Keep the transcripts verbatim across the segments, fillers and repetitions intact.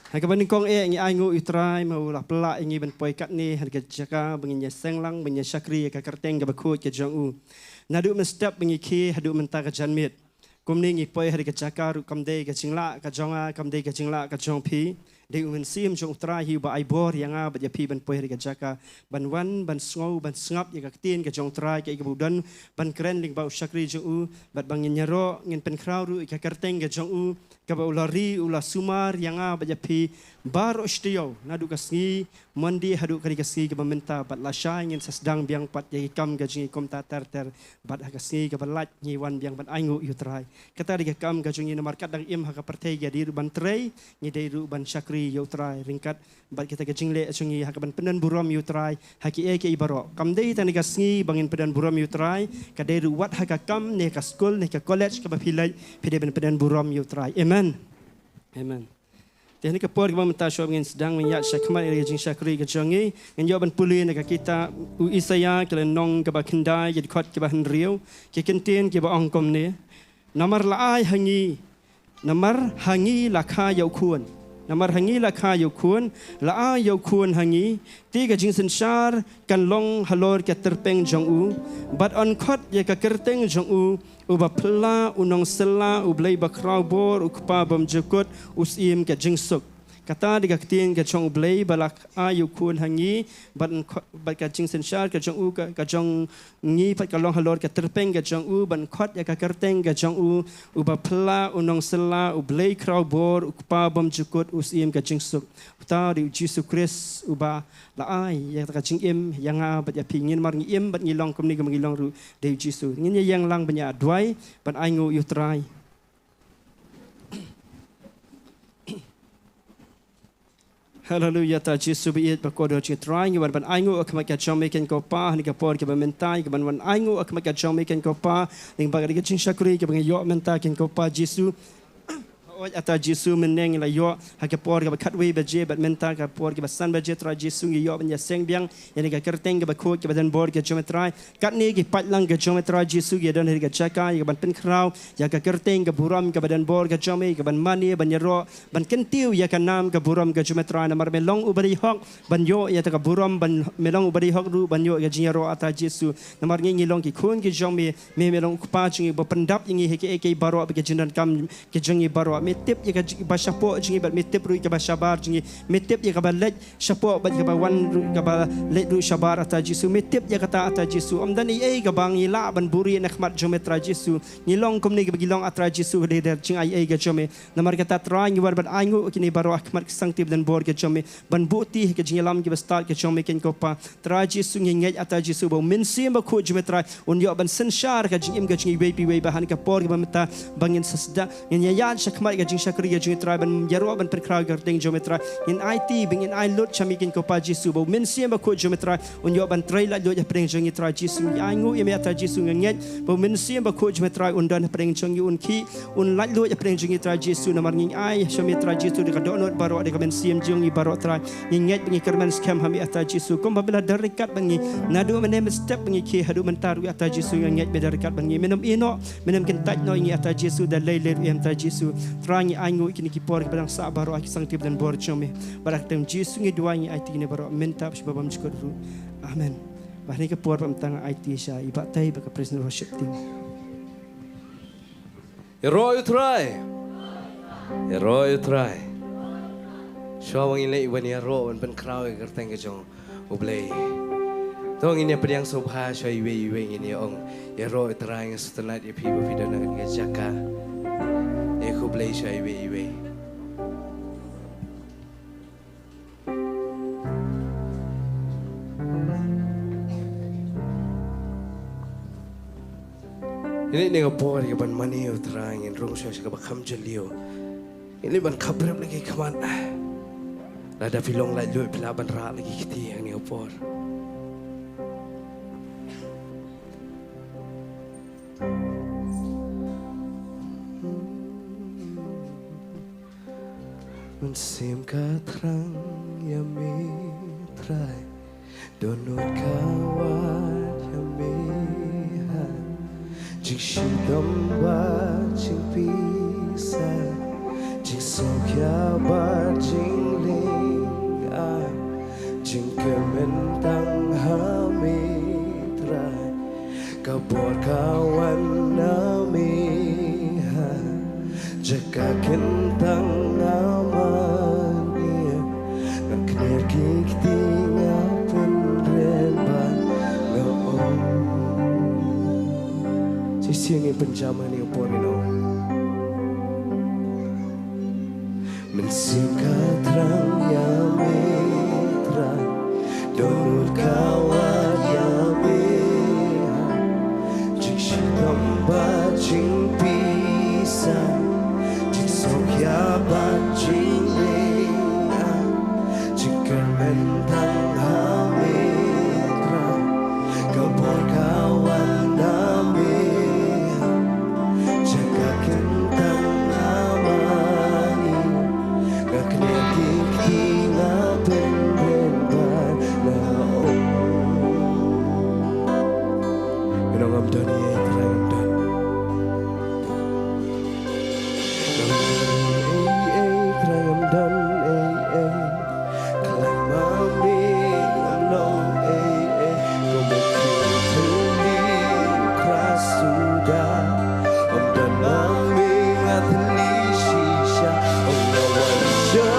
Ha kaba nyngkong eh ngi ainguh ïa u Trai ba u la pynlah ïa ngi ban poi katne ha ka jaka ba ngin ïa seng lang, ba ngin ïa shakri ïa ka kyrteng kaba khuid ka jong u. Naduh mynstep ba ngi khie haduh mynta ka janmiet. Kumne ngi poi ha ka jaka ruh kam dei ka jinglah ka jong nga, kam dei ka jinglah ka jong phi. Dei u Mynsiem jong u Trai hi uba ai bor ïa nga bad ïa phi ban poi ha ka jaka, ban wan, ban sngew, ban sngap ïa ka ktien ka jong u Trai kaei kaba u don ban kren lyngba u shakri jong u, bad ba ngin ïaroh, ngin pynkhraw ruh ïa ka kyrteng ka jong u, kaba u la ri, u la sumar ïa nga bad ïa phi baroh shi taïew, naduh ka sngi Monday haduh kane ka sngi kaba mynta, bad lashai ngin sa sdang biang pat ïa ki kam ka jong ngi kumta ter ter, bad ha ka sngi kaba lait ngi wan biang ban ainguh ïa u Trai. Kata dei ka kam ka jong ngi, namar katba dang im ha ka pyrthei ngi dei ruh ban trei, ngi dei ruh ban shakri ïa u Trai ryngkat bad kita ki jingleh jong ngi ha kaban pyndon burom ïa u Trai ha kiei kiei baroh. Kam dei tang ha ka sngi ba ngin pyndon burom ïa u Trai, ka dei ruh wat ha ka kam ne ka skul ne ka college kaba phi leit, phi dei ban pyndon burom ïa u Trai. Amen. Amen. Te ha kane ka por kaba mynta shuwa ba ngin sdang ban ïaid shakhmat ïa ka jingshakri ka jong ngi, ngin ïoh ban pule na ka kitab u Isaïah ka lynnong kaba khyndai, ka dkhot kaba hynriew, ki kyntien kiba ong kumne: Namar la ai ha ngi, namar ha ngi la kha ïa u khun. Namar ha ngi la kha ïa u khun, la ai ïa u khun ha ngi, te ka jingsynshar kan long halor ka tyrpeng jong u, bad yn khot ïa ka kyrteng jong u, Uba Phylla, u Nongsylla, U Blei Bakhrawbor, U Kpa Bymjukut, U Syiem ka Jingsuk. Kata dei ka ktien ka jong U Blei ba la ai ïa u khun ha ngi, bad, bad ka jingsynshar ka jong u, ka, ka jong ngi pat ka long halor ka tyrpeng ka jong u, ban khot ïa ka kyrteng ka jong u, Uba Phylla, u Nongsylla, U Blei Khrawbor, U Kpa Bymjukut, U Syiem ka Jingsuk. Uta u dei u Jisu Khrist uba la ai ïa ka jingim ïa nga bad ïa phi. Ngin, namar ngi im bad ngi long kumne kumba ngi long ruh da u Jisu. Ngin ïa ïeng lang ban ïa duwai, ban ainguh ïa u Trai. Haleluya, Ata Jisu ba ïeit ba kordor jong ngi Trai, ngi wan ban ainguh ha khmat ka jong me keiñ ko Pa, ha kane ka por kaba mynta, ngi wan ban ainguh ha khmat ka jong me keiñ ko Pa, lyngba ka jingshakri kaba ngi ïoh mynta keiñ ko Pa Jisu. Hooid Ata Jisu, mynne ngi la ïoh ha ka por kaba khatwei baje, bad mynta ka por kaba san baje Trai Jisu ngi ïoh ban ïa seng biang ïa kane ka kyrteng kaba khuid kaba donbor ka jong me Trai. Katne ki paidlang ka jong me Trai Jisu ki don ha ka jaka ïa kaban pynkhraw ïa ka kyrteng ka burom kaba donbor ka jong me, ïa kaban mane ban ïaroh ban kyntiew ïa ka nam ka burom ka jong me Trai, namar me long uba dei hok ban ïoh ïa kata ka burom, ban, me long uba dei hok ruh ban ïoh ïa ka jingïaroh Ata Jisu. Namar ngi ngi long ki khun ki jong me, me me long u Kpa jong ngi ba pyndap ïa ngi ha kiei kiei baroh bad ki jingdonkam ki jong ngi baroh. Me tip ïa ka jing, ba shapoh jong ngi bad me tip ruh ïa kaba shabar jong ngi. Me tip ïa kaba leit shapoh bad ïa kaba wan ruh, kaba leit ruh shabar Ata Jisu. Me tip ïa kata Ata Jisu. Ym don ei ei kaba ngi lah ban buhrieh na khmat jong me Trai Jisu. Ngi long kumne kaba ngi long Ata Jisu, ka dei da ka jingaiei ka jong me. Namar kata Trai ngi wan ban ainguh ïa kine baroh ha khmat ka sangti ba donbor ka jong me, ban buh kti ha ka jingïalam kaba stad ka jong me keiñ ko Pa. Trai Jisu ngi ngeit Ata Jisu ba u Mynsiem Bakhuid jong me Trai un ïoh ban synshar ka jingim ka jong ngi iwei pa iwei, ba ha kane ka por kaba mynta ba ngin sa sdang, ngin ïa ïaid shakhmat ka jingshakri ka jong ngi Trai, ban ïaroh ban pynkhraw ïa ka kyrteng jong me Trai. Ngin aiti, ba ngin ai lut sha me keiñ ko Pa Jisu, ba u Mynsiem Bakhuid jong me Trai un ïoh ban trei laitluid hapdeng jong ngi Trai Jisu. Ngi ainguh ïa me Ata Jisu, ngi ngeit ba u Mynsiem Bakhuid jong me Trai un don hapdeng jong ngi, un khih, un laitluid hapdeng jong ngi Trai Jisu. Namar ngi ai sha me Trai Jisu da ka dohnud baroh, da ka mynsiem jong ngi baroh Trai. Ngi ngeit ba ngi kyrmen skhem ha me Ata Jisu, kumba me la don ryngkat bad ngi naduh mynne mynstep ba ngi khie haduh mynta ruh Ata Jisu. Ngi ngeit me don ryngkat bad ngi, me nym ïehnoh, me nym kyntait noh ïa ngi Ata Jisu da lei lei ruh em Trai Jisu. Trai ngi ainguh ïa kine ki por kiba dang sah baroh ha ki sangti ba donbor jong me. Bad ha ka kyrteng Jisu ngi duwai, ngi aiti kine baroh mynta bad sha ba bymjukut ruh. Amen. Bad ha kane ka por ba mynta nga aiti sha i Bah Tei bad ka praise and worship team. Ïaroh ïa u Trai. Ïaroh ïa u Trai. Shuwa ba ngin leit ban ïaroh ban pynkhraw ïa ka kyrteng ka jong U Blei, to ngin ïa pdiang sngewbha shuwa iwei iwei, ngin ïa ong: Ïaroh ïa u Trai. Nga sngewtynnat ïa phi ba phi don ha kane ka jaka. Ïa khublei shuwa iwei iwei. Ngin leit na ka por kaban mane ïa u Trai, ngin rung shuwa sha kaba kham jylliew. Ngin leit ban khapbrip na ki khmat. Lada phi long laitluid phi lah ban rah na ki kti ha kane ka por. Mynsiem ka thrang ïa me Trai, dohnud ka wad ïa me ha jingshitom bad jingpisa, jing Sngewkhia bad jingleh, ah, jingkyrmen tang ha me Trai. Ka bor ka wan na me ha jaka kyntang nga mane. Nga knieh ki kti nga pynrem bad nga ong. Shisien ngin pynjam ha kane ka por, you know. Mynsiem ka thrang ïa me Trai, dohnud ka wad ïa me. Jingshitom bad jingpisa, jingsngewkhia bad jingleh, jingkyrmen tang ha me Trai. Ka bor ka wan na me, jaka kyntang nga mane. Nga knieh ki kti nga pynrem bad nga ong. Ngan ong ngam don ei ei Trai, ngam don. Ngam don ei ei Trai, ngam don ei ei. Khlem ma me ngam long ei ei. Ko mo ki thylli Khrist u da. Ngam don ma me nga thylli shisha. Ong nga wan sha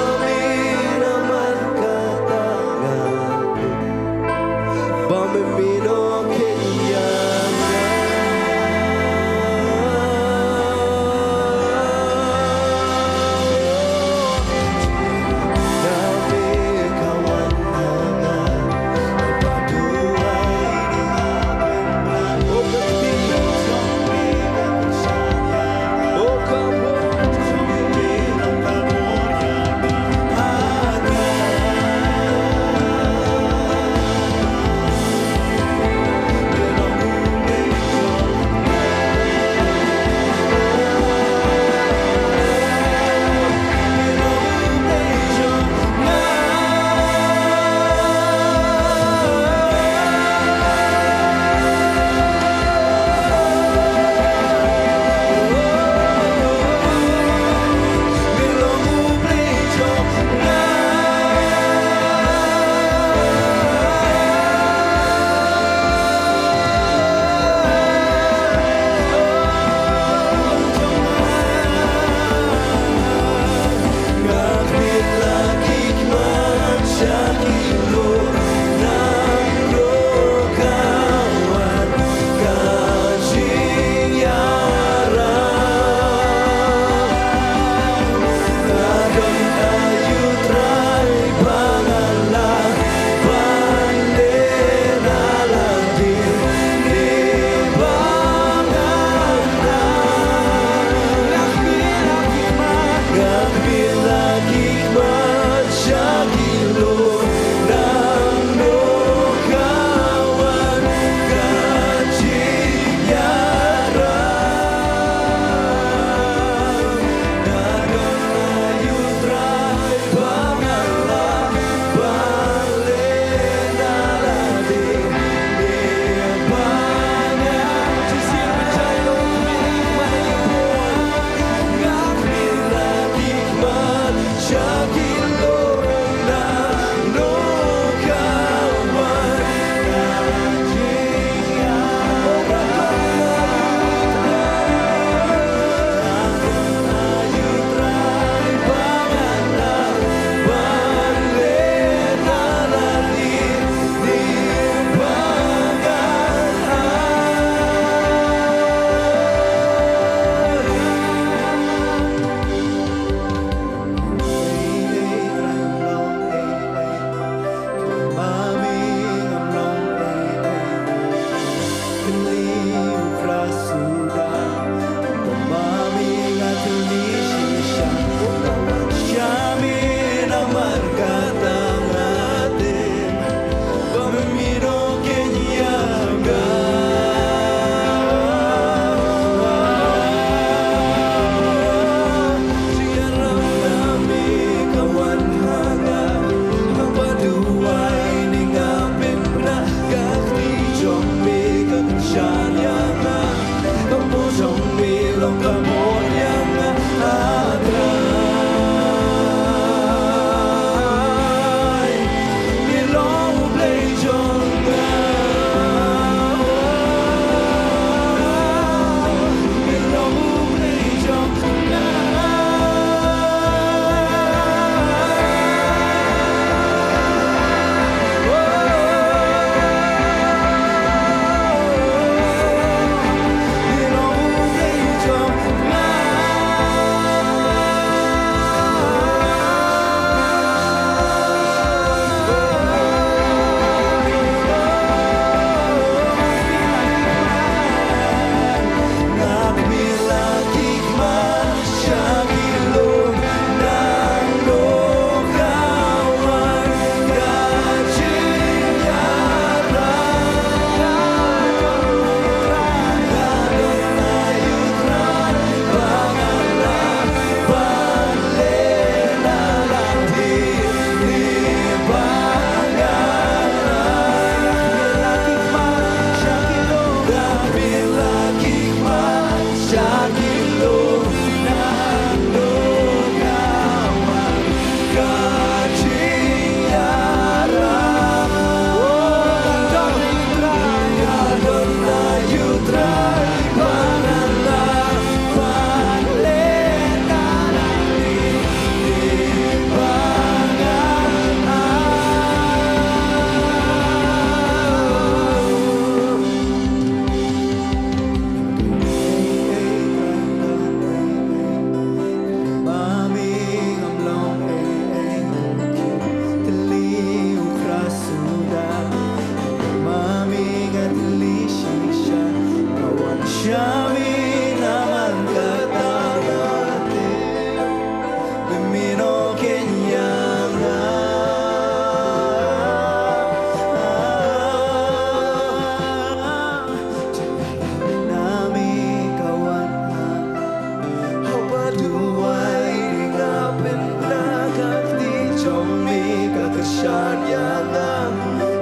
Ïa nga,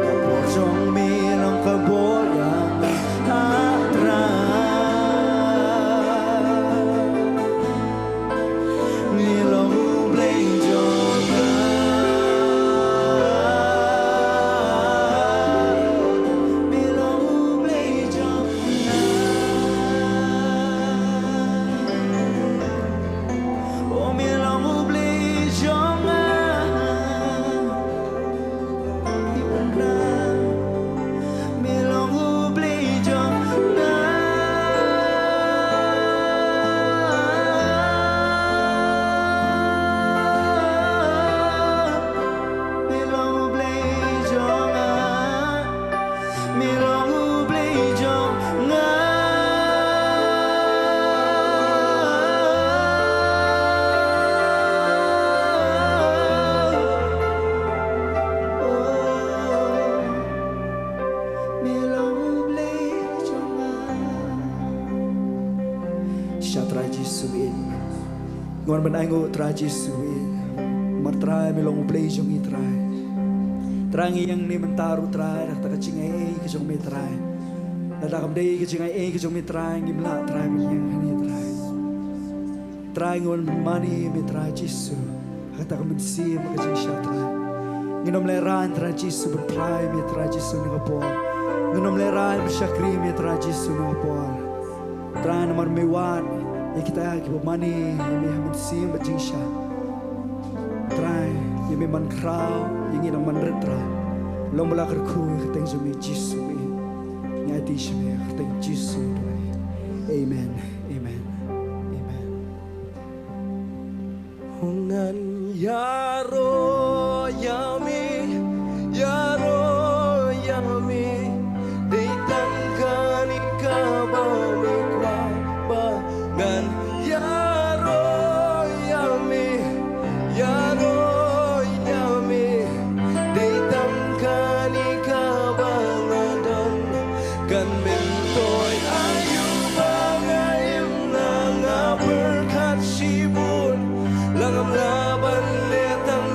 ka bor jong me long ka bor ïa nga, ha Trai. Me long U Blei jong nga. Me long U Blei jong nga. Oh, me long U Blei jong nga. Me long U Blei jong nga. Me long U Blei jong nga. Me long U Blei jong nga. Oh, me long U Blei jong nga. Sha Trai Jisu in. Ngan ban ai nguh Trai Jisu in. Namar Trai me long U Blei jong ngi Trai. Trai ngi ïeng ne mynta ruh Trai, da kata ka jingai ei ka jong me Trai. Da kata kam dei ka jingai ei ka jong me Trai, ngim lah Trai ban ïeng hangne Trai. Trai ngi wan ban mane me Trai Jisu. Kata ka mynsiem ka jingshai Trai. Ngin ym lehraiñ Trai Jisu ban phla ïa me Trai Jisu na ka por. Ngin ym lehraiñ ban shakri me Trai Jisu na ka por. Trai namar me wad ïa kita kiba mane ïa me ha mynsiem bad jingshai. Trai ïa me man khraw ïa ngi nang man rit Trai. Long ba la kyrkhu ïa ka kyrteng jong me Jisu. Ngi aiti sha me ha ka kyrteng Jisu Trai. Amen. Amen. Amen. Ngan ïaroh ïa me, ïaroh ïa me, dei tang kane kaba me kwah ba ngan ïaroh ïa me, ïaroh ïa me, dei tang kane kaba nga don. Kan myntoi aïu ba nga im, nga pyrkhat shibun, la ngam lah ban leh tang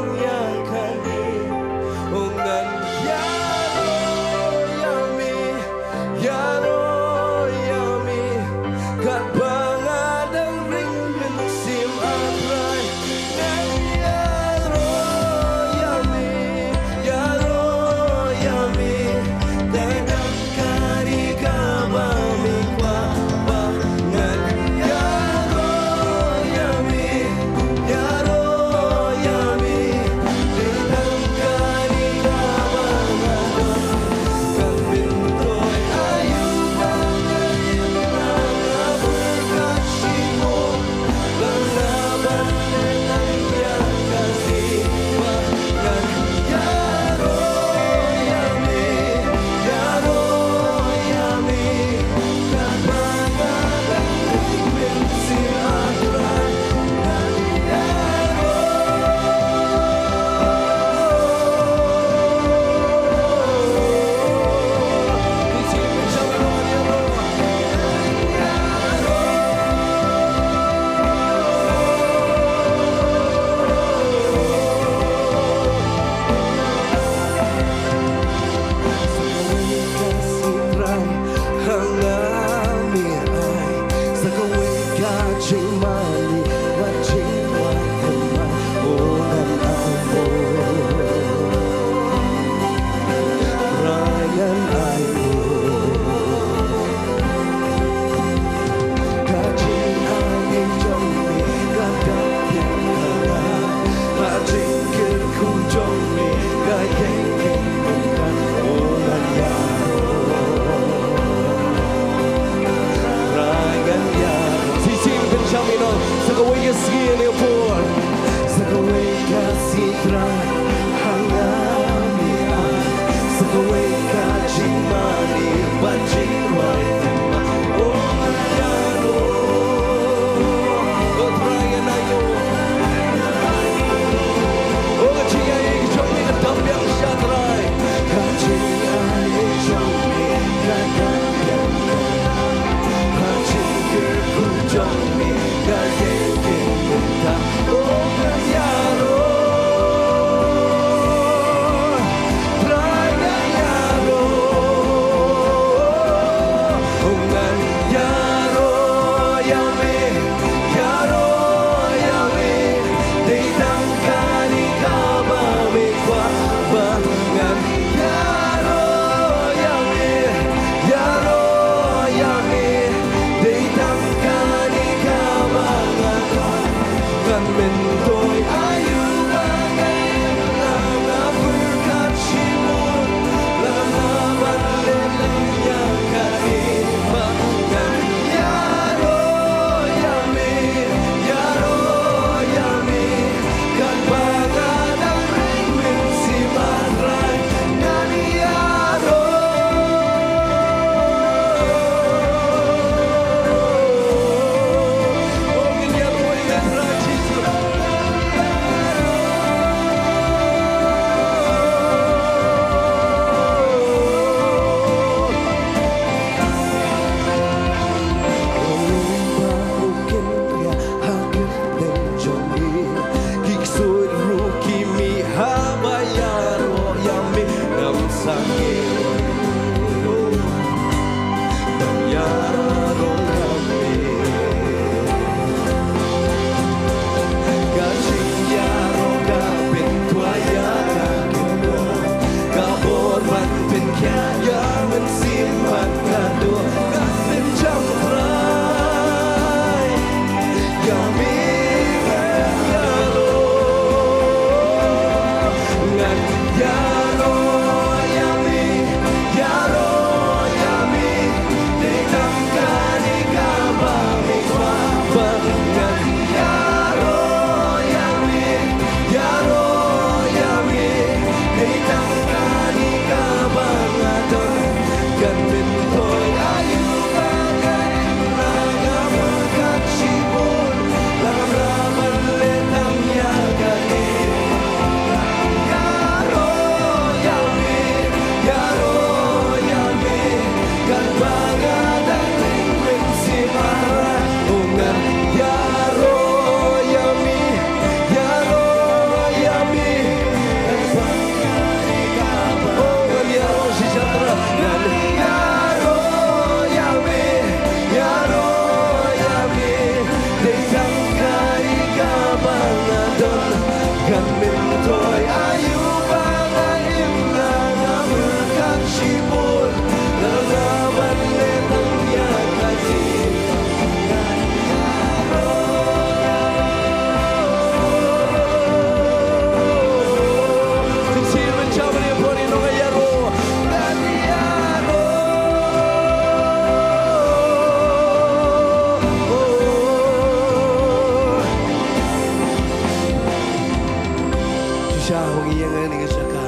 Shisha ba ngi ïeng ha kane ka jaka,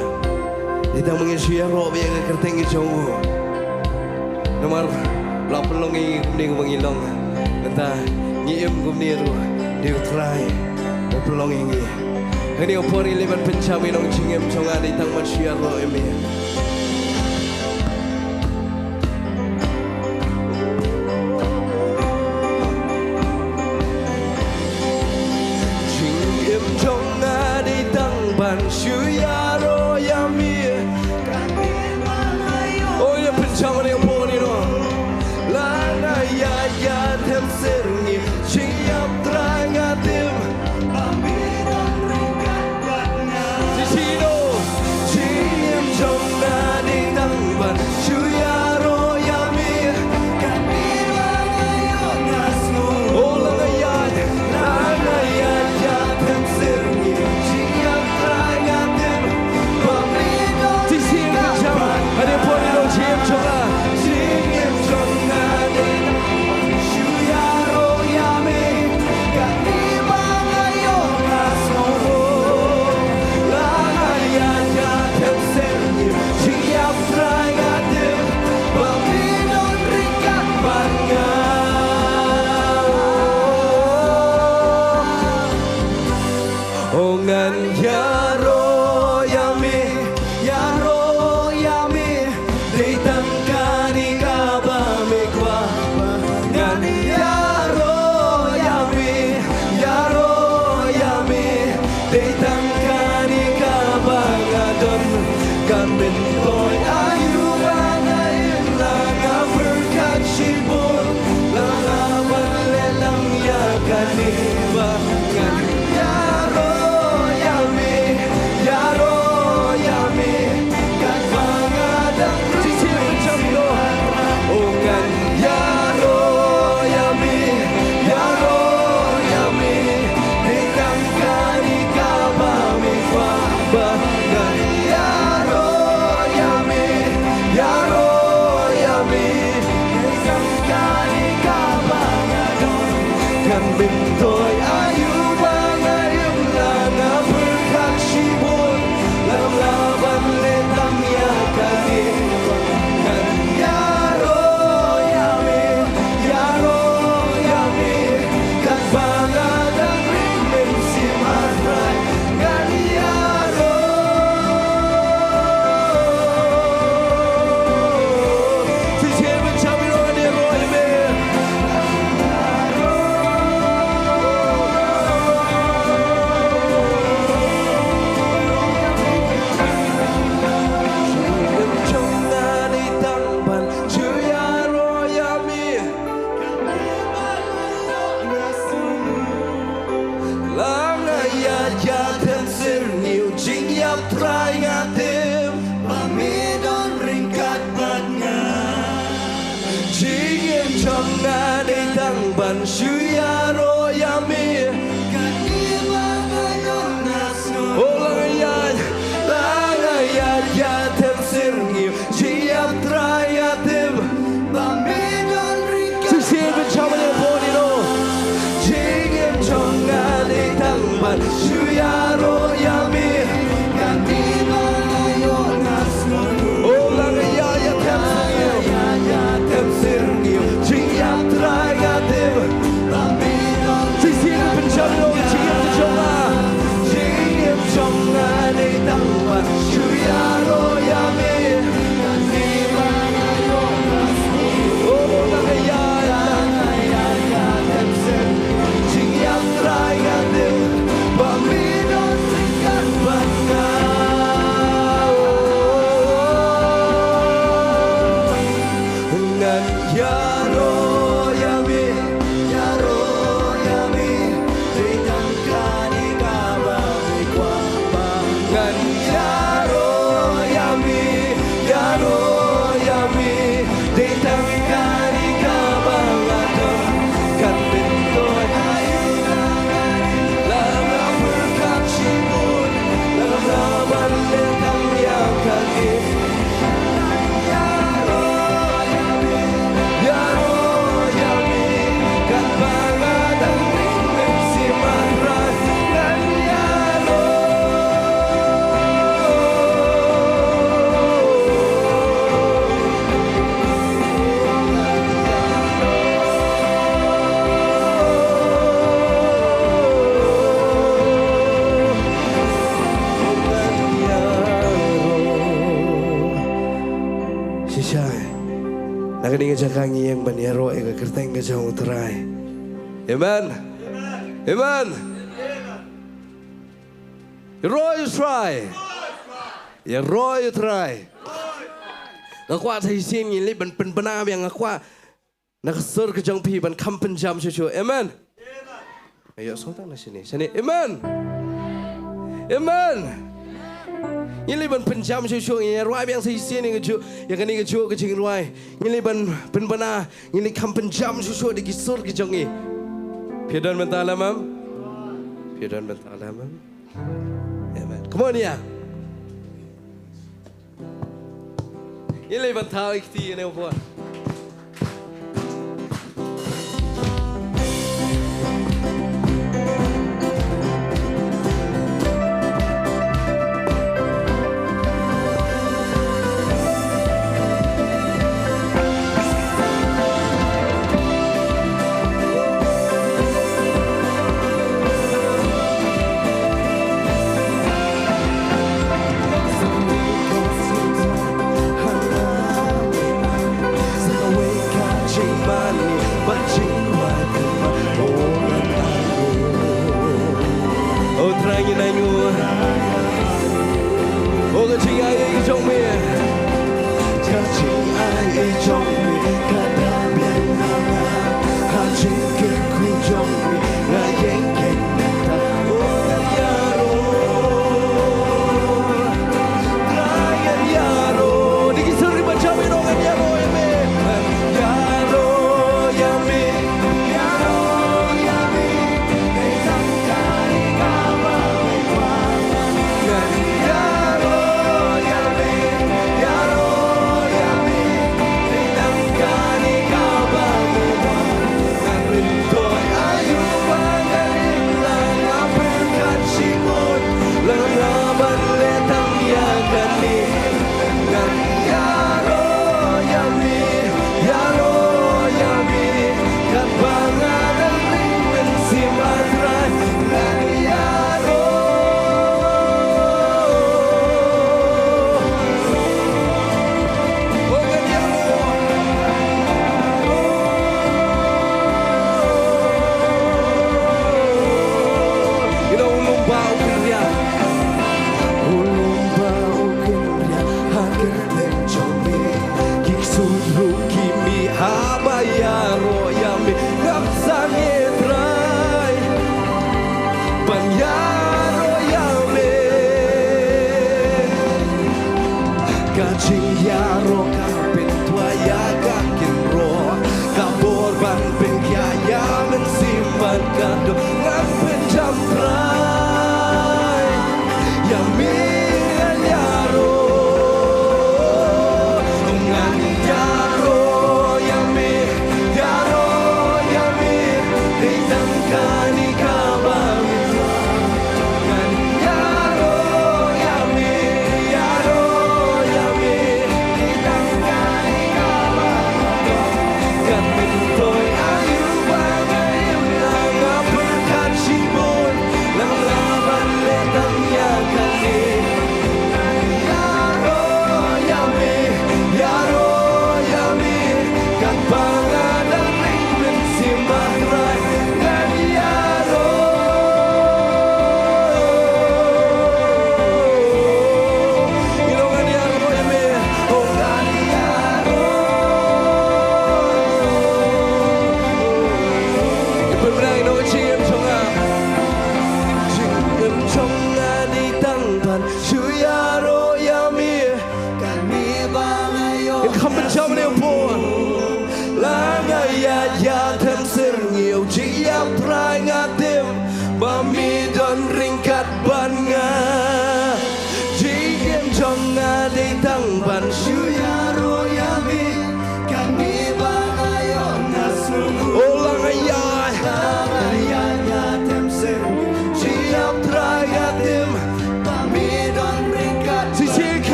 dei tang ba ngi shu ïaroh beit ïa ka kyrteng ka jong u. Namar la pynlong ïa ngi kumne kumba ngi long. Mynta ngi im kumne ruh dei u Trai uba pynlong ïa ngi. Kane ka por ngi leit ban pynjam ïa u nongjingim jong nga, dei tang ban shu ïaroh ïa me. Jingim jong nga dei tang ban shu ïaroh ïa me. Oh, ïa pynjam ïa phi, you know. La nga ïaid ïa them syrngiew, jingïap Trai nga tim. Jingim jong nga dei tang ban shu ïaroh ïa me. Oh, la nga ïaid, la nga ïaid ïa them syrngiew, jingïap Trai nga tim. Jingim jong nga, ade pon ïa u jingim jong nga. Jingim jong nga dei tang ban shu ïaroh ïa me. Kane ba nga ïoh nga sngew. La nga ïaid ïa them syrngiew, jingïap Trai nga tim. Ba me don ryngkat bad nga. Oh, ngan ïaroh ïa me, ïaroh ïa me. Dei tang kane kaba me kwah. Ngan ïaroh ïa me, ïaroh ïa me. Dei tang kane kaba nga don. Kan myntoi aïu ba nga im, la nga pyrkhat shibun. La nga ban leh lang ïa kane ba ngan ïaroh ïa me, ïaroh ïa me. Katba nga dang rim, oh, ngan ïaroh ïa me, ïaroh ïa me. Dei tang kane kaba me kwah ba ngan ïaroh ïa me, ïaroh ïa me. Dei tang kane kaba nga don. Kan myntoi aïu ba nga im, la nga pyrkhat shibun. Lam la ban leh tang ïa kane. Ngan ïaroh ïa me, ïaroh ïa me. Katba nga dang rim mynsiem, ah Trai, ngan ïaroh. Shisha ban jam ïa u, ngan ïaroh ïa me. Jingim jong nga dei tang ban shu ïaroh ïa me. La nga ïaid ïa them syrngiew, jingïap Trai nga tim. Ba me don ryngkat bad nga. Jingim jong nga dei tang ban shu ïaroh ïa me. Kane ba nga don nga sngew. Oh, la nga ïaid, la nga ïaid ïa them syrngiew, jingïap Trai nga tim. Ba me don ryngkat. Shisha ban jam ïa u, ngan ïaroh. Jingim jong nga dei tang ban shu ïaroh ïa me. Kane ba nga ïoh nga sngew. Oh, la nga ïaid ïa them syrngiew, ïaid ïa them syrngiew, jingïap Trai nga tim. Ba Kane ka jaka ngi ïeng ban ïaroh ïa ka kyrteng ka jong U Trai. Amen. Amen. Ïaroh ïa U Trai. Ïaroh ïa U Trai. Nga kwah sa shisien ngin leit ban pynbna biang, nga kwah na ka sur ka jong phi ban kham pynjam shuh shuh. Amen. Ayo, song tang na shane. Shane. Amen. Amen. Ngin leit ban pynjam shuh shuh, ngin rwai biang sa shisien ïa kajuh, ïa kane kajuh ka jingrwai. Ngin leit ban pynbna, ngin leit kham pynjam shuh shuh da ki sur ka jong ngi. Phi don bynta lem em? Phi don bynta lem em? Amen. Come on, yeah. Ngin leit ban thaw ïa ki kti ïa kane ka por. O Trai, ngi ainguh. O ka jingai jong me. Ka jingai jong me ka dang biang ha nga. Ha jingkyrkhu jong me nga ïeng kynta. O nga ïaroh. Nga ïaroh. Dei ki sur kiba jam ïa ngi, nga ïaroh ïa me. Nga ïaroh ïa me. Nga ïaroh ïa me. Dei tang kane kaba me kwah. Nga ïaroh ïa me. Ïaroh ïa me. Dei tang kane kaba me kwah. Ngan pyndonkam aïu ba ngan im, la nga pyrkhat shibun, la nga ban leh tang ïa kane. Ngan ïaroh ïa me, ïaroh ïa me, katba nga dang ring mynsiem, A Trai. Ngan ïaroh. Haba ïaroh ïa me, ngam sangeh Trai ban ïaroh ïa me. Ka jingïaroh ka pyntwa ïa ka kynroh, ka bor ban pynkhia ïa mynsiem bad ka doh. Ngan pynjam Trai. Ïa me ngan ïaroh, ngan ïaroh ïa me, ïaroh ïa me, dei tang kane kaba me kwah. Ngan ïaroh ïa me, ïaroh ïa me, dei tang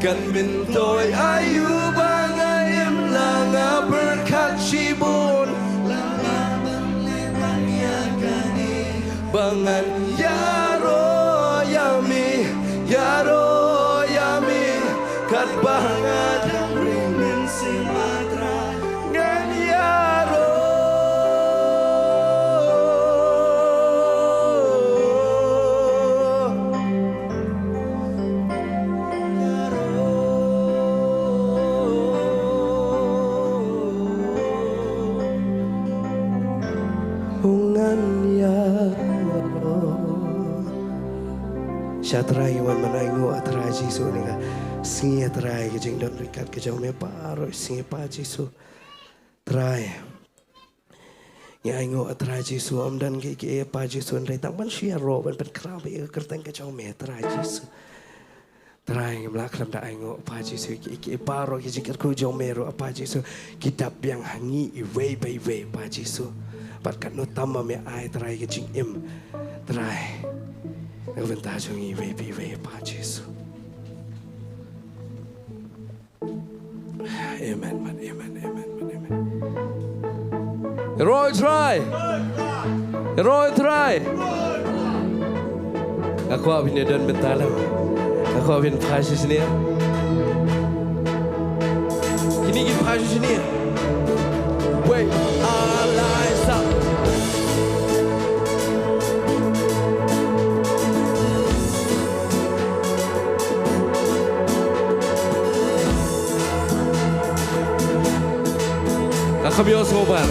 Kan myntoi aïu ba ngan im la nga pyrkhat shibun. La nga ban leh ban ïa kane ba ngan ïaroh ïa me, ïaroh ïa me. Katba nga dang ring mynsiem, A Trai, ngan ïaroh. Ngan ïaroh. Sha Trai wan ban ainguh, A Trai Jisu, ha kane ka sngi, A Trai, ka jingdon ryngkat ka jong me baroh shi sngi, Pa Jisu. Trai, ngi ainguh, A Trai Jisu, ym don kiei kiei, Pa Jisu, hynrei tang ban shu ïaroh, ban pynkhraw ïa ka kyrteng ka jong me, A Trai Jisu. Trai, ngim lah khlem da ainguh, Pa Jisu, kiei kiei baroh ki jingkyrkhu jong me ruh, Pa Jisu, ki dap biang ha ngi iwei pa iwei, Pa Jisu. Bad katno tam ba me ai, Trai, ka jingim, Trai, na ka bynta jong ngi iwei pa iwei, Pa Jisu. Amen, man, amen, amen, man, amen. Ïaroh Trai. Ïaroh Trai. Nga kwah phin ïa don bynta lem. Nga kwah phin phai shisien. Kine ki phai shisien. Wei, alai sa. Ka kham ïoh sngewbha.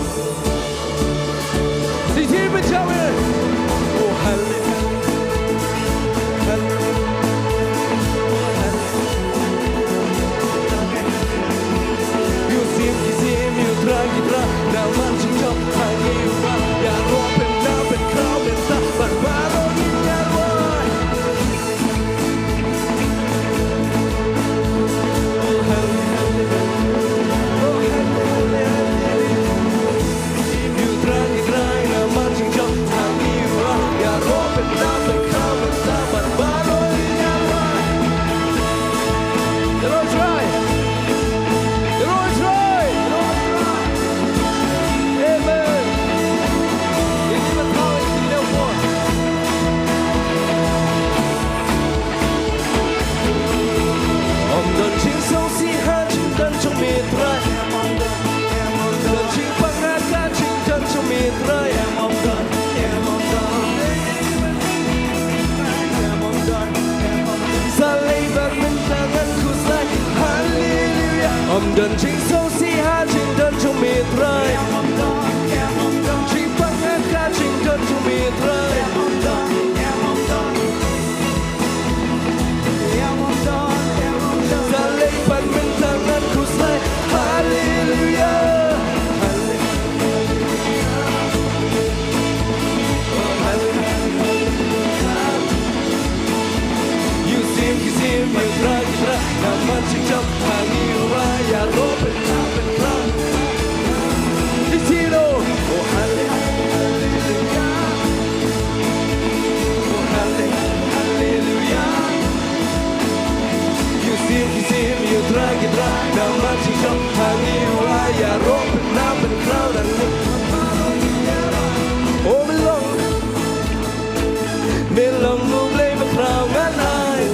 Si si pynjaw ïa. Oh, hallelujah. Hallelujah. Ïa u syiem ki syiem, ïa u trai ki trai, namar jingthoh ha ngi u Trai. Ïaroh pynbna pynkhraw mynta bad baroh ngin ïaroh. Ym don jingsngewsih ha jingdon jong me Trai. Ym don jingpang ha ka jingdon jong me Trai. Sa lei bad mynta ngan khuslai. Hallelujah. Ym don jingsngewsih ha jingdon jong me Trai. Jingpang ha ka jingdon jong me Trai. Sa lei bad mynta ngan khuslai. Hallelujah. Ïa u syiem ki syiem, ïa u trai ki trai, namar jingthoh ha ngi u Trai, ïaroh pynbna pynkhraw. Ki siro. Oh, hallelujah. Oh, hallelujah. Ïa u syiem ki syiem, ïa u trai ki trai, namar jingthoh ha ngi u Trai, ïaroh pynbna pynkhraw nangne. Oh, me long, me long U Blei bakhraw ngan ai.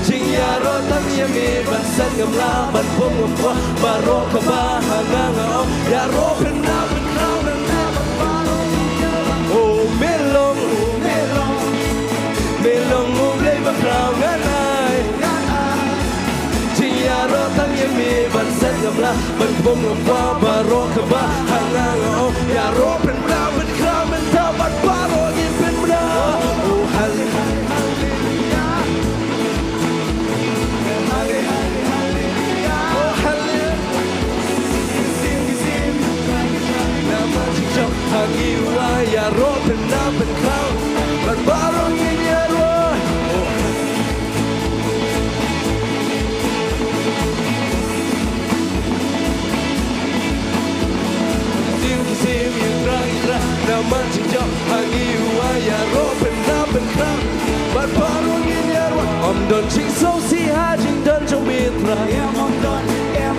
Jingïaroh tang ïa me ban sait ngamla, ban bum ngamkwah baroh kaba ha nga nga ong. Ïaroh pynbna pynkhraw nangne. Oh, me long, me long, me long U Blei bakhraw ngan ai. Jingïaroh tang ïa me ban sait ngamla, ban bum ngamkwah baroh kaba ha nga nga ong. Ïaroh pynbna pynkhraw mynta bad baroh ngin pynbna. Oh, hallelujah. Hallelujah. Oh, hallelujah. Namar jingthoh ha ngi u Trai, ïaroh pynbna pynkhraw bad baroh ngin ïaroh. Oh. Syiem ki syiem, ïa u Trai ki Jingsngewsih ha jingdon jong me Trai.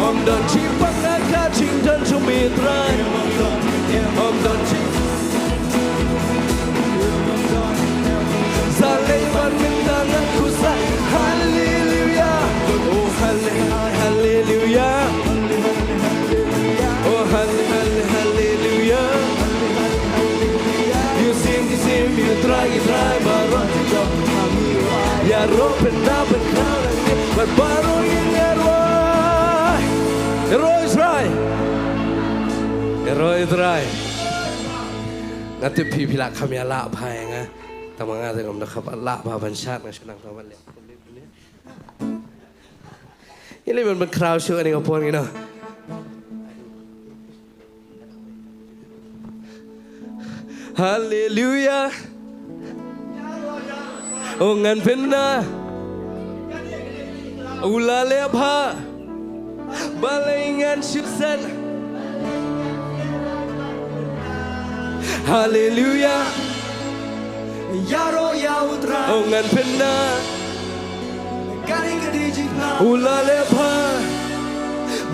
Ym don jingpang ha ka jingdon jong me Trai. Ym don jing Sa lei ban mynta nga khuslai. Haleluya. Oh, hale-, haleluya. Oh, hale-, hale-, haleluya. Ïa u syiem ki syiem, ïa u Trai ki trai baroh. Ïaroh pynda pynkhraw lang ïa, bad baroh ngin ïaroh. Ïaroh ïa u Trai. Ïaroh ïa u Trai. Nga tip phi, phi lah kham ïa lah bha ïa nga. Tang ma nga te ngam da kham lah bha ban shad, nga shu nang tang ban leh. Ïa lei ban, ban khraw shuh ani nga pon ngi noh. Haleluya. O ngan pynbna. U la leh bha. Balei ngan shu sngewsih. Haleluya. Ïaroh ïa u Trai. O ngan pynbna. Kane ka dei jingpynbna. U la leh bha.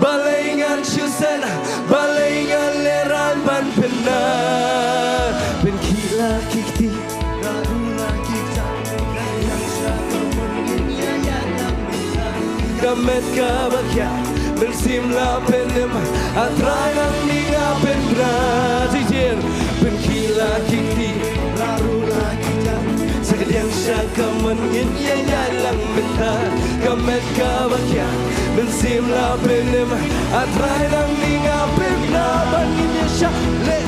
Balei ngan shu sngewsih. Balei ngan lehrain ban pynbna. Pynkhih la ki kti. Ka met kaba khia, mynsiem la pynim, A Trai nangne nga pynbna. Jijin, pynkhih la ki kti, la ru la ki jam, sa ka diang sha ka mon ngin ïa ïaid lang mynta. Ka met kaba khia, mynsiem la pynim, A Trai nangne nga pynbna. Ban ngin ïa shah leh.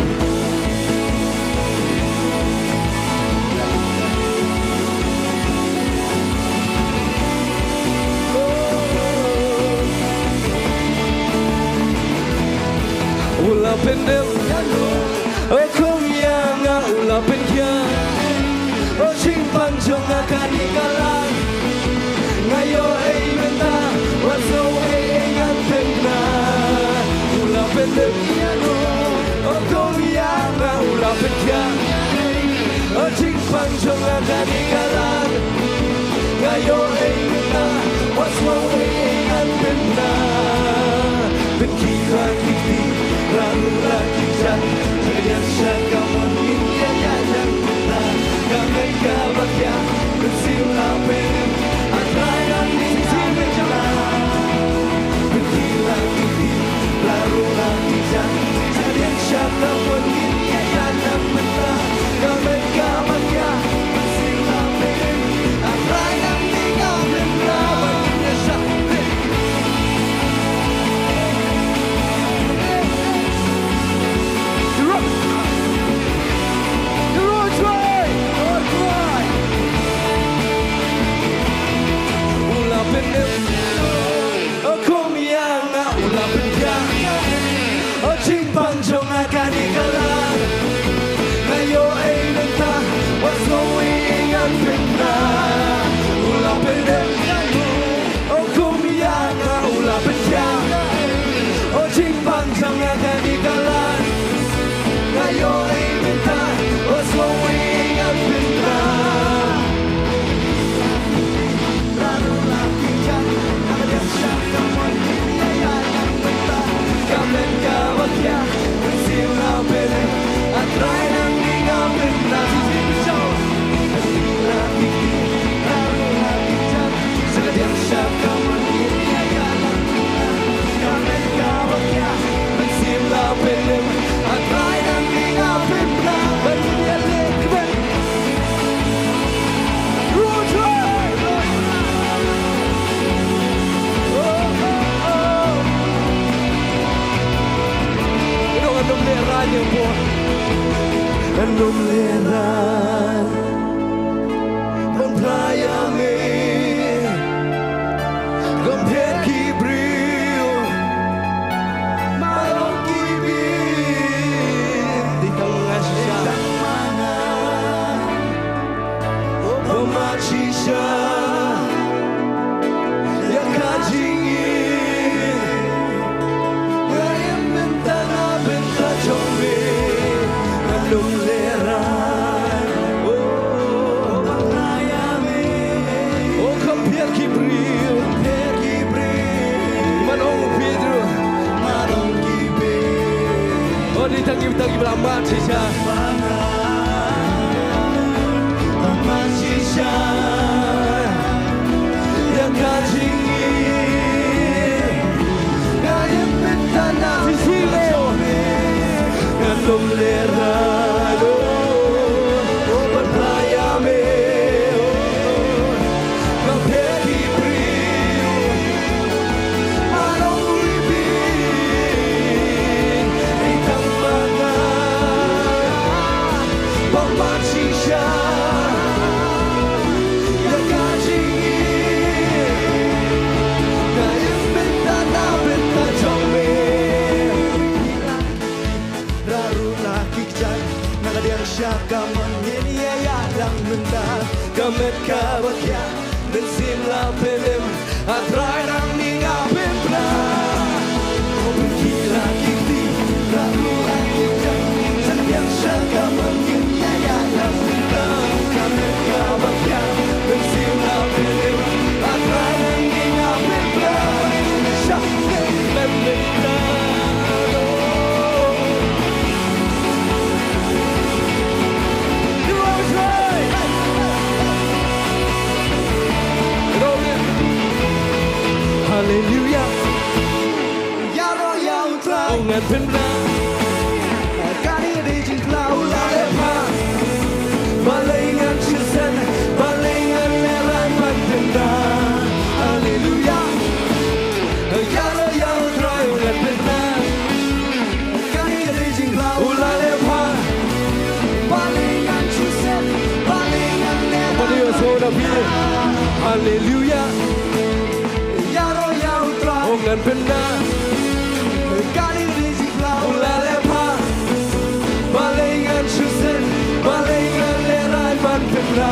U la pyndem, o kum ïa nga u la pynkhia. O jingpang jong nga kane ka lang. Nga ïoh ei mynta, wat sngew ei ei ngan pynbna. U la pyndem ïa nga, o kum ïa nga u la pynkhia. O jingpang jong nga kane ka lang. Nga ïoh ei mynta, wat sngew ei ei ngan pynbna. Pynkhih la ki kti, la ru la ki jam, sa ka diang sha ka mon ngin ïa ïaid lang mynta. Ka met kaba khia, mynsiem la pynim, A Trai nangne nga pynbna. Pynkhih la ki kti, la ru la ki jam, sa ka diang sha ka mon ngin ïa ïaid lang mynta. Ka met kaba khia, mynsiem la pynim, A Trai nangne nga pynbna. Ban ngin ïa shah leh. U la pyndem, o kum ïa nga u la pynkhia. O jingpang jong nga kane ka lang. Nga ïoh ei mynta, wat sngew ei ei ngan pynbna. U la pyndem, o kum ïa nga u la pynkhia. O jingpang jong nga kane ka lang. Nga ïoh ei mynta, wat sngew ei ei ngan pynbna. Ngan ym lehrain ïa u Blei. Ngan ym lehrain ban phla ïa me. Khlem phet ki briew, ma long ki briew. Dei tang ma nga shisha. Dei tang ma nga. Bad ma shisha ïa ka jingim. Nga im mynta na bynta jong me. Ngan ym lehrain Ka met ka ba khia, mynsiem la pynim, A Trai nang ning a pynpra. O pynkhih la ki kti, la u la ki jam, sa biang sha ka mon kin ya ya la pynpra. Ka met ka ba khia, mynsiem la pynim, A Trai nang ning a pynpra. Sha pynpra. Hallelujah. Ïaroh ïa U Trai. Ngan pynbna. Kane ka dei jingkhlaiñ u la leh bha. Balei ngan shisien, balei ngan lehrain ban pynbna. Hallelujah. Ïaroh ïa U Trai, ngan pynbna. Kane ka dei jingkhlaiñ u la leh bha. Balei ngan shisien, balei ngan lehrain. Balei u so da phi. Hallelujah. Ïaroh ïa U Trai. Ngan pynbna. Kane ka dei jingkhlaiñ u la leh bha. Balei ngan shisien, balei ngan lehrain ban pynbna.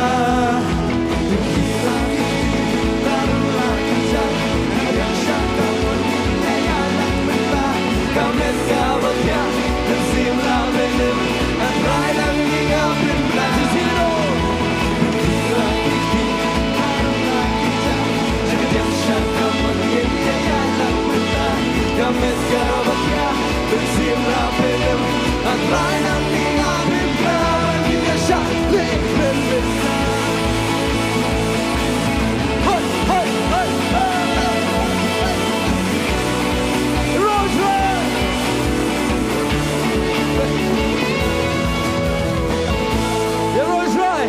Ïaroh U Trai.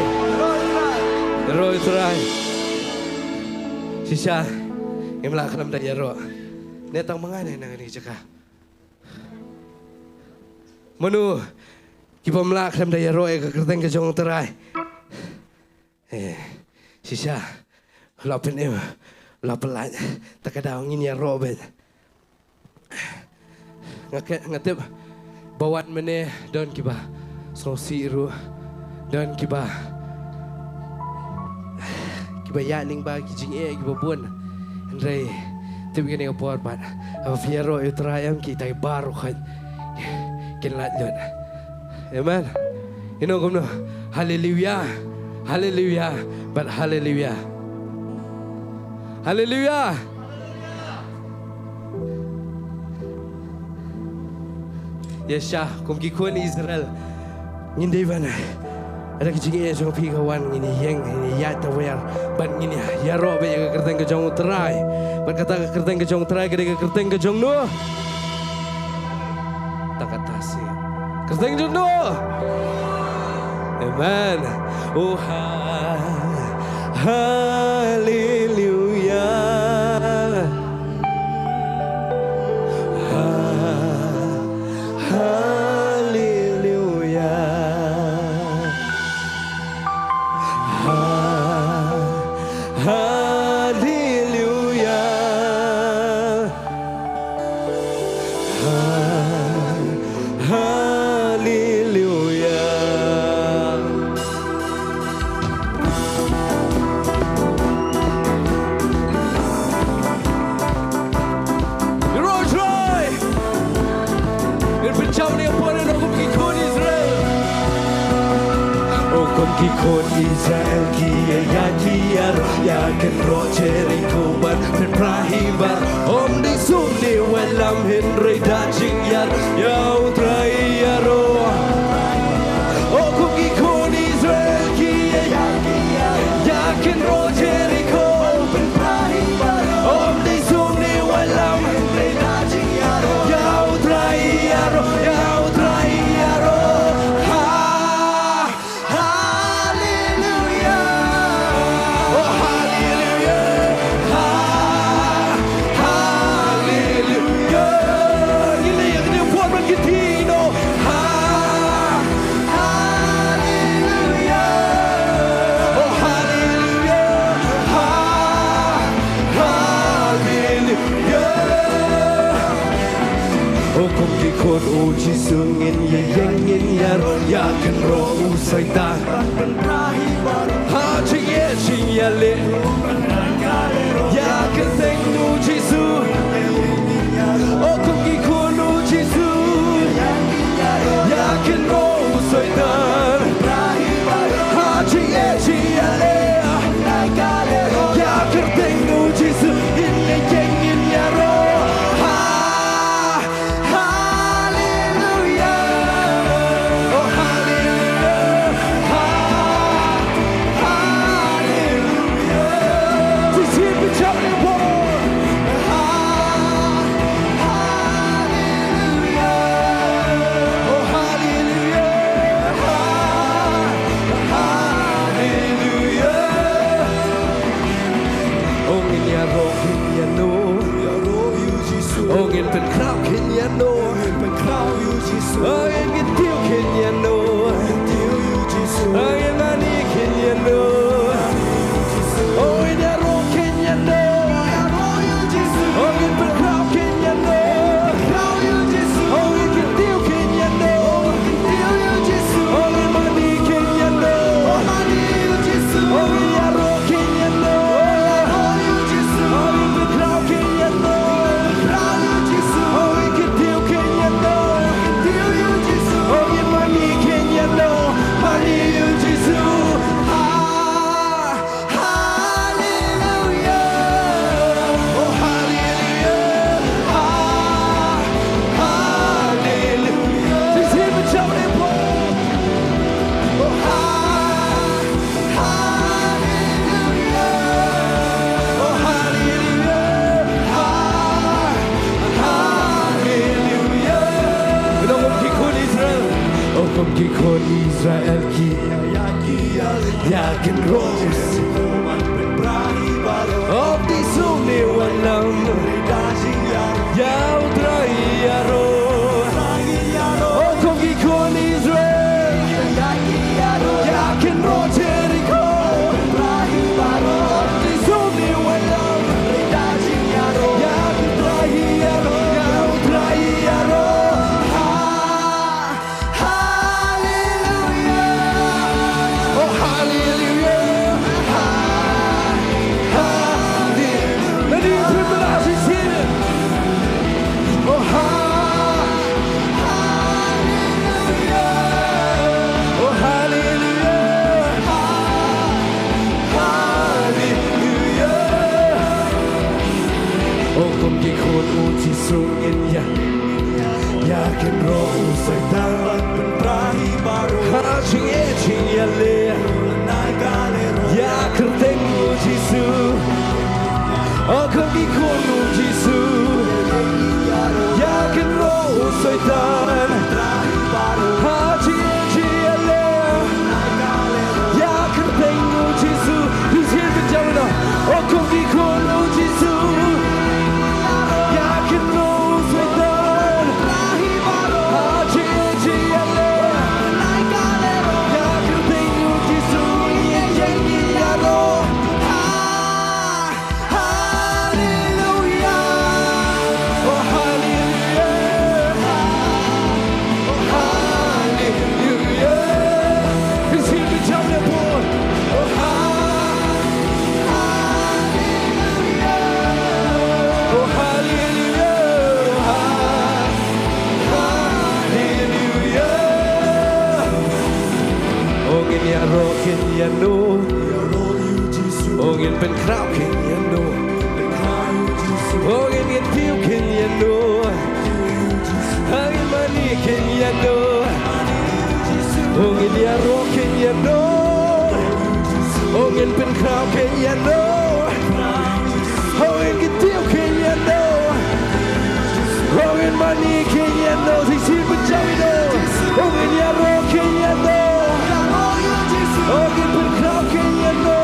Ïaroh U Trai. Shisha ngim lah khlem da ïaroh. Ne tang ma nga ne na kane ka jaka. Mano kiba ym lah khlem da ïaroh ïa ka kyrteng ka jong U Trai. Eh, shisha la pynim, la pyllait. Ta ka daw ngin ïaroh beit. Nga ke-, nga tip ba wan mynne don kiba sngewsih ruh, don kiba, kiba ïaid lyngba ki jingeh kiba bun. Hynrei tip kane ka por pat, haba phi ïaroh ïa U Trai em, kita ki baroh khoit kin lait lut. Amen. Ïa no kumno? Haleluya. Haleluya. Bad haleluya. Haleluya. Ïa sha kum ki khun Israel, ngin dei ban, lada ka jingeh jong phi ka wan, ngin ïeng, ngin ïaid tawiar, bad ngin ïaroh beit ïa ka kyrteng ka jong U Trai. Bad kata ka kyrteng ka jong U Trai ka dei ka kyrteng ka jong no? Tang kata seh. Kyrteng jong no. Amen. Oh, ha-, haleluya. Ha-, haleluya. Ha-, haleluya. Ha-, haleluya. Ïaroh U Trai. Ngin pynshai ïa phi, ïa no kum ki khun Israel. O kum ki khun Israel ki ïaid ki ïaroh ïa kynroh Jeriko bad pynpra hi baroh. Ym dei sum ne wallam hynrei da jingïaroh. Ïa U Trai ïaroh. Kum ki khun u Jisu ngin ïa ïeng ngin ïaroh, ïa kynroh u Soitan. Ha jingeh jingïaleh. Ïa kyrteng u Jisu. O kum ki khun u Jisu. Ïa kynroh u Soitan. Ha jingeh jingïaleh. Ïa kyrteng u Jisu. Ngin ïa ïeng ngin ïaroh. Ha. Hallelujah. Oh, hallelujah. Ha-, hallelujah. This is the jumping wall. Ha-, hallelujah. Oh, hallelujah. Ha-, hallelujah. Oh, ngin ïaroh, ngin ïano. Oh, ngin pynkhraw, ngin ïano. Oh, ngin kyntiew, ngin ïano. Oh, ngin mane, ngin ïano. Oh, ngin ïaroh, ngin ïano. Oh, ngin pynkhraw, ngin ïano. Oh, ngin kyntiew, ngin ïano. Oh, ngin mane, ngin ïano. Oh, ngin ïaroh, ngin ïano. Oh, ngin pynkhraw, ngin ïano. Oh, ngin kyntiew, ngin ïano. Oh, ngin mane, ngin ïano. Mane ïa u Jisu. Ha, hallelujah. Oh, hallelujah. Ha, hallelujah. This is the jumping wall. Oh, ha-, hallelujah. Oh, hallelujah. Ha-, hallelujah. Kum ki khun Israel. Oh, kum ki khun Israel ki. Ïa kynroh. Oh, di sum ni wanam. Ïa u Trai ïaroh. Oh, kum ki khun Israel. Ïa kynroh Jeriko. Di sum ni wanam. Ïa u Trai ïaroh. Ïa u Trai ïaroh. Ha, hallelujah. Oh, hallelujah. Ha, hallelujah. Let the people of the city. Oh, ha-, hallelujah. Oh, hallelujah. Ha-, hallelujah. Oh, kum ki khun u Jisu ngin ïa. Ïa kynroh u Soitan. Ha jingeh jingïaleh. Ïa kyrteng u Jisu. Oh, kum ki khun u Jisu. Ïa kynroh u Soitan. Ha jingeh jingïaleh. Ïa kyrteng u Jisu. Please hear the jam now. Oh, kum ki khun u Jisu. Ïa kynroh u Soitan. Ha jingeh jingïaleh. Ïa kyrteng u Jisu. Ïa kynroh. Hallelujah. Oh, hallelujah. Oh, hallelujah. Is he the champion? Oh, ha-, hallelujah. Oh, hallelujah. Hallelujah. Oh, ngin ïaroh, ngin ïano. Oh, ngin pynkhraw, ngin ïano. Oh, ngin kyntiew, ngin ïano. Oh, ngin mane, ngin ïano. Oh, ngin ïaroh, ngin ïano. Oh, ngin pynkhraw, ngin ïano. Oh, ngin kyntiew, ngin ïano. Oh, ngin mane, ngin ïano. Shisien pynjaw ïano. Oh, ngin ïaroh, ngin ïano. Oh, ngin pynkhraw, ngin ïano.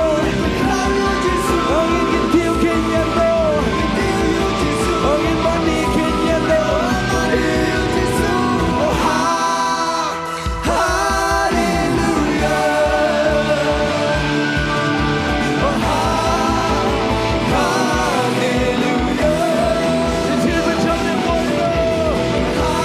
Oh, ngin kyntiew, ngin ïano. Oh, ngin mane, ngin ïano. Oh, ha. Hallelujah. Oh, ha-, hallelujah. Is he the champion warrior? Ha-,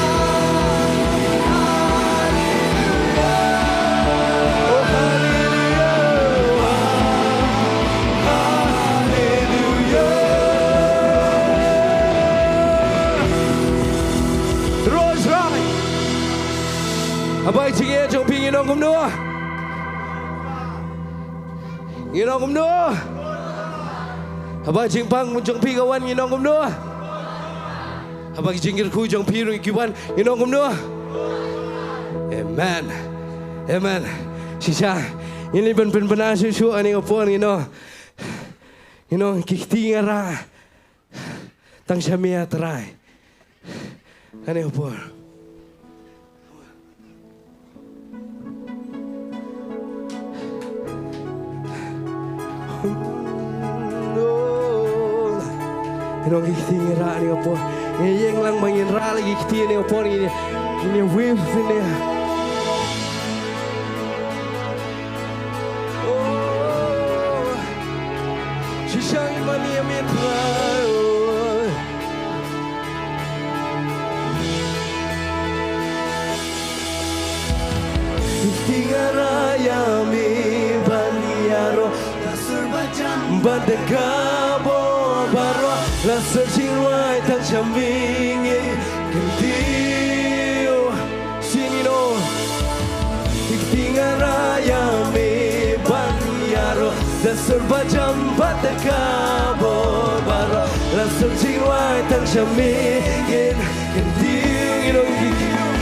Kumno? Ngi ong kumno? Haba jingpang jong phi ka wan, ngi ong kumno? Haba jingkyrkhu jong phi ruh ki wan, ngi ong kumno? Amen. Amen. Shisha, ngin ïa pyn pyn pyn shuh shuh ha kane ka por, ngi ong. Ngi ong ki kti nga rah tang sha me, A Trai. Ha kane ka por. Ngi ong ki kti nga rah ha kane ka por. Ngi ïeng lang ba ngin rah la ki kti ha kane ka por, ngin ïa, ngin ïa wave ne. Oh, shisha ngin mane ïa me Trai, oh. Ki kti nga rah ïa me ban ïaroh, la sor ba jam bad da ka bor baroh, la sor jingrwai tang sha me ngin kyntiew. Sien ïa no. Ki kti nga rah ïa me ban ïaroh, da sor ba jam bad da ka bor baroh, la sor jingrwai tang sha me ngin kyntiew. Ngi ong ki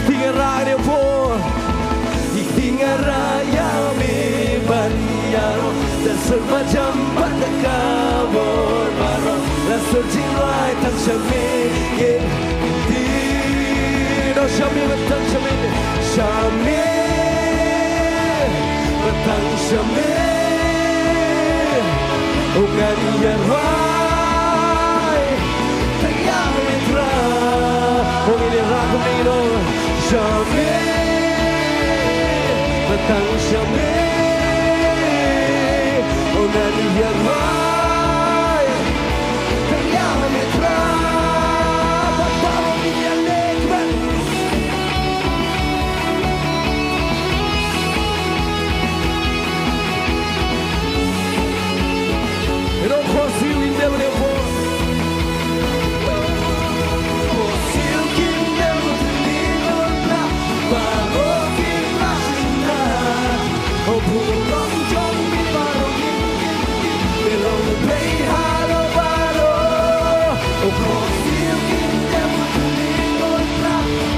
kti nga rah ha kane ka por. Ki kti nga rah ïa me ban ïaroh, da sor ba jam bad da ka bor baroh, la sor jingrwai tang sha me ngin kyntiew. Sha me, ba tang sha me, sha me, ba tang sha me. Oh, ngan ïa rwai tang ïa me Trai. Oh, ngin ïa rah kumne, sha me, ba tang sha me. Oh, ngan ïa rwai tang ïa me Trai. Baroh ngin ïa leh ban. Ngi ong khohsiew kin dem ha kane ka por. Khohsiew kin dem ha kane ka por. Baroh kin leit shynna. Oh, burom jong me baroh ngin, ngin, ngin. Me long U Blei halor baroh. Oh, khohsiew kin dem ha kane ka por.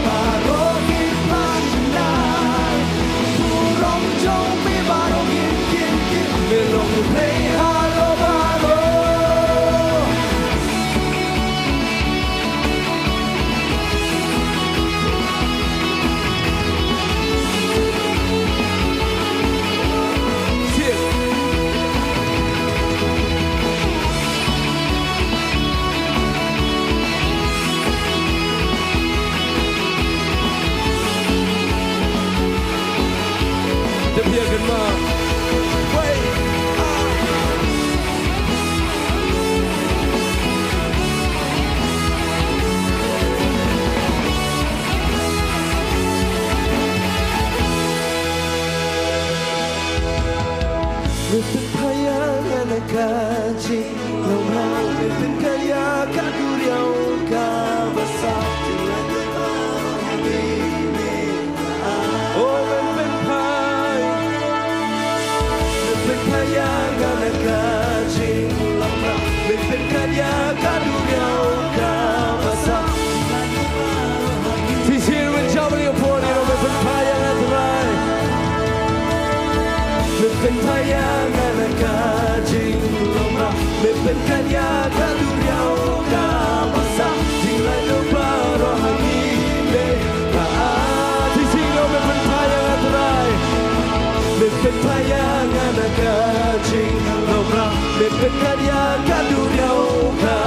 Baroh kin leit shynna. Burom jong me baroh ngin, ngin, ngin. Me long U Blei halor baroh. Me pynpaw ïa nga na ka jinglamra, me pynkylla ïa ka duriaw kaba sah. Oh, me pynpaw, me pynpaw ïa nga na ka jinglamra, me pynkylla ïa ka duriaw kaba sah. Shisien, wan jam ha kane ka por, ïa me pynpaw ïa nga Trai. Me pynpaw ïa nga na ka jinglamra, me pynkylla ïa ka duriaw kaba sah. Jinglait ruh baroh ha ngi me. Shisien, ïa me pynpaw ïa nga Trai. Me pynpaw ïa nga na ka jinglamra, me pynkylla ïa ka duriaw ka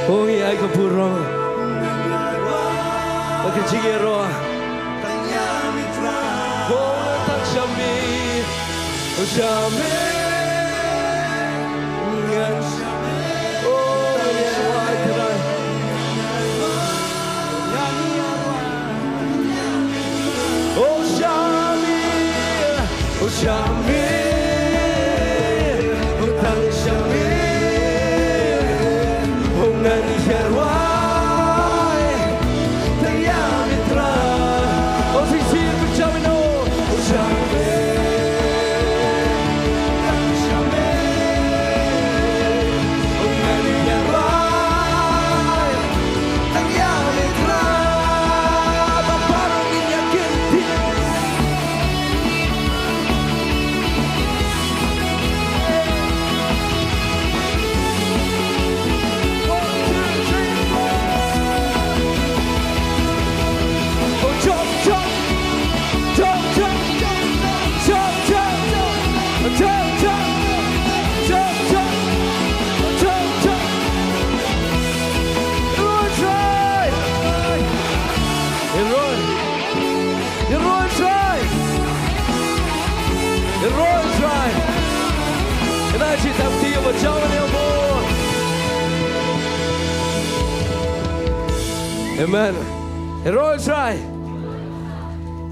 Ong ïa ka burom, ka jingïaroh. Ong tang sha me, sha me. Ngan, ong ïa Ïaroh ïa U Trai. Ïaroh ïa U Trai. Kane shi tam ti ba jam ne mo. Amen. Ïaroh ïa U Trai.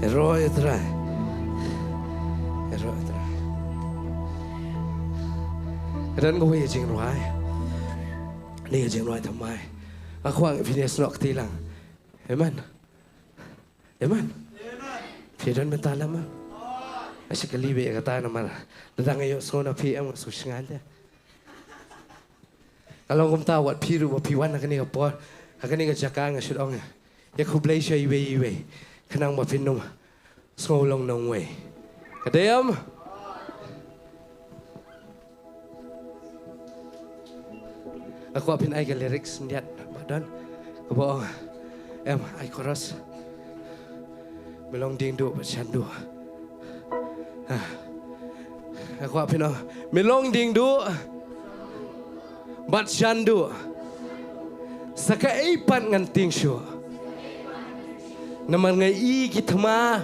Ïaroh ïa U Trai. Ïaroh ïa U Trai. Ka don kawei ka jingrwai. Kane ka jingrwai thymmai. Nga kwah phin ïasnoh kti lang. Amen. Amen. Phi don bynta lem ma? Nga shu kylli beit ïa kata namar lada nga ïohsngew na phi em nga sngewsynei te. Ka long kumta wat phi ruh ba phi wan ha kane ka por, ha kane ka jaka nga shu ong ïa khublei sha iwei iwei khnang ba phin ym sngew long nongwei. Ka dei em? Nga kwah phin ai ka lyrics khyndiat ba don kaba ong, em, ai chorus. Me long dieng duh bad shan duh. Ha. Nga kwah phin ong, me long dieng duh bad shan duh. Sa kaei pat ngan tieng shuh. Namar nga i ki thma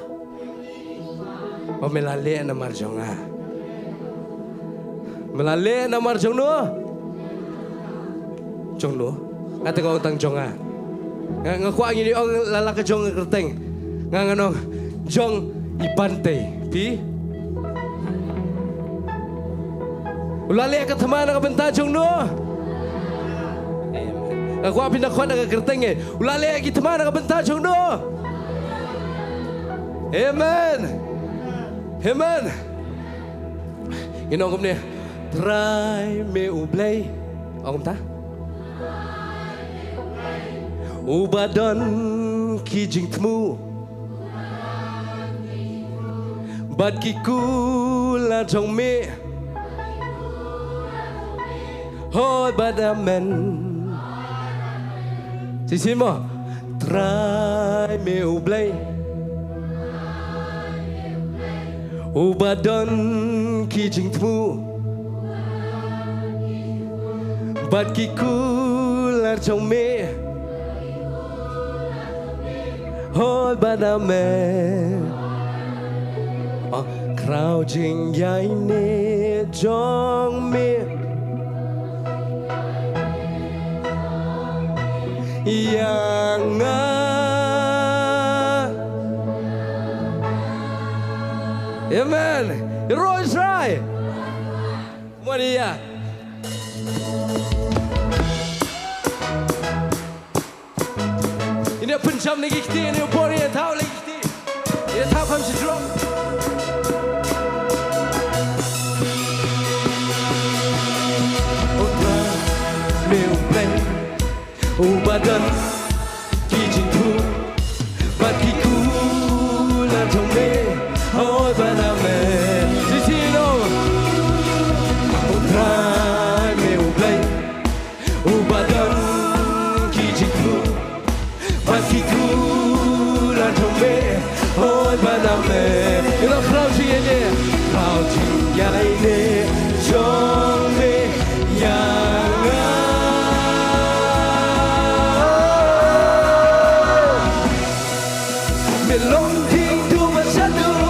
ba me la leh namar jong nga. Me la leh namar jong no? Jong no? Nga te nga ong tang jong nga. Nga, nga kwah ngin ong la la ka jong ka kyrteng. Nga ngan ong jong i Bantei. Phi? U la leh ka thma na ka bynta jong no? Nga kwah phin da khot na ka kyrteng eh. U la leh ki thma na ka bynta jong no? Amen. Amen. Ngin ong kumne. Trai me U Blei. Ong kumta. Uba don ki jingthmu bad ki kular jong me. Hooid bad amen. Shisien mo. Trai me U Blei uba don ki jingthmu bad ki kular jong me. Hoi ba na me. Ah, khraw jingïaineh jong me ïa nga. Amen. Roi Israel. Maria. Ine pynjam ne ki kti, ine por ine thaw le ki kti. Ine thaw kham shi jrong. U Trai me u Blei uba don ki jingthmu bad ki kular jong me, hoi ba na me. Shisien. U Trai me u Blei uba don ki jingthmu bad ki kular jong me, hoi ba na me. Ïa la khraw jingïaineh, khraw jingïaineh jong me ïa nga. Me long Jisu ba shaduh,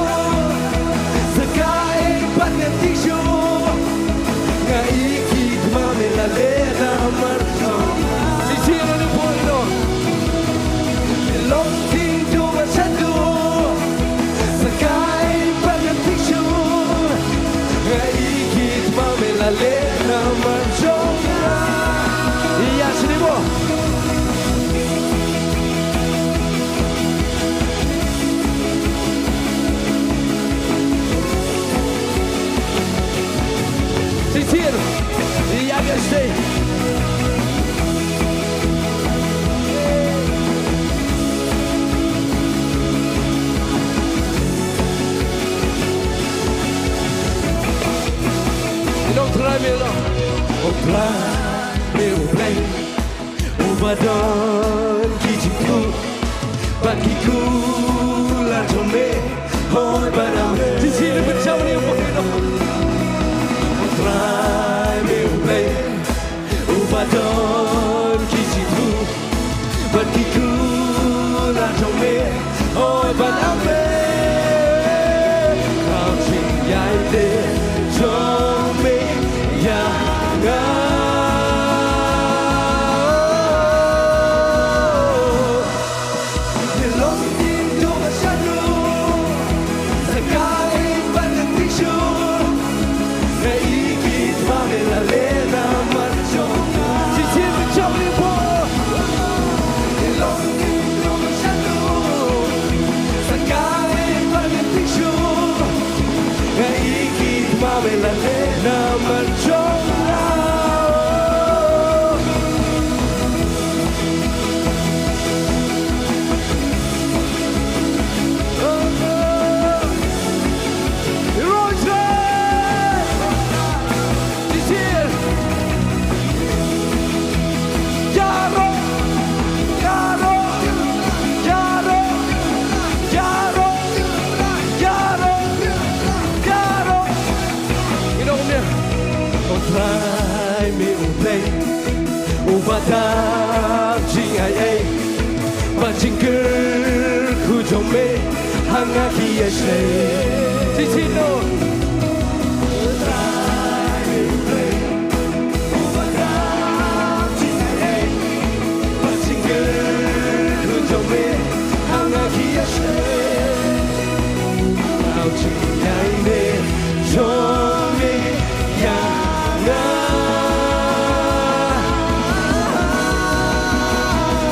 sa kaei pat ngan ïoh shuh. Nga ïeit ba me la leh namar jong nga. Shisien ïa une u por ïa u. Me long Jisu ba shaduh, sa kaei pat ngan ïoh shuh. Nga ïeit ba me la leh namar jong nga. Ïa shisien mo. Shisien. Ïa ka shisien. Ïa u Trai me long. U Trai me u Blei uba don ki jingthmu bad ki kular jong me, hoi ba na me. Shisien ïa u pynjam ne u pynjam. U Trai me u Blei uba don ki jingthmu bad ki kular jong me, hoi ba na me. Khraw jingïaineh jong me ïa nga. Me long Jisu ba shaduh, sa kaei pat ngan ïoh shuh. Nga ïeit ba me la leh namar jong nga. Shisien me jam ne u por. Me long Jisu ba shaduh, sa kaei pat ngan ïoh shuh. Nga ïeit ba me la leh namar jong nga. Ïa u Trai me u Blei uba dap jingaiei bad jingkyrkhu jong me ha nga ki ïa shlei. Shisien. U Trai me u Blei uba dap jingaiei bad jingkyrkhu jong me ha nga ki ïa shlei. Khraw jingïaineh jong me ïa nga.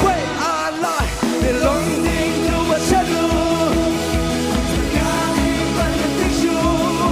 Wei, ala, me long Jisu ba shaduh. Sa kaei pat ngan ïoh shuh.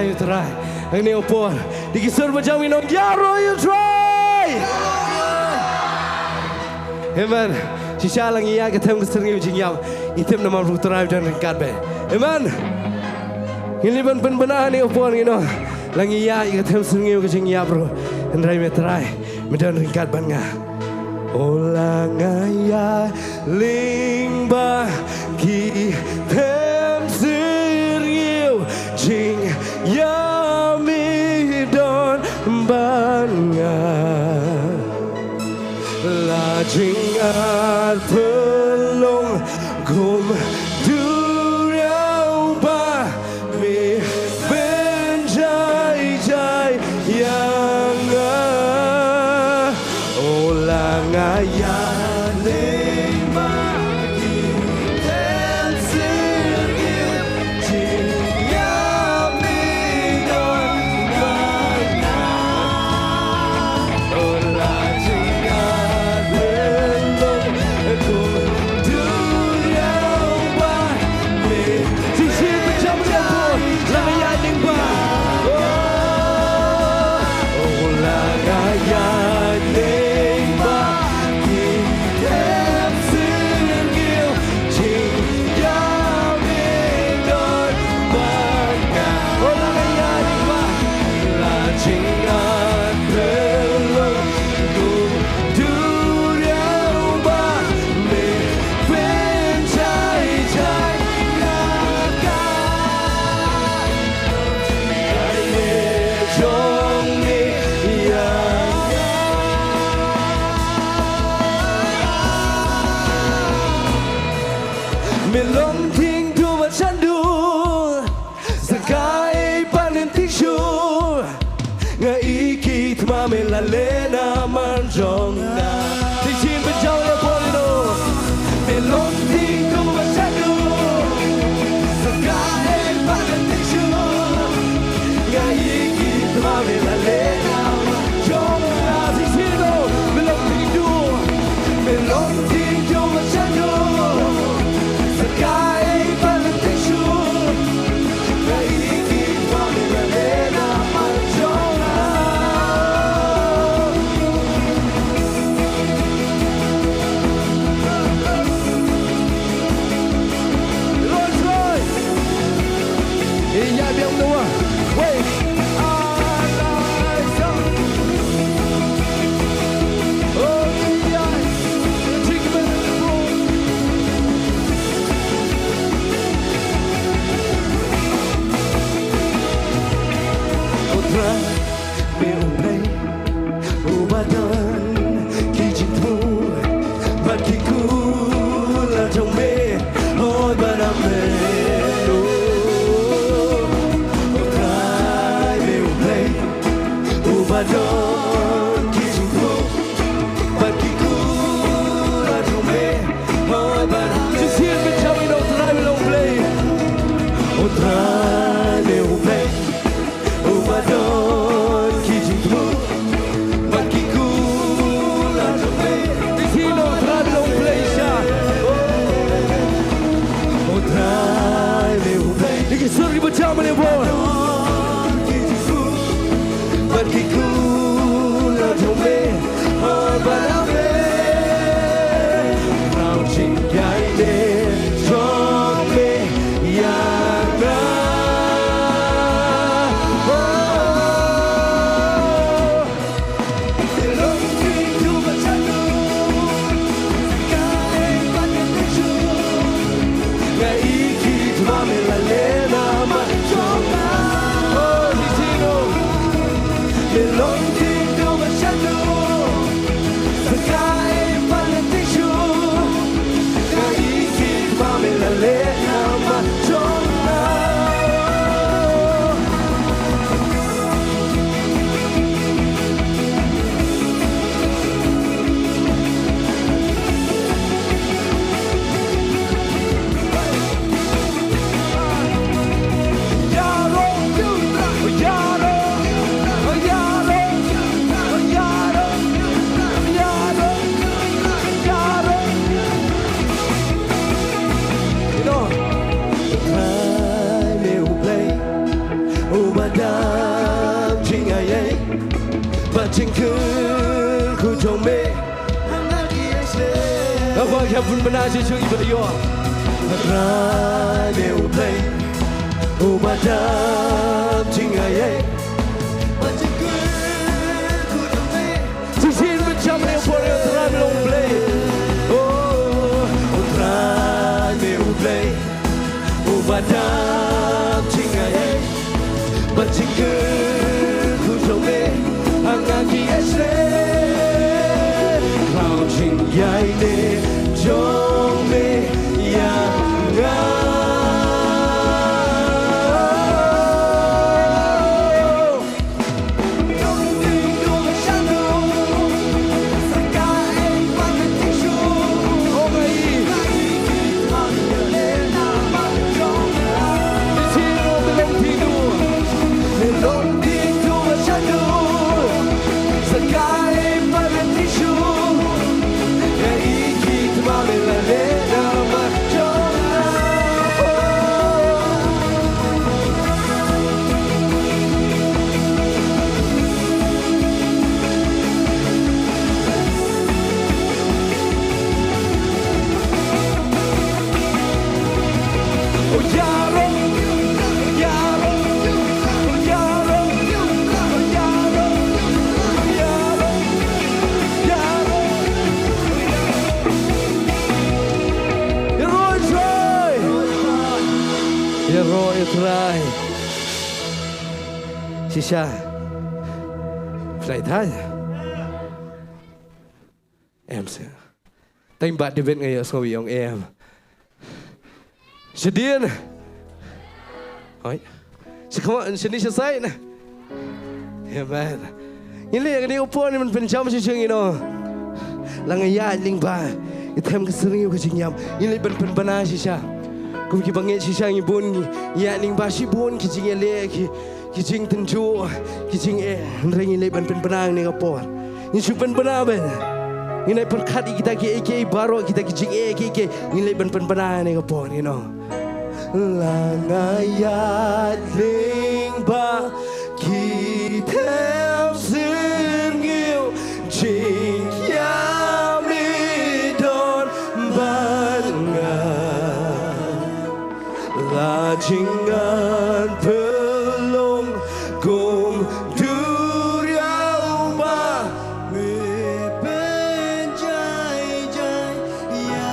Ïa u Trai. Hangne u por. Dei ki sur ba jam ngi ong ïaroh ïa u Trai. Amen. Shisha la ngi ïaid ka them ka syrngiew jingïap. Ngi tip namar ba u Trai u don ryngkat bad. Amen. Ngin ïa ban pynbna hangne u por ngi ong. La ngi ïaid ka them syrngiew ka jingïap ruh. Hynrei me Trai. Me don ryngkat bad nga. O la nga ïaid lyngba ki them syrngiew jingïap me don bad nga. La jynjar pynlong kum duriaw ba me pynjai jai ïa nga. O la nga ïaid lyngba ki them syrngiew jingïap me don bad nga. O la jynjar pynlong kum duriaw ba me Shisien pynjam ïa u Trai, la nga ïaid lyngba. Oh, oh, la nga ïaid lyngba ki them Kujong me. Haba ka pynbna shisha ki ba ïoh. Trai me u Blei. U ba dap jingaiei. Shisien ban jam ne por ïa u Trai me long Blei. Oh, u Trai me u Blei. U ba dap jingaiei. Bad jingkyrkhu jong me ha nga ki ïaishlei. Khraw jingïaineh jong me ïa nga. Ïaroh ïa u Trai. Ïaroh ïa u Trai. Shisha. Phi la ïa thait? Em seh. Tang ba David nga ïohsngew ïa ong em. Shadien. Hoi. Shakma, shani shasai na. Amen. Ngin leh kane ka por ban pynjam shisha, you know. La nga ïaid lyngba, i them ka syrngiew ka jingïap. Ngin leh ban pynbna shisha. Kum ki bangeit shisha ngi bun ngi ïaid lyngba shibun ki jingïaleh ki, ki jingtynjuh, ki jingeh. Hynrei ngin leh ban pynbna kane ka por. Ngin shu pynbna ban. Ngin leh pyrkhat ïa kita kiei kiei baroh, kita ki jingeh kiei kiei. Ngin leh ban pynbna kane ka por, you know. La nga ïaid lyngba ki them syrngiew, jingïap i don bad nga. La jingïap pynlong kum duriaw ba me pynjai jai ïa.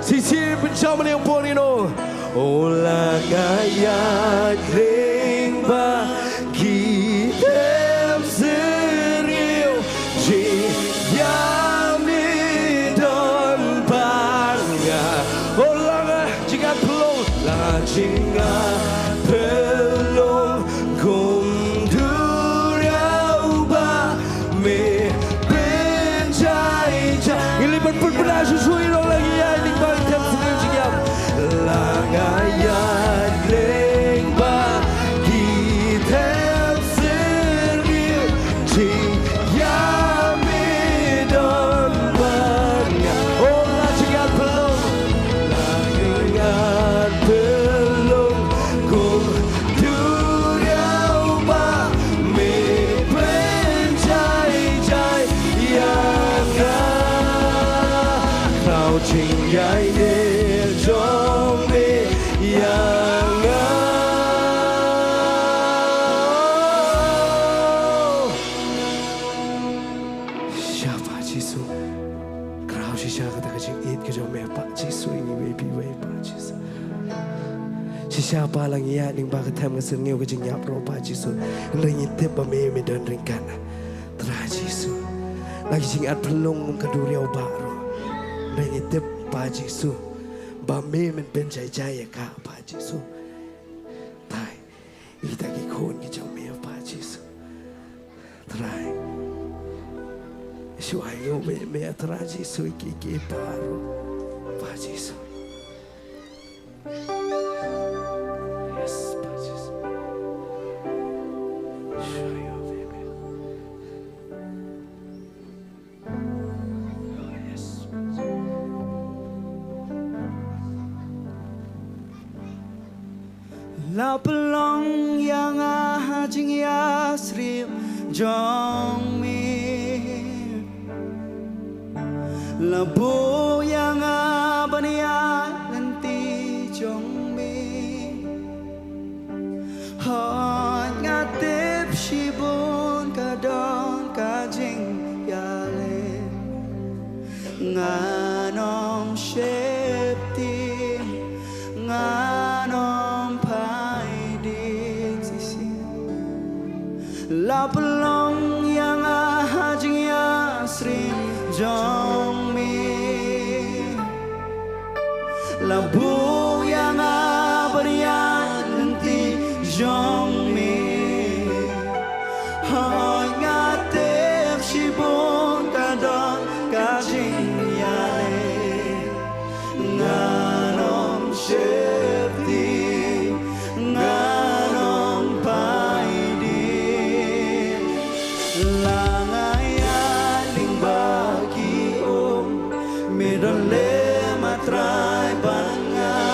Shisien pynjam ne por ino. O la nga ïaid lyngba ki them syrngiew, jingïap i don bad nga. O la nga jingïap pynlong, la jingïap pynlong kum duriaw ba me pynjai jai. Ngin leh ban pynbna shuh shuh ïa u Trai, la ngi ïaid lyngba ki them syrngiew jingïap. La nga ïaid lyngba ki them syrngiew, jingïap i don bad nga. O la jingïap pynlong, la jingïap pynlong kum duriaw ba me pynjai jai ïa nga. Khraw jingïaineh jong me ïa nga. Shisha Pa Jisu. Khraw shisha kata ka jingïeit ka jong me Pa Jisu, ngi wei bad wei Pa Jisu. Shisha Pa, la ngi ïaid lyngba ka them ka syrngiew ka jingïap ruh Pa Jisu. Hynrei ngi tip ba me, me don ryngkat. Trai Jisu. La ki jingïap pynlong kum ka duriaw ba ruh. Hynrei ngi tip Pa Jisu ba me men pynjai jai ïa ka Pa Jisu. Trai. Ïa kita ki khun ki jong me Pa Jisu. Trai. Shu ai ïa me, me Trai Jisu, ki, ki baroh. Pa Jisu. Yes, Pa Jisu. Shu ai ïa me, me. La pynlong ïa nga ha jingïasyriem jong me. La buh ïa nga ban ïaid lynti jong me. Hooid nga tip shibun ka don ka jingïaleh. Ngan ym sheptieng, ngan ym phaidien shisien. La pynlong ïa nga ha jingïasyriem jong me. La buh ïa nga ban ïaid lynti jong me. Hooid nga tip shibun ka don ka jingïaleh. Ngan ym sheptieng, ngan ym phaidien. La nga ïaid lyngba ki um, me don lem, A Trai, bad nga.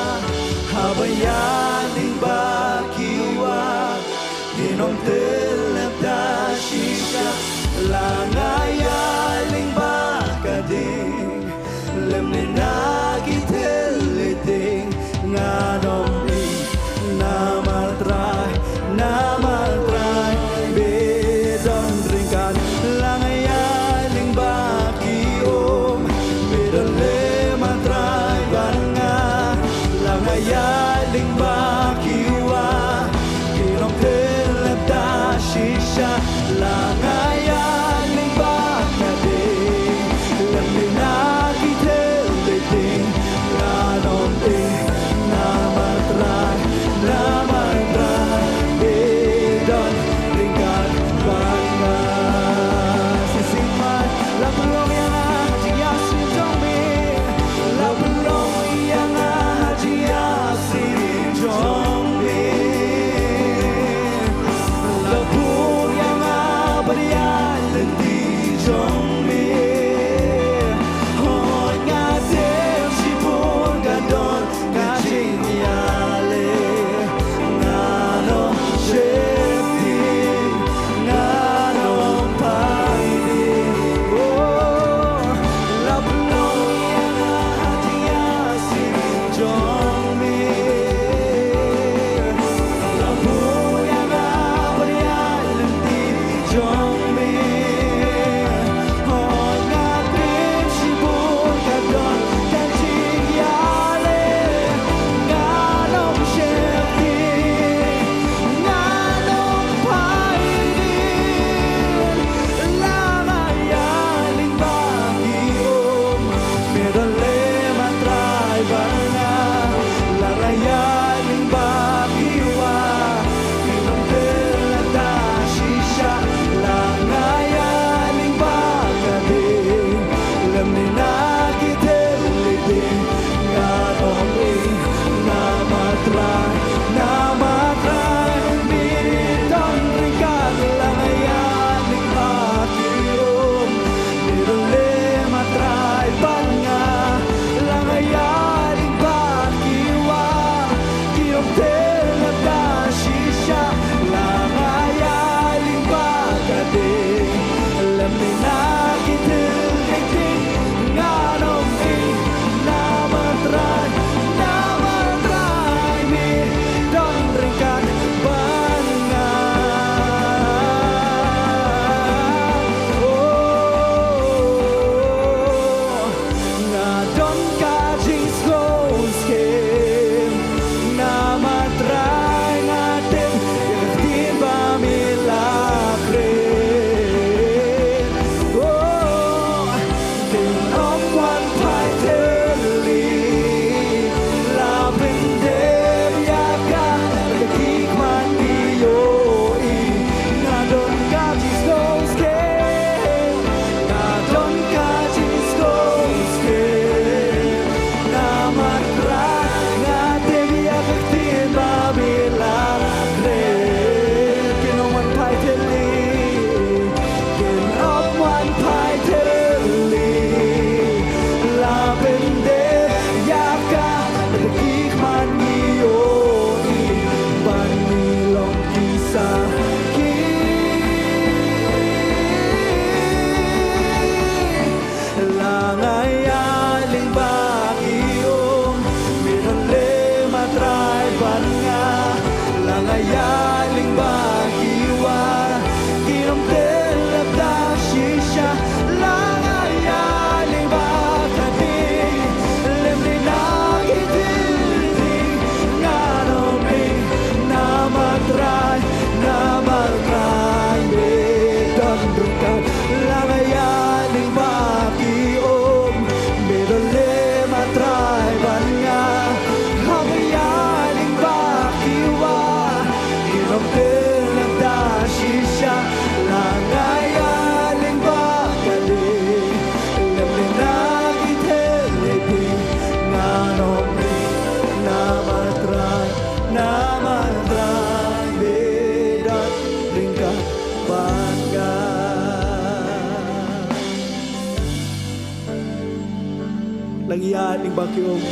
Lada ngi ïaid lyngba ki um,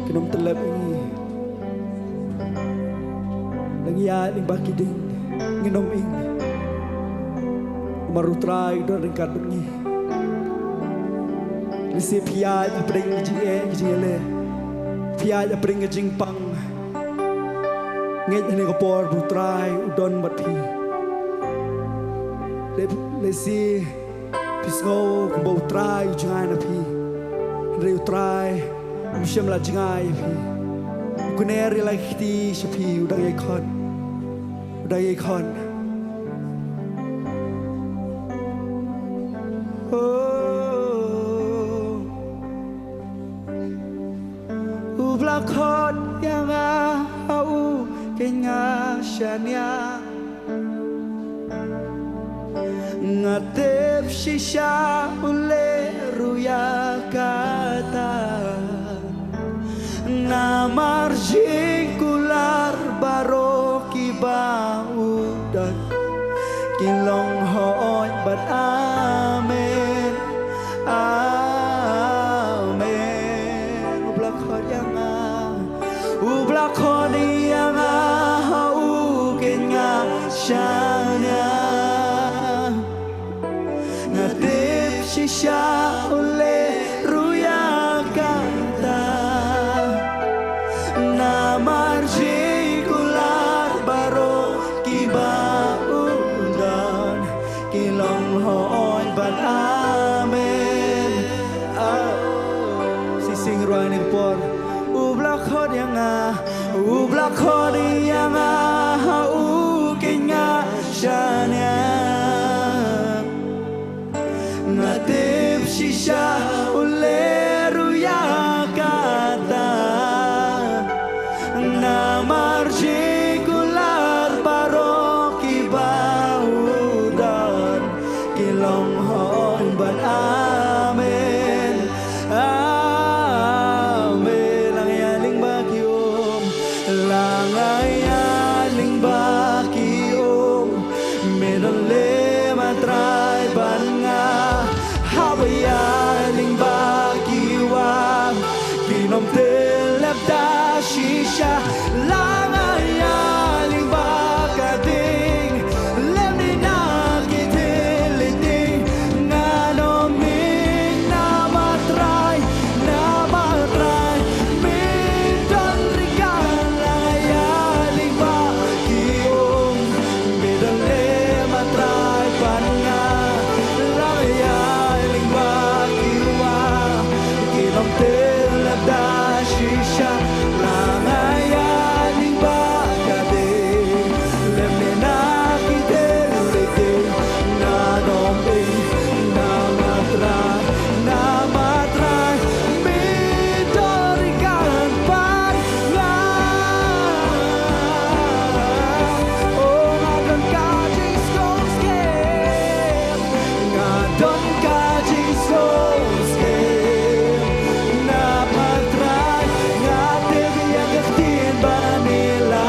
kin ym tyllep ïa ngi. Lada ngi ïaid lyngba ki ding, ngin ym ing. Namar U Trai u don ryngkat bad ngi. Lehse phi ïaid hapdeng ka jingeh, ka jingeh leh. Phi ïaid hapdeng ka jingpang. Ngeit ha kane ka por ba U Trai u don bad phi. Le, lehse phi sngew kumba U Trai u jngai na phi. Hynrei U Trai um shym la jngai ïa phi. U kner ïa la ki kti sha phi, u dang ïai khot. U dang ïai khot. Oh. U Blei khot ïa nga ha u keiñ nga shaniah. Nga tip shisha u leh ruh ïa kata. Namar jingkular baroh kiba u don ki long hooid bad amen. Amen. U Blei khot ïa nga. U Blei khot ïa nga ha u keiñ nga shaniah. Nga tip shisha u leh ruh ïa kata. Namar jingkular baroh kiba u don ki long hooid bad amen. Ah. Shisha ruh ha kane ka por. U Blei khot ïa nga. U Blei khot ïa nga ha u keiñ nga shaniah. Nga tip shisha u leh ruh ïa kata. Namar jingkular baroh kiba u don ki long hooid bad amen. Amen. Lada ngi ïaid lyngba ki um. Lada ngi ïaid lyngba ki um. Me don lem, ah Trai, bad nga. Haba ïaid lyngba ki wah, kin ym tyllep da shisha. Lada ngi ïaid lyngba ka ding, lymne na ki thylliej ding, ngan ym ing namar Trai, namar Trai me don ryngkat. Lada ngi ïaid lyngba ki um, me don lem, ah Trai, bad nga. Lada ngi ïaid lyngba ki wah, kin ym tyllep da shisha. Lada ngi ïaid lyngba ka ding, lymne na ki thylliej ding, ngan ym ing namar Trai, namar Trai me don ryngkat bad nga. Oh, nga don ka jingsngewskhem. Nga don ka jingsngewskhem. Namar Trai, nga tip ïa ka ktien ba me la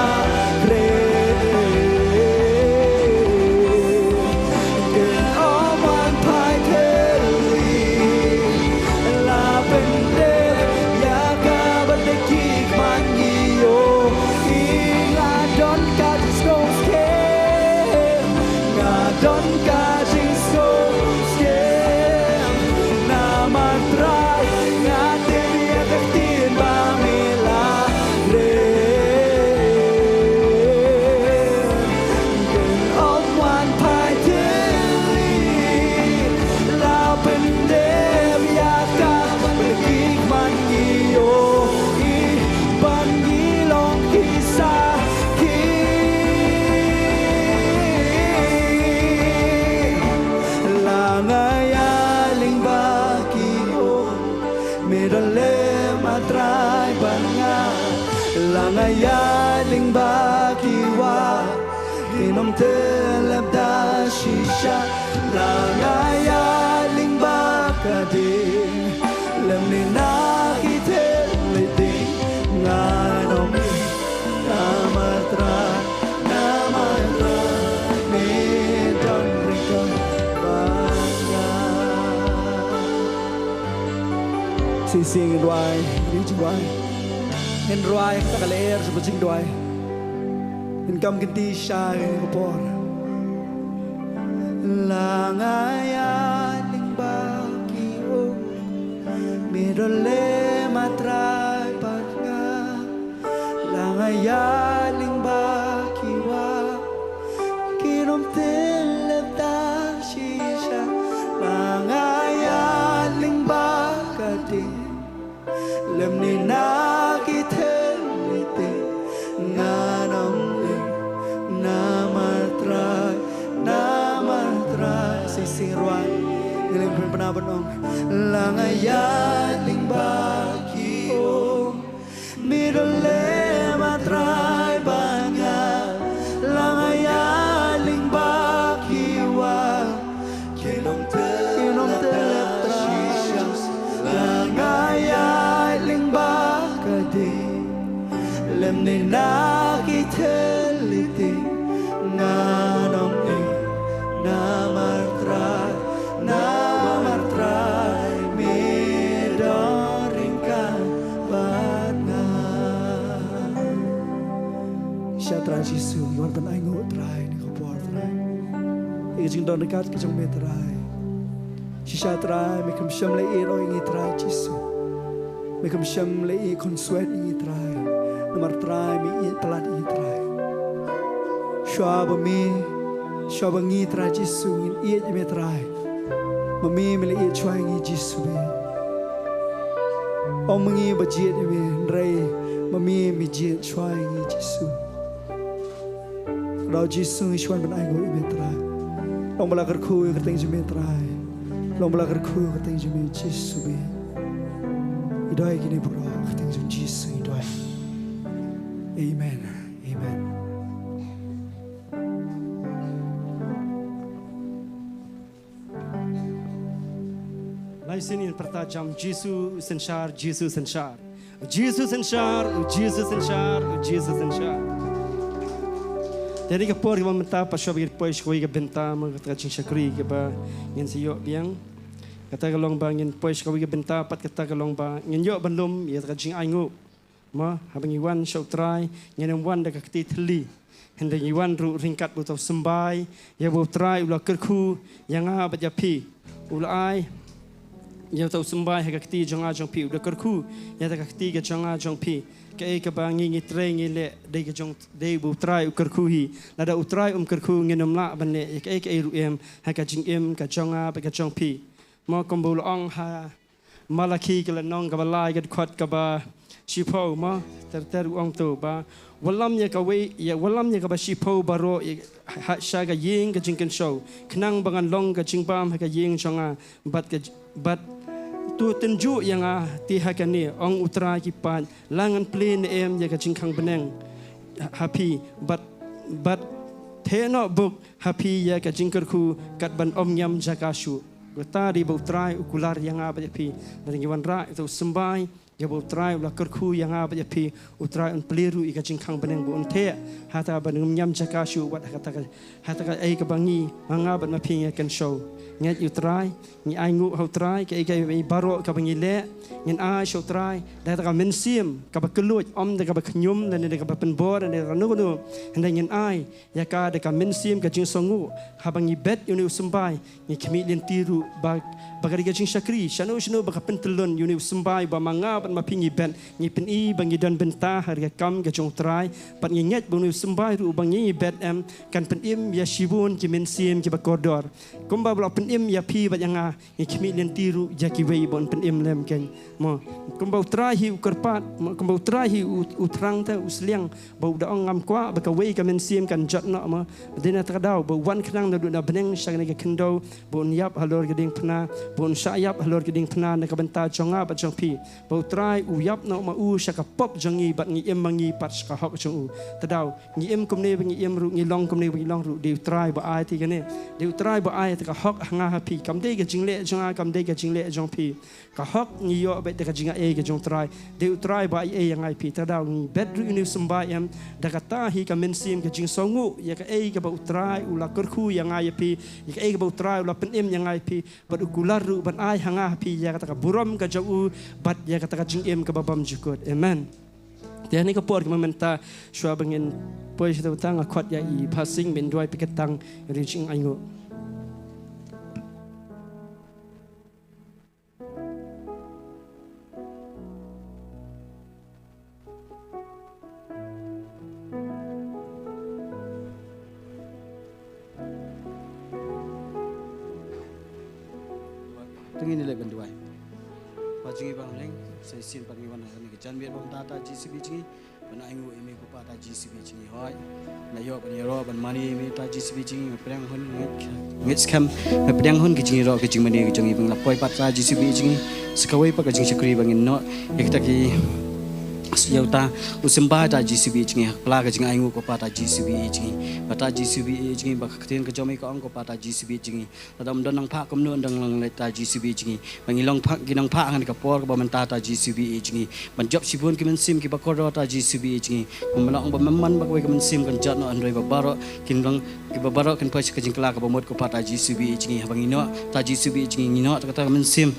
kren. Kin ym wan phai thylli. La pyndep ïa ka bad ki khmat ngi ïoh. Nga don ka jingsngewskhem. Nga don ka jingsngewskhem. Namar Trai, nga tip ïa ka ktien ba me la kren. Kin ym wan phai thylli. La pyndep ïa ka bad ki khmat ngi ïohi, bad ngi long ki sakhi. Lada ngi ïaid lyngba ki um, me don lem, ah Trai, bad nga. Lada ngi ïaid lyngba ki wah, kin ym tyllep da shisha. Lada ngi ïaid lyngba ka ding, lymne na ki thylliej ding, ngan ym ing namar Trai, namar Trai me don ryngkat bad nga. Shisien ngin rwai, ngin rwai. Ngin rwai kata ka lyer jong ka jingduwai. Ngin kam kynti sha ïa kane ka por. La nga ïaid lyngba ki um, me don lem, A Trai, bad nga. La nga ïaid lyngba ki wah, kin ym tyllep da shisha. La nga ïaid lyngba ka ding, lymne na ki thylliej ding, ngan ym ling, namar Trai, namar Trai. Shisien rwai, ngin ïa pynbna ban ong. La nga ïaid lyngba ki um, me don lem, A Trai, bad nga. La nga ïaid lyngba ki wah, kin ym tyllep da shisha. La nga ïaid lyngba ka ding, lymne na ki thylliej ding, ngan ym ling, namar Trai, namar Trai, me don ryngkat bad nga. Shisha Trai Jisu, ngi wan ban ainguh Trai, ha kane ka por Trai, ïa ka jingdon ryngkat ka jong me Trai. Shisha Trai, me khlem shym la ïehnoh ïa ngi Trai Jisu. Me khlem shym la ïehnoh consuet ïa ngi Trai. Namar Trai, me ïeit palat ïa ngi Trai. Shuwa ba me, shuwa ba ngi Trai Jisu ngin ïeit ïa me Trai, ma me me la ïeit shuwa ïa ngi Jisu me. Ym ma ngi ba jied ïa me, hynrei ma me me jied shuwa ïa ngi Jisu. Kynrad Jisu ngi shu wan ban ainguh ïa me Trai. Long ba la kyrkhu ïa ka kyrteng jong me Trai. Long ba la kyrkhu ïa ka kyrteng jong me Jisu me. Ngi duwai kine baroh ha ka kyrteng jong Jisu ngi duwai. Amen. Amen. Lai sien ngin pyrta jam: Jisu synshar, Jisu synshar. Jisu synshar, Jisu synshar, Jisu synshar. Te ha kane ka por kaba mynta pat shuwa ba ngin poi sha kawei ka bynta, mo, kata ka jingshakri kaba ngin sa ïoh biang. Kata ka long ba ngin poi sha kawei ka bynta pat, kata ka long ba ngin ïoh ban lum ïa kata ka jingainguh. Mo, haba ngi wan sha u Trai, ngin ym wan da ka kti thylli. Hynrei ngi wan ruh ryngkat bad uta u symbai, ïa uba u Trai u la kyrkhu ïa nga bad ïa phi. U la ai ïa uta u symbai ha ka kti jong nga jong phi, u la kyrkhu ïa kata ka kti ka jong nga jong phi. Kaei kaba ngi, ngi trei ngi leh, dei ka jong, dei ba u Trai u kyrkhu hi. Lada u Trai um kyrkhu, ngin ym lah ban leh ïa kaei kaei ruh em ha ka jingim ka jong nga bad ka jong phi. Mo, kumba u la ong ha Malaki ka lynnong kaba lai, ka dkhot kaba shiphew, mo, ter ter u ong to ba, wallam ïa kawei, ïa, wallam ïa kaba shiphew baroh ïa, ha, sha ka ïing ka jingkynshew, khnang ba ngan long ka jingbam ha ka ïing jong nga, bad ka j-, bad to tynjuh ïa nga te ha kane, ong u Trai ki paid, la ngan plie ne em ïa ka jingkhang bneng ha phi, bad, bad theh noh buk ha phi ïa ka jingkyrkhu kat ban ym niam jaka shuh. Kata dei ba u Trai u kular ïa nga bad ïa phi. Lada ngi wanrah ïa uta u symbai, ïa uba u Trai u la kyrkhu ïa nga bad ïa phi, u Trai un plie ruh ïa ka jingkhang bneng ba un theh, hata ban ym niam jaka shuh wat ha kata ka, ha kata kaei kaba ngi, ma nga bad ma phi ngi kynshew. Ngeit ïa u Trai, ngi ainguh ha u Trai, kaei kaei baroh kaba ngi leh, ngin ai sha u Trai da kata ka mynsiem kaba kylluid, ym da kaba khñium, lane da kaba pynbor, lane da kano kano. Hynrei ngin ai ïa ka da ka mynsiem ka jingsngewnguh. Haba ngi bet ïa une u symbai, ngi khmih lynti ruh ba, ba ka dei ka jingshakri, shano shano ba ka pyntyllun ïa une u symbai, ba ma nga bad ma phi ngi bet, ngi pyni ba ngi don bynta ha ka kam ka jong u Trai, bad ngi ngeit ba une u symbai ruh ba ngi, ngi bet em, kan pynim ïa shibun ki mynsiem kiba kordor. Kumba ba la pynim ïa phi bad ïa nga, ngi khmih lynti ruh ïa kiwei ba un pynim lem kein. Mo, kumba u Trai hi u kyrpad, mo, kumba u Trai hi u, u thrang te u sliang, ba u da ong ngam kwah ba kawei ka mynsiem kan jot noh, mo. Dei na kata ka daw ba u wan khnang naduh na bneng sha kane ka khyndew, ba un ïap halor ka diengphna, ba un shah ïap halor ka diengphna na ka bynta jong nga bad jong phi. Ba u Trai u ïap noh ma u sha ka pop jong ngi bad ngi im ma ngi pat sha ka hok jong u. Te daw, ngi im kumne ba ngi im ruh, ngi long kumne ba ngi long ruh, dei u Trai ba ai te kane. Dei u Trai ba ai te ka hok ha nga ha phi. Kam dei ka jingleh jong nga, kam dei ka jingleh jong phi. Ka hok ngi ïoh beit da ka jingai ka jong Trai. Dei u Trai ba ai ei ïa nga ïa phi. Te daw ngi bet ruh ïa une u symbai em. Da kata hi ka mynsiem ka jingsngewnguh ïa kaei kaba u Trai u la kyrkhu ïa nga ïa phi. Ïa kaei kaba u Trai u la pynim ïa nga ïa phi. Bad u kular ruh ban ai ha nga ha phi ïa kata ka burom ka jong u. Bad ïa kata ka jingim kaba bymjukut. Amen. Te ha kane ka por kaba mynta shuwa ba ngin poi sha uta u tang, nga khot ïa i Bah Sing ban duwai pyrkhat tang ïa u jingainguh. To ngin ïa leit ban duwai. Kpa jong ngi ba ha bneng, sa shisien pat ngi wan ha kane ka janmiet ba mynta, Trai Jisu Blei jong ngi. Ban ainguh ïa me ko Kpa Trai Jisu Blei jong ngi, hooid. Ngi ïoh ban ïaroh ban mane ïa me Trai Jisu Blei jong ngi, nga pdiang hun, nga ngeit skhem, nga pdiang hun ka jingïaroh ka jingmane ka jong ngi ba ngi la poi pat Trai Jisu Blei jong ngi. Sa kawei pat ka jingshakri ba ngin noh ïa kita ki, ïa uta u symbai Trai Jisu Blei jong ngi, ha kpla ka jingainguh ko Kpa Trai Jisu Blei jong ngi. Ba Trai Jisu Blei jong ngi, ba ka ktien ka jong me ka ong ko Kpa Trai Jisu Blei jong ngi. Lada ym don nongphah kumno ym don nonglet Trai Jisu Blei jong ngi. Ba ngi long phah, ki nongphah ha kane ka por kaba mynta Trai Jisu Blei jong ngi. Ban jop shibun ki mynsiem kiba kordor Trai Jisu Blei jong ngi. Ba me la ong ba me mon ba kawei ka mynsiem kan jot noh, hynrei ba baroh kin long, kiba baroh kin poi sha ka jingkylla kaba mut ko Kpa Trai Jisu Blei jong ngi. Haba ngi noh Trai Jisu Blei jong ngi, ngi noh da kata ka mynsiem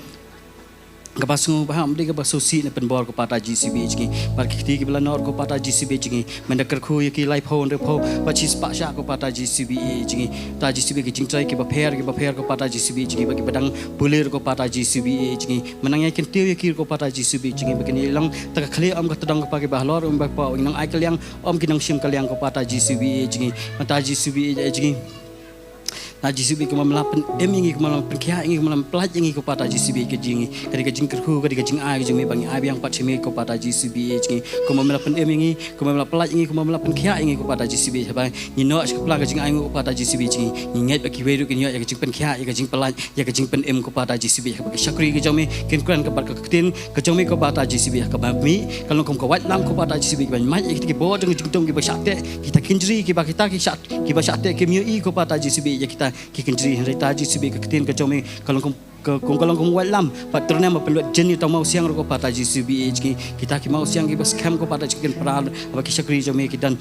kaba sngewbha, ym dei kaba sngewsih ne pynbor ko Kpa Trai Jisu Blei jong ngi. Bad ki kti kiba la noh ko Kpa Trai Jisu Blei jong ngi, men da kyrkhu ïa ki laiphew hynriewphew bad shispah shah ko Kpa Trai Jisu Blei jong ngi. Trai Jisu Blei, ki jingtrei kiba pher kiba pher ko Kpa Trai Jisu Blei jong ngi, bad kiba dang pule ko Kpa Trai Jisu Blei jong ngi, men nang ïai kyntiew ïa ki ko Kpa Trai Jisu Blei jong ngi, ba kin ïai long da ka khlieh ym ka tdong ko Kpa, kiba halor ym ba paw, nang ai kylliang ym ki nongshim kylliang ko Kpa Trai Jisu Blei jong ngi. Trai Jisu Blei jong ngi, Trai Jisu Blei, kumba me la pynim ïa ngi, kumba me la pynkhiah ïa ngi, kumba me la pyllait ïa ngi ko Kpa Trai Jisu Blei, ka jing, ka dei ka jingkyrkhu, ka dei ka jingai ka jong me ba ngi ai biang pat sha me ko Kpa Trai Jisu Blei jong ngi. Kumba me la pynim ïa ngi, kumba me la pyllait ïa ngi, kumba me la pynkhiah ïa ngi ko Kpa Trai Jisu Blei, haba ngi noh sha ka pla ka jingainguh ko Kpa Trai Jisu Blei jong ngi, ngi ngeit ba kiwei ruh kin ïoh ïa ka jingpynkhiah, ïa ka jingpyllait, ïa ka jingpynim ko Kpa Trai Jisu Blei, haba ki shakri ki jong me kin kren ka bad ka ktien ka jong me ko Kpa Trai Jisu Blei, kaba mih ka long kum ka waitlam ko Kpa Trai Jisu Blei, ban mait ïa kita ki bor jong ka jingdum kiba shah teh, kita ki kynjri kiba, kita ki shah, kiba shah teh kim ïohi ko Kpa Trai Jisu Blei ïa kita ki kynjri, hynrei Trai Jisu Blei, ka ktien ka jong me ka long kum, ka, kum ka long kum waitlam, bad tyrnem ba pynlut jin ïa uta u mawsiang ruh ko Kpa Trai Jisu Blei jong ngi, kita ki mawsiang kiba skhem ko Kpa Trai Jisu Blei, kin pra, haba ki shakri jong me ki don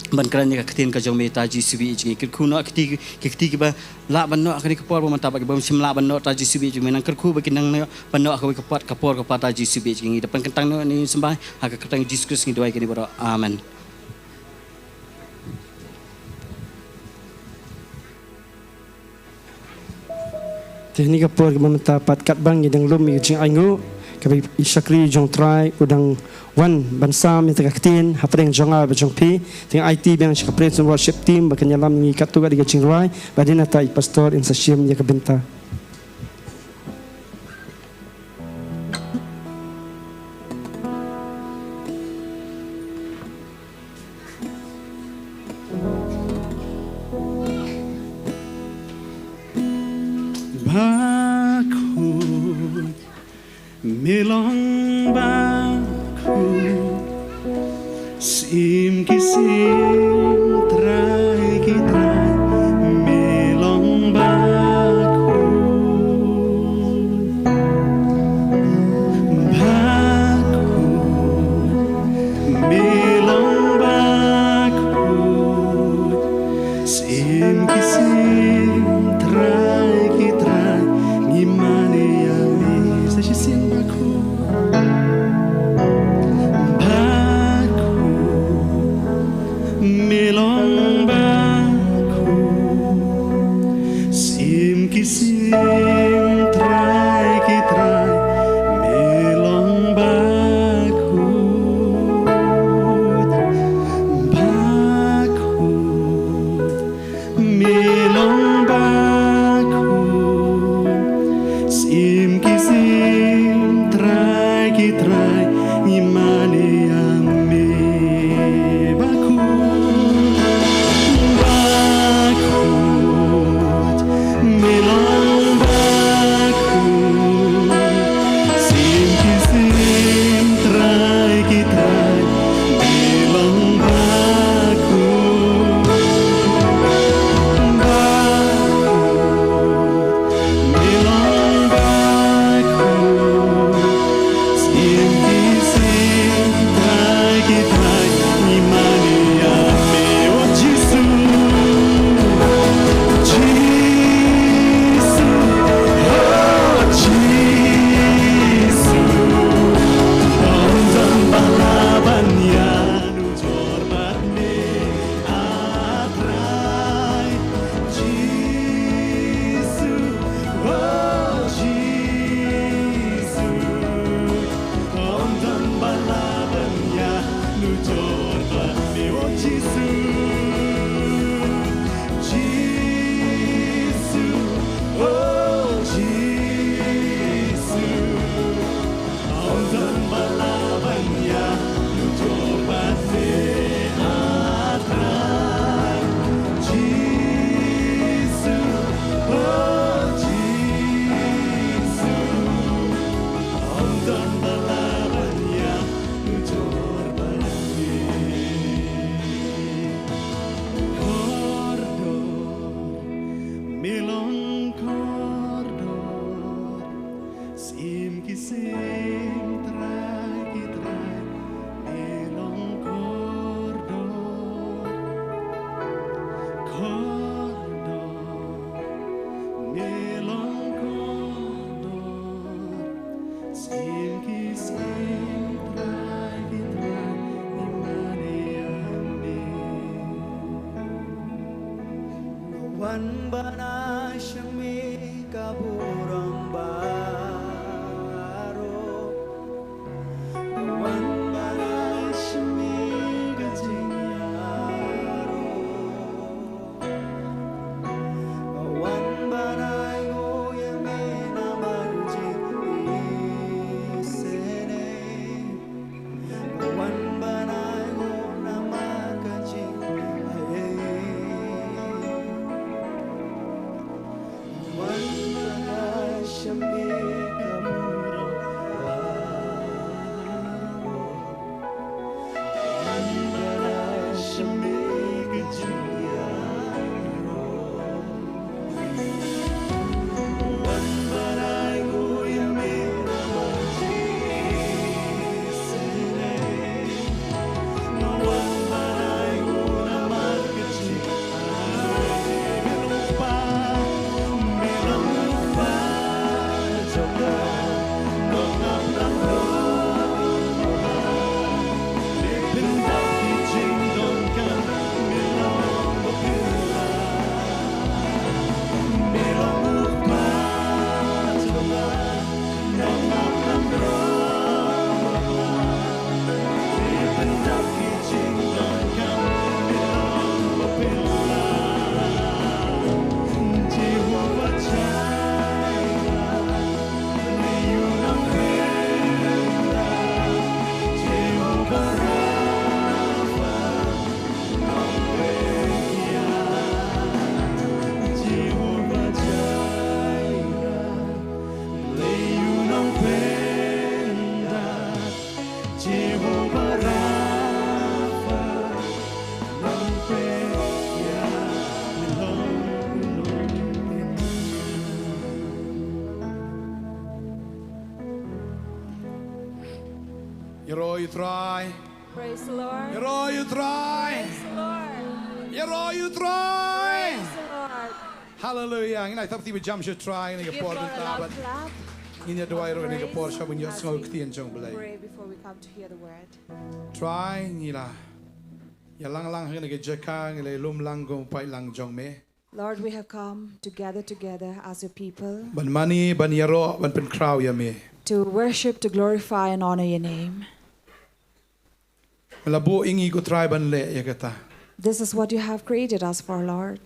ban kren ïa ka ktien ka jong me Trai Jisu Blei jong ngi. Kyrkhu noh ki kti, ki kti kiba lah ban noh ha kane ka por ba mynta, bad kiba ym shym lah ban noh Trai Jisu Blei jong ngi, men nang kyrkhu ba kin nang noh ban noh ha kawei ka por, ka por ko Kpa Trai Jisu Blei jong ngi. Da pynkyntang noh ïa kane ka symbai ha ka kyrteng Jisu Khrist ngi duwai kane baroh. Amen. Te ha kane ka por kaba mynta pat, katba ngi dang lum ïa ka jingainguh, kaba i shakri jong Trai u dang wan ban sam ïa ka ktien hapdeng jong nga bad jong phi, te nga aiti biang sha ka praise and worship team ba kin ïalam ïa ngi katto katne ka jingrwai, bad hadien nangta i pastor in sa shim ïa ka bynta. Bakhuid, me long bakhuid. Syiem ki syiem, Trai ki trai, me long bakhuid. Bakhuid, me long bakhuid. Syiem ki syiem, Trai ki trai, ngi mane ïa me. Sa shisien bakhuid. Bakhuid, me long bakhuid. Syiem ki syiem, Trai ki trai, me long bakhuid. Bakhuid, me long bakhuid. Syiem ki syiem, Trai ki trai, ngi mane ïa me. Bakhuid, bakhuid, me long bakhuid. Syiem ki syiem, Syiem ki syiem, Trai ki trai, me long kordor, kordor, me long kordor. Syiem ki syiem, Trai ki trai, me mane ïa me. Wan ban ai sha me ka burom baroh. Wan ban ai sha me ka jingïaroh. Wan ban ai nguh ïa me namar ka jingisynei. Wan ban ai nguh namar ka jingaiei. Wan ban ai sha me ka burom baroh. Wan ban ai sha me ka jingïaroh. Wan ban ai nguh ïa me namar ka jingisynei. Wan ban ai nguh namar ka jingaiei. Me long u Kpa, me long u Kpa jong nga, nongap langbrot. Me pyndap ki jingdonkam, me long u Kpa. Me long u Kpa jong nga, nongap langbrot. Me pyndap ki jingdonkam, me long u Kpa. Jehovah Jireh, me long u Kpa. Jehovah Rapha, Ïaroh ïa u Trai. Praise the Lord. Ïaroh ïa u Trai. Praise the Lord. Ïaroh ïa u Trai. Praise the Lord. Hallelujah. Ngin ai thap kti ba jam sha u Trai ha kane ka por mynta bad ngin ïa duwai ruh ha kane ka por sha ban ïohsngew ïa ka ktien jong U Blei. Pray before we come to hear the word. Trai, ngi la ïalang lang ha kane ka jaka, ngi la lum lang kum u paidlang jong me. Lord, we have come to gather together as your people. Ban mane, ban ïaroh, ban pynkhraw ïa me. To worship, to glorify and honor your name. Me la buh ïa ngi ko Trai ban leh ïa kata. This is what you have created us for, Lord.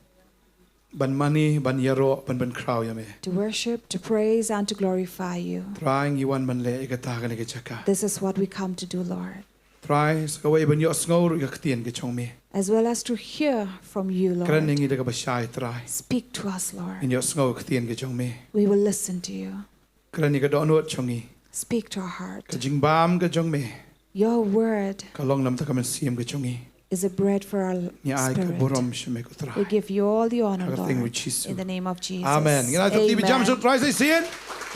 Ban mane, ban ïaroh, ban pynkhraw ïa me. To worship, to praise and to glorify you. Trai, ngi wan ban leh ïa kata ha kane ka jaka. This is what we come to do, Lord. Trai, sa kawei ban ïohsngew ruh ïa ka ktien ka jong me. As well as to hear from you, Lord. Kren ïa ngi da kaba shai, Trai. Speak to us, Lord. Ngin ïohsngew ïa ka ktien ka jong me. We will listen to you. Kren ïa ka dohnud jong ngi. Speak to our heart. Ka jingbam ka jong me. Your word. Ka long na ka bynta ka mynsiem ka jong ngi. Is a bread for our spirit. Ngi ai ka burom sha me ko Trai. We give you all the honor, Lord. Ha ka kyrteng u Jisu. In the name of Jesus. Amen. Ngin ai thap kti ba jam sha u Trai sa shisien.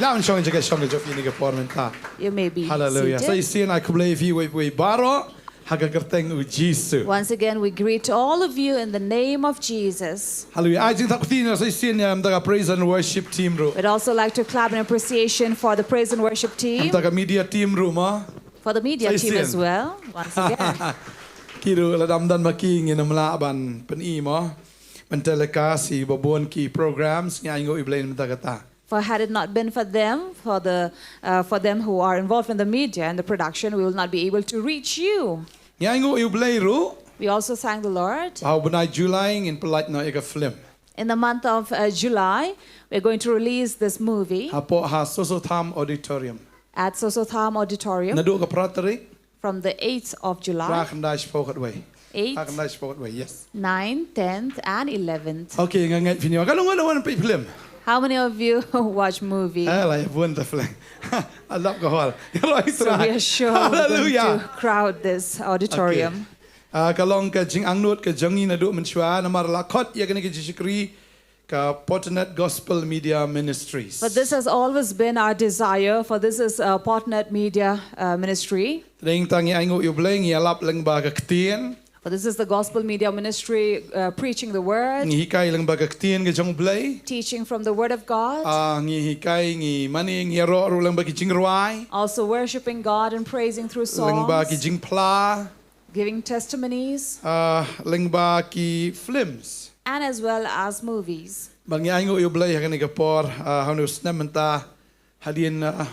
Lam shong jaka shong ka jong phi ha kane ka por mynta. You may be seated. Hallelujah. Sa shisien ai khublei ïa phi uwei pa uwei baroh ha ka kyrteng u Jisu. Once again, we greet all of you in the name of Jesus. Hallelujah. Ai jingthap kti na sa shisien ïa ka praise and worship team ruh. We'd also like to clap in appreciation for the praise and worship team. Ka media team ruh mo. For the media team as well, once again. Ki ruh lada ym don ma ki ngin ym lah ban pyni mo, ban telecast ïa ba bun ki programs, ngi ainguh ïa U Blei na ka bynta kata. For had it not been for them, for the, uh, for them who are involved in the media and the production, we will not be able to reach you. Ngi ainguh ïa U Blei ruh. We also thank the Lord. Ha u bnai July ngin pynlait noh ïa ka film. In the month of, uh, July, we're going to release this movie. Hapoh ha Sosotham Auditorium. At Sosotham Auditorium. Naduh ka phra tarik. From the eighth of July. Phra khyndai shiphew khatwei. Eight, phra khyndai shiphew khatwei, yes. Nine, tenth and eleventh. Okay, nga ngeit phin ïoh. Ka long wan wan peit film. How many of you watch movie? Eh, la ïa bun ta film. Alap ka hall. So we are sure we're going to crowd this auditorium. Okay. Ah, ka long ka jingangnud ka jong ngi naduh mynshuwa namar la khot ïa kane ka jingshakri ka Potternet Gospel Media Ministries. But this has always been our desire, for this is uh, Potternet Media uh, Ministry. Te ngi tang ngi ainguh ïa U Blei, ngi ïalap lyngba ka ktien. For this is the Gospel Media Ministry uh, preaching the word, Ngi hikai lyngba ka ktien ka jong U Blei. Teaching from the word of God. Ah, ngi hikai, ngi mane, ngi ïaroh ruh lyngba ki jingrwai. Also worshiping God and praising through songs. Lyngba ki jingphla. Giving testimonies. Ah, lyngba ki films. And as well as movies. Bad ngi ainguh ïa U Blei ha kane ka por, ah, ha une u snem mynta, hadien, ah,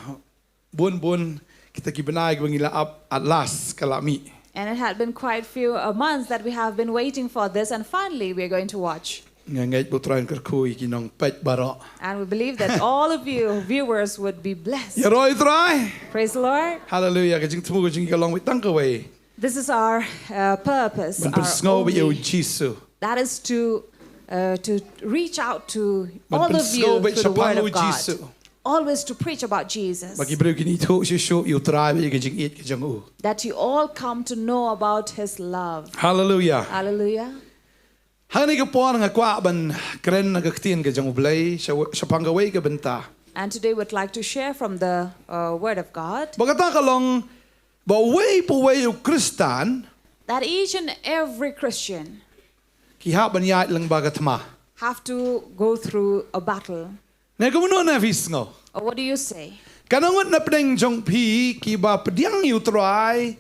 bun bun kita ki bnai kiba ngi la ap, at last ka la mih. And it had been quite few uh, months that we have been waiting for this, and finally we are going to watch. Nga ngeit ba U Trai un kyrkhu ïa ki nongpeit baroh. And we believe that all of you viewers would be blessed. Ïaroh ïa U Trai. Praise the Lord. Hallelujah. Ka jingthmu ka jong ngi ka long beit tang kawei. This is our uh, purpose. Ban pynsngew beit ïa U Jisu. That is to uh, to reach out to all of you through the word of God. Always to preach about Jesus. Ba ki briew kin ithuh shuh shuh ïa U Trai bad ïa ka jingïeit ka jong u. That you all come to know about his love. Hallelujah. Hallelujah. Hangne ka por nga kwah ban kren na ka ktien ka jong U Blei shaphang kawei ka bynta. And today we'd like to share from the uh, word of God. Ba kata ka long ba uwei pa uwei u Khristan. That each and every Christian. Ki hap ban ïaid lyngba ka thma. Have to go through a battle. Ne kumno na phi sngew? Or what do you say? Katno ngut na pdeng jong phi kiba pdiang ïa U Trai,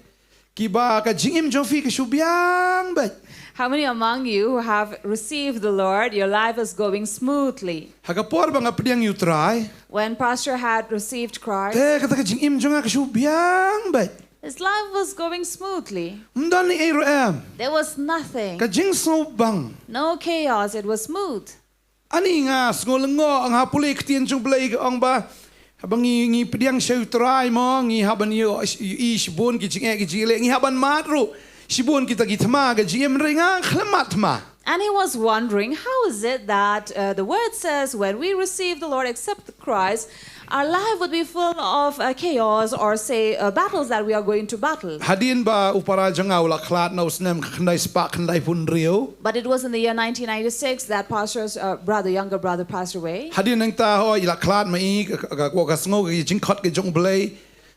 kiba ka jingim jong phi ka shu biang beit. How many among you who have received the Lord, your life is going smoothly? Ha ka por ba nga pdiang ïa U Trai. When Pastor had received Christ, te kata ka jingim jong nga ka shu biang beit. His life was going smoothly. Ym don ei ei ruh em. There was nothing. Ka jingsngewbang. No chaos, it was smooth. Ani nga sngew lyngngoh nga pule ktien jong U Blei ka ong ba haba ngi ngi pdiang sha U Trai mo ngi hap ban ïoh ïohi shibun ki jingeh ki jingleh ngi hap ban mad ruh shibun kita ki thma ka jingim hynrei nga khlem mad thma. And he was wondering, how is it that uh, the word says when we receive the Lord, accept Christ, our life would be full of uh, chaos or say uh, battles that we are going to battle. Hadien ba u para jong nga u la khlad na u snem khyndai spah khyndai phew hynriew. But it was in the year nineteen ninety-six that pastor's uh, brother, younger brother, passed away. Hadien nangta hoi i la khlad ma i ka ka ka ka sngew ka jingkhot ka jong U Blei.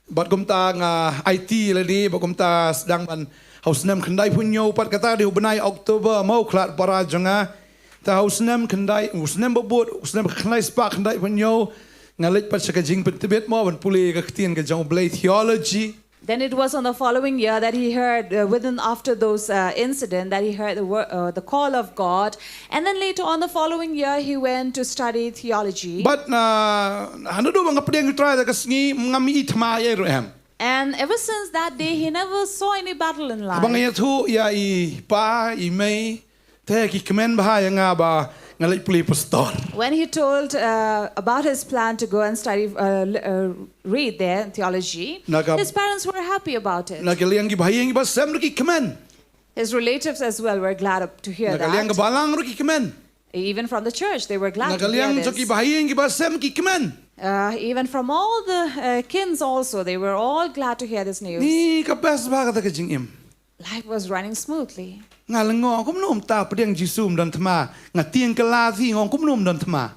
Bad kumta nga aiti lade bad kumta sdang ban ha u snem khyndai phew hynñiew pat kata dei u bnai October ma u khlad para jong nga. Ta ha u snem khyndai u snem ba bud u snem khyndai spah khyndai phew hynñiew nga leit pat sha ka jingpyntbit mo ban pule ka ktien ka jong U Blei theology. Then it was on the following year that he heard, uh, within after those uh, incident, that he heard the, wor- uh, the call of God. And then later on the following year, he went to study theology. But na hana du ba nga pdiang U Trai da ka sngi ngam i thma ïa ruh em. And ever since that day, he never saw any battle in life. Haba nga ïathuh ïa i pa i mei te ki kmen bha ïa nga ba nga leit pule pastor. When he told uh, about his plan to go and study, uh, l- uh, read there in theology, Na ka- his parents were happy about it. Na ka liang ki ba ha ïing ki ba sem ruh ki kmen. His relatives as well were glad to hear Na ka liang ki that. Balang ruh ki kmen. Even from the church, they were glad Na ka to hear liang jong ki this. Ba ha ïing ki ba sem ki kmen. Uh, even from all the uh, kins also, they were all glad to hear this news. Ni ka best ba kata ka jingim. Life was running smoothly. Nga lyngngoh kumno mynta pdiang Jisu ym don thma. Nga tieng kylla phi nga ong kumno ym don thma.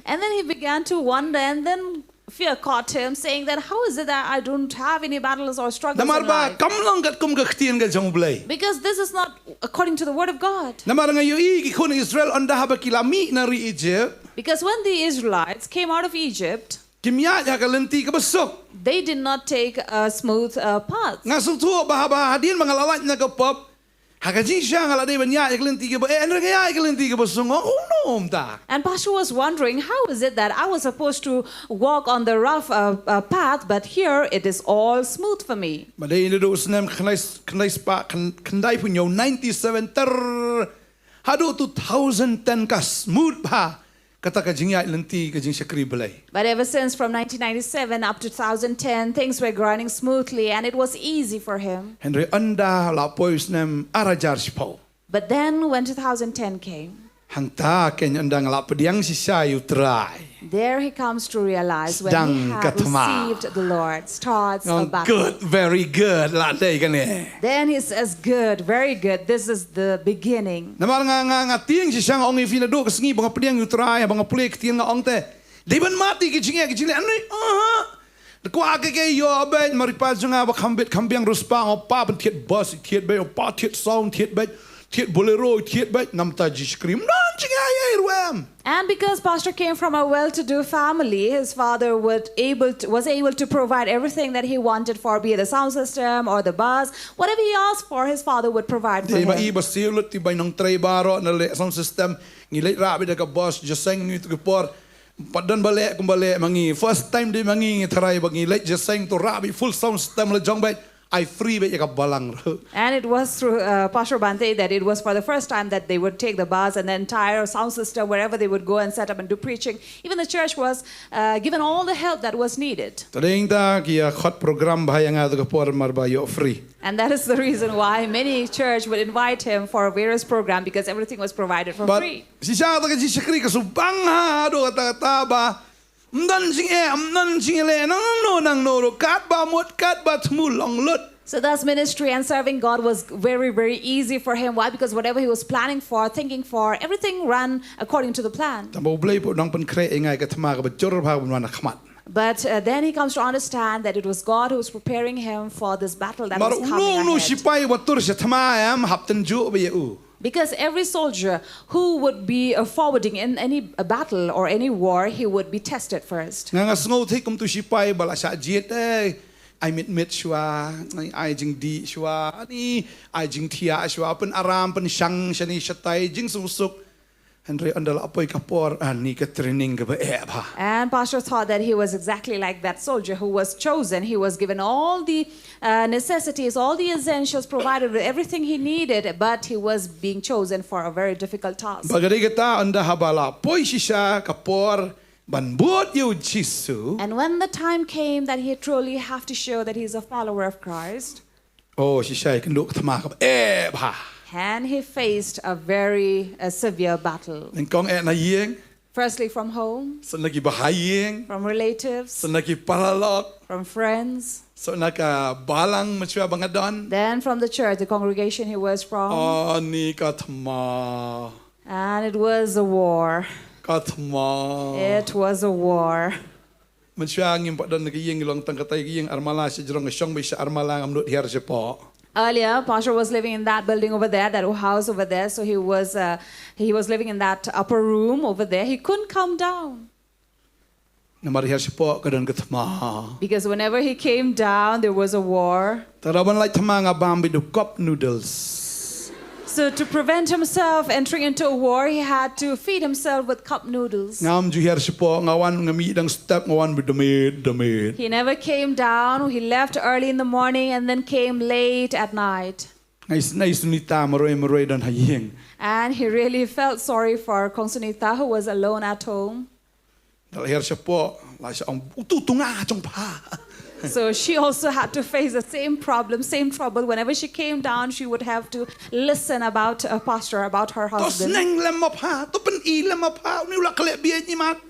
And then he began to wonder, and then fear caught him, saying that, "How is it that I don't have any battles or struggles Namar in ba life?" Kam long katkum ka ktien ka jong U Blei. Because this is not according to the word of God. Namar nga ïohi ki khun Israel ynda haba ki la mih na ri Egypt. Because when the Israelites came out of Egypt, Kim ïaid ha ka lynti kaba suk. They did not take a smooth uh, path. Nga sngewthuh ba haba hadien ba nga la lait na ka pop ha ka jingshisha nga la dei ban ïaid ha ka lynti kaba eh hynrei nga ïaid ha ka lynti kaba suk. Nga ong kumno mynta. And Pastor was wondering, how is it that I was supposed to walk on the rough uh, uh, path, but here it is all smooth for me. Ba dei naduh u snem khyndai khyndai spah khyn- khyndai phew hynñiew, ninety-seven ter haduh two thousand ten ka smooth bha kata ka jingïaid lynti ka jingshakri Blei. But ever since, from nineteen ninety-seven up to two thousand ten, things were running smoothly and it was easy for him. Hynrei ynda la poi u snem ar hajar shiphew. But then, when two thousand ten came, Hangta kein ynda nga la pdiang shisha ïa u Trai. There he comes to realize when Sdang he had ka thma. received the Lord's thoughts Nga ong, about good, very good, la dei kane. Then he says, "Good, very good. This is the beginning." Namar nga nga nga tieng shisha, nga ong ïa phi naduh ka sngi ba nga pdiang ïa u Trai, ba nga pule ktien, nga ong te, dei ban mad ïa ki jingeh ki jingleh. Ani, aha. Kwah ka ke ïoh beit, mar i pa jong nga ba kham bit kham biang riewspah, nga ong, pa, ban thied bus i thied beit, ong, pa, thied sound thied beit, thied Bolero i thied beit, namar ta jingshakri. Ym don jingeh ei ei ruh em. And because Pastor came from a well-to-do family, his father would able to, was able to provide everything that he wanted for, be it the sound system or the bus, whatever he asked for, his father would provide for Dei ma i him. ba siew lut, i ba i nongtrei baroh, na leh sound system, ngi leit rah beit da ka bus, jingïaseng, ngi tu ki por. Pat don ba leh kum ba leh ma ngi. First time dei ma ngi, ngi tharai ba ngi leit jingïaseng, to rah beit full sound system la jong beit. Ai free beit ïa ka balang ruh. And it was through uh, Pastor Bhante that it was for the first time that they would take the bus and the entire sound system wherever they would go and set up and do preaching. Even the church was uh, given all the help that was needed. Te dei ta ki ïa khot program ba ha ïa nga tu ka por mar ba ïoh free. And that is the reason why many church would invite him for various program because everything was provided for But free. shisha ta ka jingshakri ka shu bang ha, haduh katta katta ba ym don jingeh, ym don jingleh, nangno nangno ruh, katba mut, katba thmu, long lut. So thus ministry and serving God was very, very easy for him. Why? Because whatever he was planning for, thinking for, everything ran according to the plan. Tang ba U Blei pat u dang pynkhreh ïa nga ïa ka thma kaba jur bha ban wan ha khmat. But uh, then he comes to understand that it was God who was preparing him for this battle that Mar was u coming nu u nu ahead. shipai wat tur sha thma em, hap tynjuh beit ïa u. Because every soldier who would be uh, forwarding in any uh, battle or any war, he would be tested first. Nga nga sngew thik kum tu shipai ba la shah jied, eh, ai mit mit shuwa, ai, ai jingdih shuwa, ani, ai jingthiah shuwa, pyn aram, pynshang shane shatai, jingsuk suk. Hynrei ynda la poi ka por, ani ka training kaba eh bha. And Pastor thought that he was exactly like that soldier who was chosen. He was given all the uh, necessities, all the essentials provided with everything he needed, but he was being chosen for a very difficult task. Bad ka dei kata, ynda haba la poi shisha ka por ban bud ïa u Jisu. And when the time came that he truly have to show that he's a follower of Christ, Oh, shisha ïakynduh ka thma kaba eh bha. and he faced a very a severe battle. Nyngkong eh na ïing, Firstly, from home, sa na ki bahaïing, from relatives, sa na ki paralok, from friends, sa na ka balang mynshuwa ba nga don. then from the church, the congregation he was from. Ani ka thma. And it was a war. Ka thma. It was a war. Mynshuwa ngim pat don na ka ïing, ngi long tang katai ka ïing Armala, sha jrong ka shong beit sha Armala, ngam nud hiar shapoh. Earlier, Pastor was living in that building over there, that house over there. So he was uh, he was living in that upper room over there. He couldn't come down Namar hiar shapoh ka don ka thma. because whenever he came down, there was a war. Te haba nga lait thma nga bam beit da u cup noodles. So to prevent himself entering into a war, he had to feed himself with cup noodles. Ngam ju hiar shapoh, nga wan nga mih dang step, nga wan beit da miet da miet. He never came down. He left early in the morning and then came late at night. Nga isynei Sunita marwei marwei don ha ïing. And he really felt sorry for Kong Sunita, who was alone at home. Ynda la hiar shapoh, la shah ong, utu utu nga jong pha. So she also had to face the same problem, same trouble. Whenever she came down, she would have to listen about a pastor, about her To husband. sneng lem ma pha, to pyni lem ma pha, uni u la khleh bieit, imat.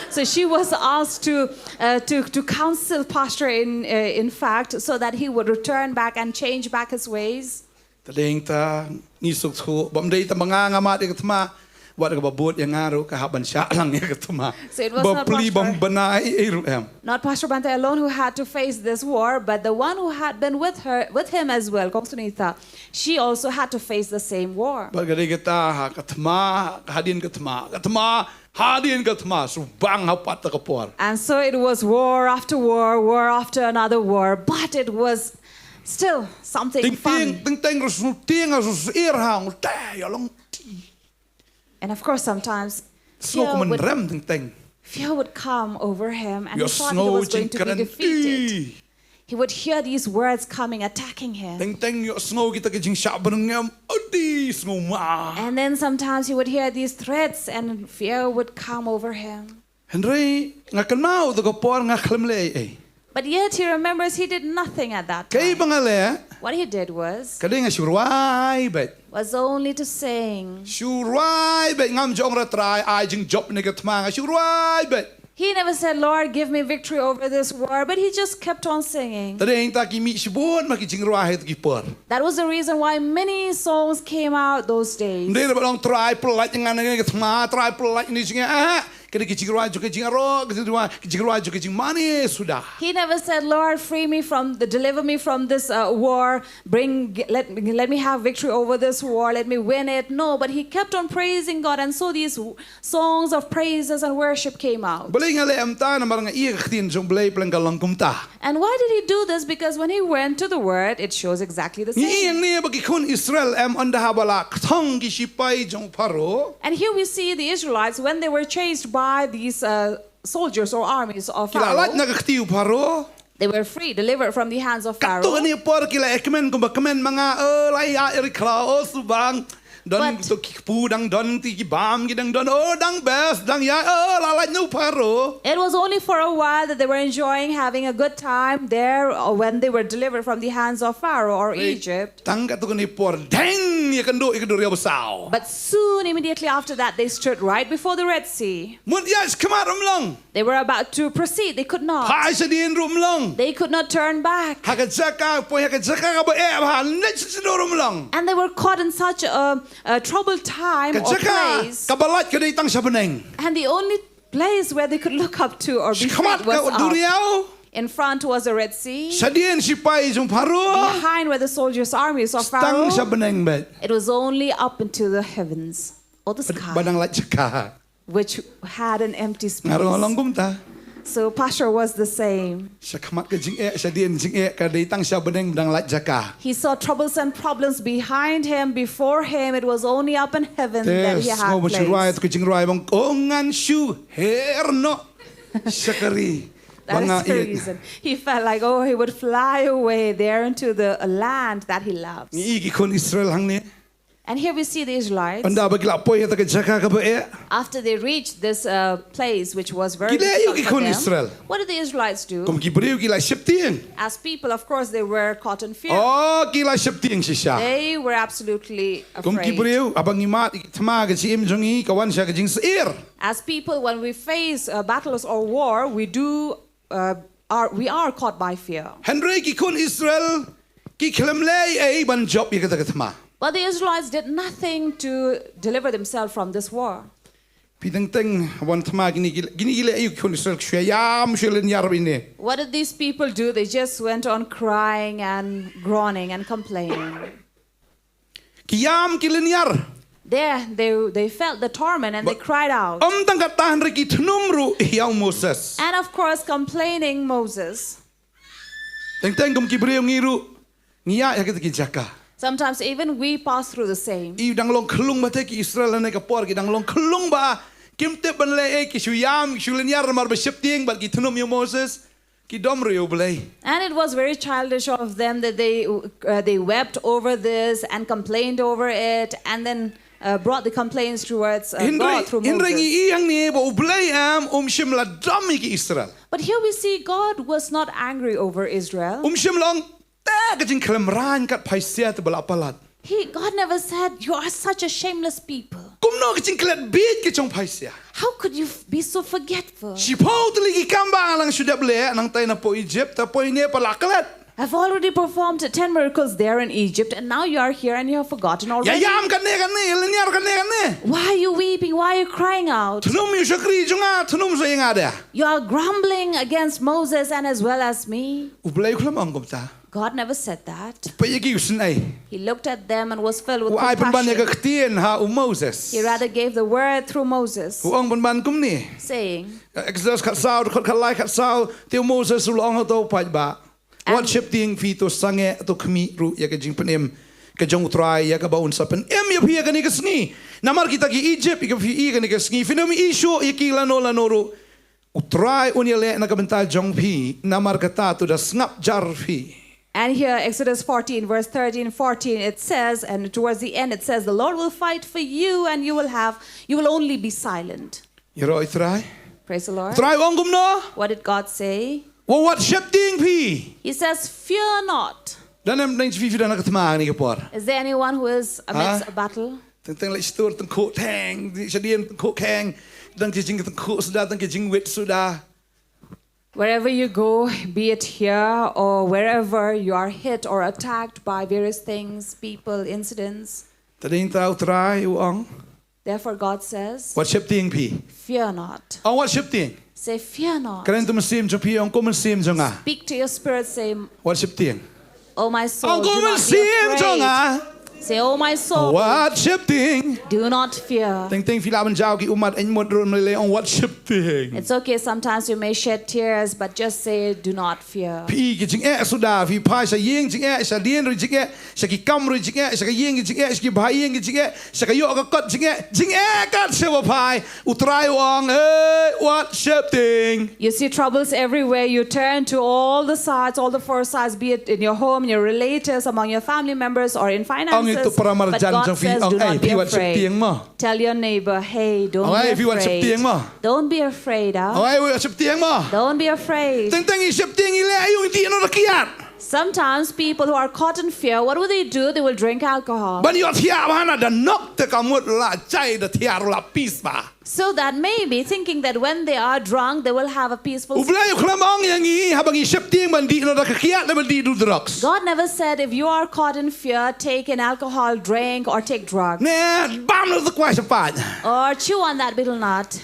So she was asked to uh, to to counsel pastor in uh, in fact, so that he would return back and change back his ways. Te dei ta ngi suk suk, bym dei ta ba nga nga mad ïa ka thma, wat kaba bud ïa nga ruh ka hap ban shah lang ïa ka thma. So it was Ba not pli Pastor- bym bna ei ei ruh em. Not Pastor Bhante alone who had to face this war, but the one who had been with her, with him as well, Kong Sunita, she also had to face the same war. Bad ka dei kata, ha ka thma, hadien ka thma, ka thma, hadien ka thma, shu bang ha pat ta ka por. And so it was war after war, war after another war, but it was still something Teng teng, fun. teng teng ruh shu tieng, ruh shu ir ha, ngu te, ïa long ti. And of course, sometimes Sngew fear kum would, rem teng teng. fear would come over him, and he Ïa thought he sngew was going to be jingkren defeated. ti. He would hear these words coming, attacking him. Teng teng ïa sngew kita ki jingshah byrngem, adi sngew ma. And then sometimes he would hear these threats, and fear would come over him. Hynrei nga kynmaw ta ka por nga khlem leh ei ei. But yet he remembers he did nothing at that Kaei time. ba nga leh, What he did was, ka dei nga shu rwai beit. was only to sing. Shu rwai beit, ngam ju ong ruh Trai ai jingjop ïa kane ka thma, nga shu rwai beit. He never said, "Lord, give me victory over this war," but he just kept on singing. Te dei hangta ki mih shibun ma ki jingrwai ha kito ki por. That was the reason why many songs came out those days. Ym dei ruh ban ong Trai pyllait ïa nga na kane ka thma, Trai pyllait ïa nga na kane ka jingeh. Ah, kane ki jingrwai jong ka jingïaroh, ki jingrwai, ki jingrwai jong ka jingmane suda. He never said, "Lord, free me from the, deliver me from this uh, war. Bring, let, let me have victory over this war. Let me win it." No, but he kept on praising God, and so these w- songs of praises and worship came out. Balei nga leh kumta? Namar nga ïohi ka ktien jong U Blei ba ka long kumta. And why did he do this? Because when he went to the word, it shows exactly the Ngi ïohi same. hangne ba ki khun Israel em, ynda haba la kthong ki shipai jong Pharaoh. And here we see the Israelites when they were chased by these uh, soldiers or armies of Ki la lait Pharaoh. na ka kti u Pharaoh. They were free, delivered from the hands of Katto Pharaoh. kane por ki la ekmen kumba kmen ma nga, eh, la ïa eri khlaw, oh, subang. Don But- to ki kpu dang don, ti ki bam ki dang don, oh, dang best, dang ïa, oh, la lait na u Pharaoh. It was only for a while that they were enjoying having a good time there uh, when they were delivered from the hands of Pharaoh or Egypt. Tang katto kane por, deng, ïakynduh, ïakynduh ïa u saw. But soon, immediately after that, they stood right before the Red Sea. Mut ïaid shakhmat ruh ym long. They were about to proceed. They could not. Phai shadien ruh ym long. They could not turn back. Ha ka jaka, poi ha ka jaka kaba eh bha, leit shadien ruh ym long. And they were caught in such a, a troubled time Ka or jaka place. kaba lait ka dei tang sha bneng. And the only place where they could look up to or be freed Shakhmat was ka out. duriaw. In front was the Red Sea. Shadien shipai jong Pharaoh. Behind were the soldiers' armies of Tang sha Pharaoh. Bneng beit. It was only up into the heavens or the Ba sky, dang lait jaka. Which had an empty Nga ruh nga long space. Kumta. So Pastor was the same. Shakhmat ka jingeh, shadien jingeh, ka dei tang sha bneng ba dang lait jaka. He saw troubles and problems behind him, before him. It was only up in heaven that he Te had sngew ba shu rwai place. tu ka jingrwai ba ong, oh ngan shu her noh sha ka ri ba That nga is the ïeit. Reason. He felt like, oh, he would fly away there into the land that he loves. Ngi ïohi ki khun Israel hangne. And here we see the Israelites. Ynda ba ki la poi ha kata ka jaka kaba eh. After they reached this uh, place, which was very Ki leh aïu difficult ki for khun them, Israel? What did the Israelites do? Kum ki briew ki la sheptieng. As people, of course, they were caught in fear. Oh, ki la sheptieng shisha. They were absolutely Kum ki afraid. Briew, haba ngi mad ïa ki thma, ka jingim jong ngi ka wan sha ka jingsyier. As people, when we face uh, battles or war, we do uh, are we are caught by fear. Hynrei ki khun Israel ki khlem leh ei ei ban jop ïa kata ka thma. But the Israelites did nothing to deliver themselves from this war. Phi teng teng wan thma kine ki, kine ki leh aïu ki khun Israel, shu ïam shu lynñiar beit ne. What did these people do? They just went on crying and groaning and complaining. Ki ïam ki lynñiar. There, they, they felt the torment and they cried out. Ym tang kata, hynrei ki thnum ruh ïa u Moses. And of course, complaining Moses. Teng teng kum ki briew ngi ruh ngi ïaid ha kita ki jaka. Sometimes even we pass through the same. Ki dang long khyllung bha te ki Israel ha kane ka por, ki dang long khyllung bha. Kim tip ban leh ei, ki shu ïam, ki shu lynñiar namar ba sheptieng bad ki thnum ïa u Moses. Ki dom ruh ïa U Blei. And it was very childish of them that they uh, they wept over this and complained over it and then uh, brought the complaints towards uh, Hynrei, God through hynrei ngi Moses. ïohi hangne ba U Blei em um shym la dom ïa ki Israel. But here we see God was not angry over Israel. Um shym la ong, te ka jingkhlem rangkat phaisia te ba la palat. He, God never said, "You are such a shameless people." Kumno ka jingklet bieit ka jong phaisia. How could you f- be so forgetful? Shiphew tylli ki kam ba nga la shu dep leh, nangta na poi Egypt, ta poi ne pat la klet. I've already performed ten miracles there in Egypt, and now you are here and you have forgotten Ïa already. ïam kane kane, lynñiar kane kane. Why are you weeping? Why are you crying out? Thnum ïa u shakri jong nga, thnum sa ïa nga de. You are grumbling against Moses and as well as me. U Blei u khlem ong kumta. God never said that. Peit ïa ki u sngewsih. He looked at them and was filled with U ai pynban ïa ka compassion. ktien ha u Moses. He rather gave the word through Moses, U ong pynban kumne. Saying, Exodus khatsaw, dkhot khatlai khatsaw, te u Moses u la ong ha uto u paidbah. Wat And- sheptieng phi, to sangeh, to khmih ruh ïa ka jingpynim ka jong U Trai ïa kaba un sa pynim ïa phi ïa kane ka sngi. Namar kita ki Egypt, ïa ka phi ïa kane ka sngi, phin ym ïohi shuh ïa ki lano lano ruh. U Trai un ïaleh na ka bynta jong phi, namar kata to da sngap jar phi. And here, Exodus fourteen, verse thirteen, fourteen, it says, and towards the end it says, "The Lord will fight for you and you will have, you will only be silent." Ïaroh ïa U Trai. Praise the Lord. U Trai u ong kumno? What did God say? Wat sheptieng phi. He says, "Fear not." Don em dang phi phi don ha ka thma ha kane ka por? Is there anyone who is amidst Ha? a battle? Teng teng leit stur tyngkhuh teng, shadien tyngkhuh kheng, dang ki jingtyngkhuh suda, dang ki jingwit suda. Wherever you go, be it here or wherever you are hit or attacked by various things, people, incidents. Te dei ta U Trai u ong. Therefore God says, wat sheptieng phi. Fear not. Ong wat sheptieng. Say, fear not. Kren to mynsiem jong phi, ong ko mynsiem jong nga. Speak to your spirit, say, wat sheptieng. Oh my soul, ong ko mynsiem jong nga. Say, oh my soul, wat sheptieng. Do not fear. Teng teng phi lah ban jaw ki ummat, eng mut run lei ong wat sheptieng. It's okay, sometimes you may shed tears, but just say, do not fear. Phi ki jingeh suda, phi phai sha ïing jingeh, shadien ri jingeh, sha ki kam ri jingeh, sha ka ïing jingeh, sha ki bha ïing jingeh, sha ka ïoh ka kot jingeh, jingeh kat sha ba phai. U Trai u ong, eh, wat sheptieng. You see troubles everywhere. You turn to all the sides, all the four sides, be it in your home, in your relatives, among your family members, or in finances. But God says, do not be afraid. Tell your neighbor, hey, don't be afraid. Don't be afraid. Don't be afraid. Sometimes people who are caught in fear, what will they do? They will drink alcohol. Ban ïoh thiah bha na da nok te ka mut la jai da thiah ruh la peace bha. So that maybe thinking that when they are drunk, they will have a peaceful sleep. U Blei u khlem ong ïa ngi haba ngi sheptieng ban dih noh da ka kiad ne ban dih da drugs. God never said if you are caught in fear, take an alcohol drink or take drugs. Ne bam noh da kwai shapat. Or chew on that betel nut.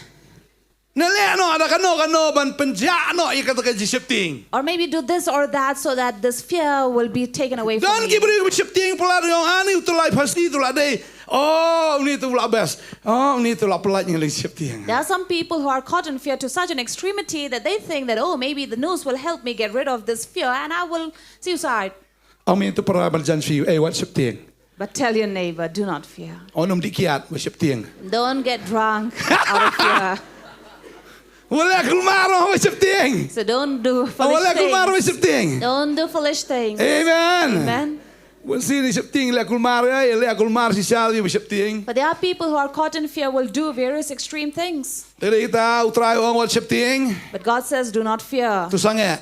Ne leh noh da kano kano ban pynjah noh ïa kata ka jingsheptieng. Or maybe do this or that so that this fear will be taken away from you. Don ki briew ki sheptieng palat, ong ani u tyllai phasi u la dei. Oh, une te u la best. Oh, une te u la pyllait ïa nga lyngsheptieng. There are some people who are caught in fear to such an extremity that they think that, oh, maybe the noose will help me get rid of this fear and I will suicide. Ong me to para ban jan phi, eh, wat sheptieng. But tell your neighbor, do not fear. Ong ym dih kiad, wat sheptieng. Don't get drunk out of fear. Wat leh kulmar, wat sheptieng. So don't do foolish things. Wat leh kulmar, wat sheptieng. Don't do foolish things. Amen. Amen. Wan si ni sheptieng, leh kulmar ïa, leh kulmar shisha ïa, wat sheptieng. But there are people who are caught in fear will do various extreme things. Te dei ta U Trai u ong wat sheptieng. But God says, do not fear. To sangeh.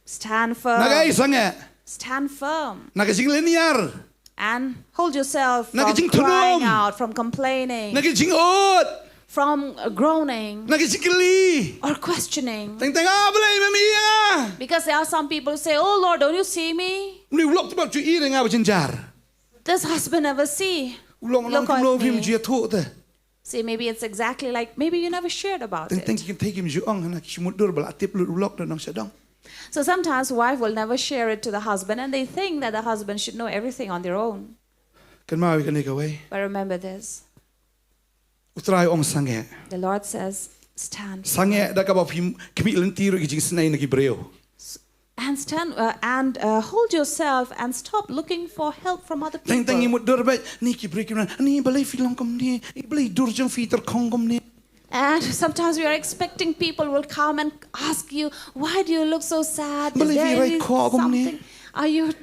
Stand firm. Na kaei sangeh? Stand firm. Na ka jinglynñiar. And hold yourself from crying out, from complaining. Na ka jingthunum. Na ka jingud. From uh, groaning. Na ka jingkylli. Or questioning. Teng teng, ah, Blei mem ïohi ïa nga. Because there are some people who say, oh Lord, don't you see me? Une u lok te bad ju ïohi ïa nga ba jynjar. This husband never see. U long long kumno phim ju ïathuh te. See, maybe it's exactly like, maybe you never shared about it. Teng teng ki kynthei kim ju ong, hana ki shu mutdur ba la tip lut u lok da nongshadong. So sometimes wife will never share it to the husband and they think that the husband should know everything on their own. Kynmaw ïa kane kawei. But remember this. U Trai u ong sangeh. The Lord says, stand. Sangeh da kaba phim khmih lynti ruh ki jingisnei na ki briew. And stand uh, and uh, hold yourself and stop looking for help from other people. Teng teng ngi mutdur beit, ni ki briew ki wan, ni balei phi long kumne, ni balei dur jong phi tyrkhong kumne. And sometimes we are expecting people will come and ask you, why do you look so sad? Is there something? Are you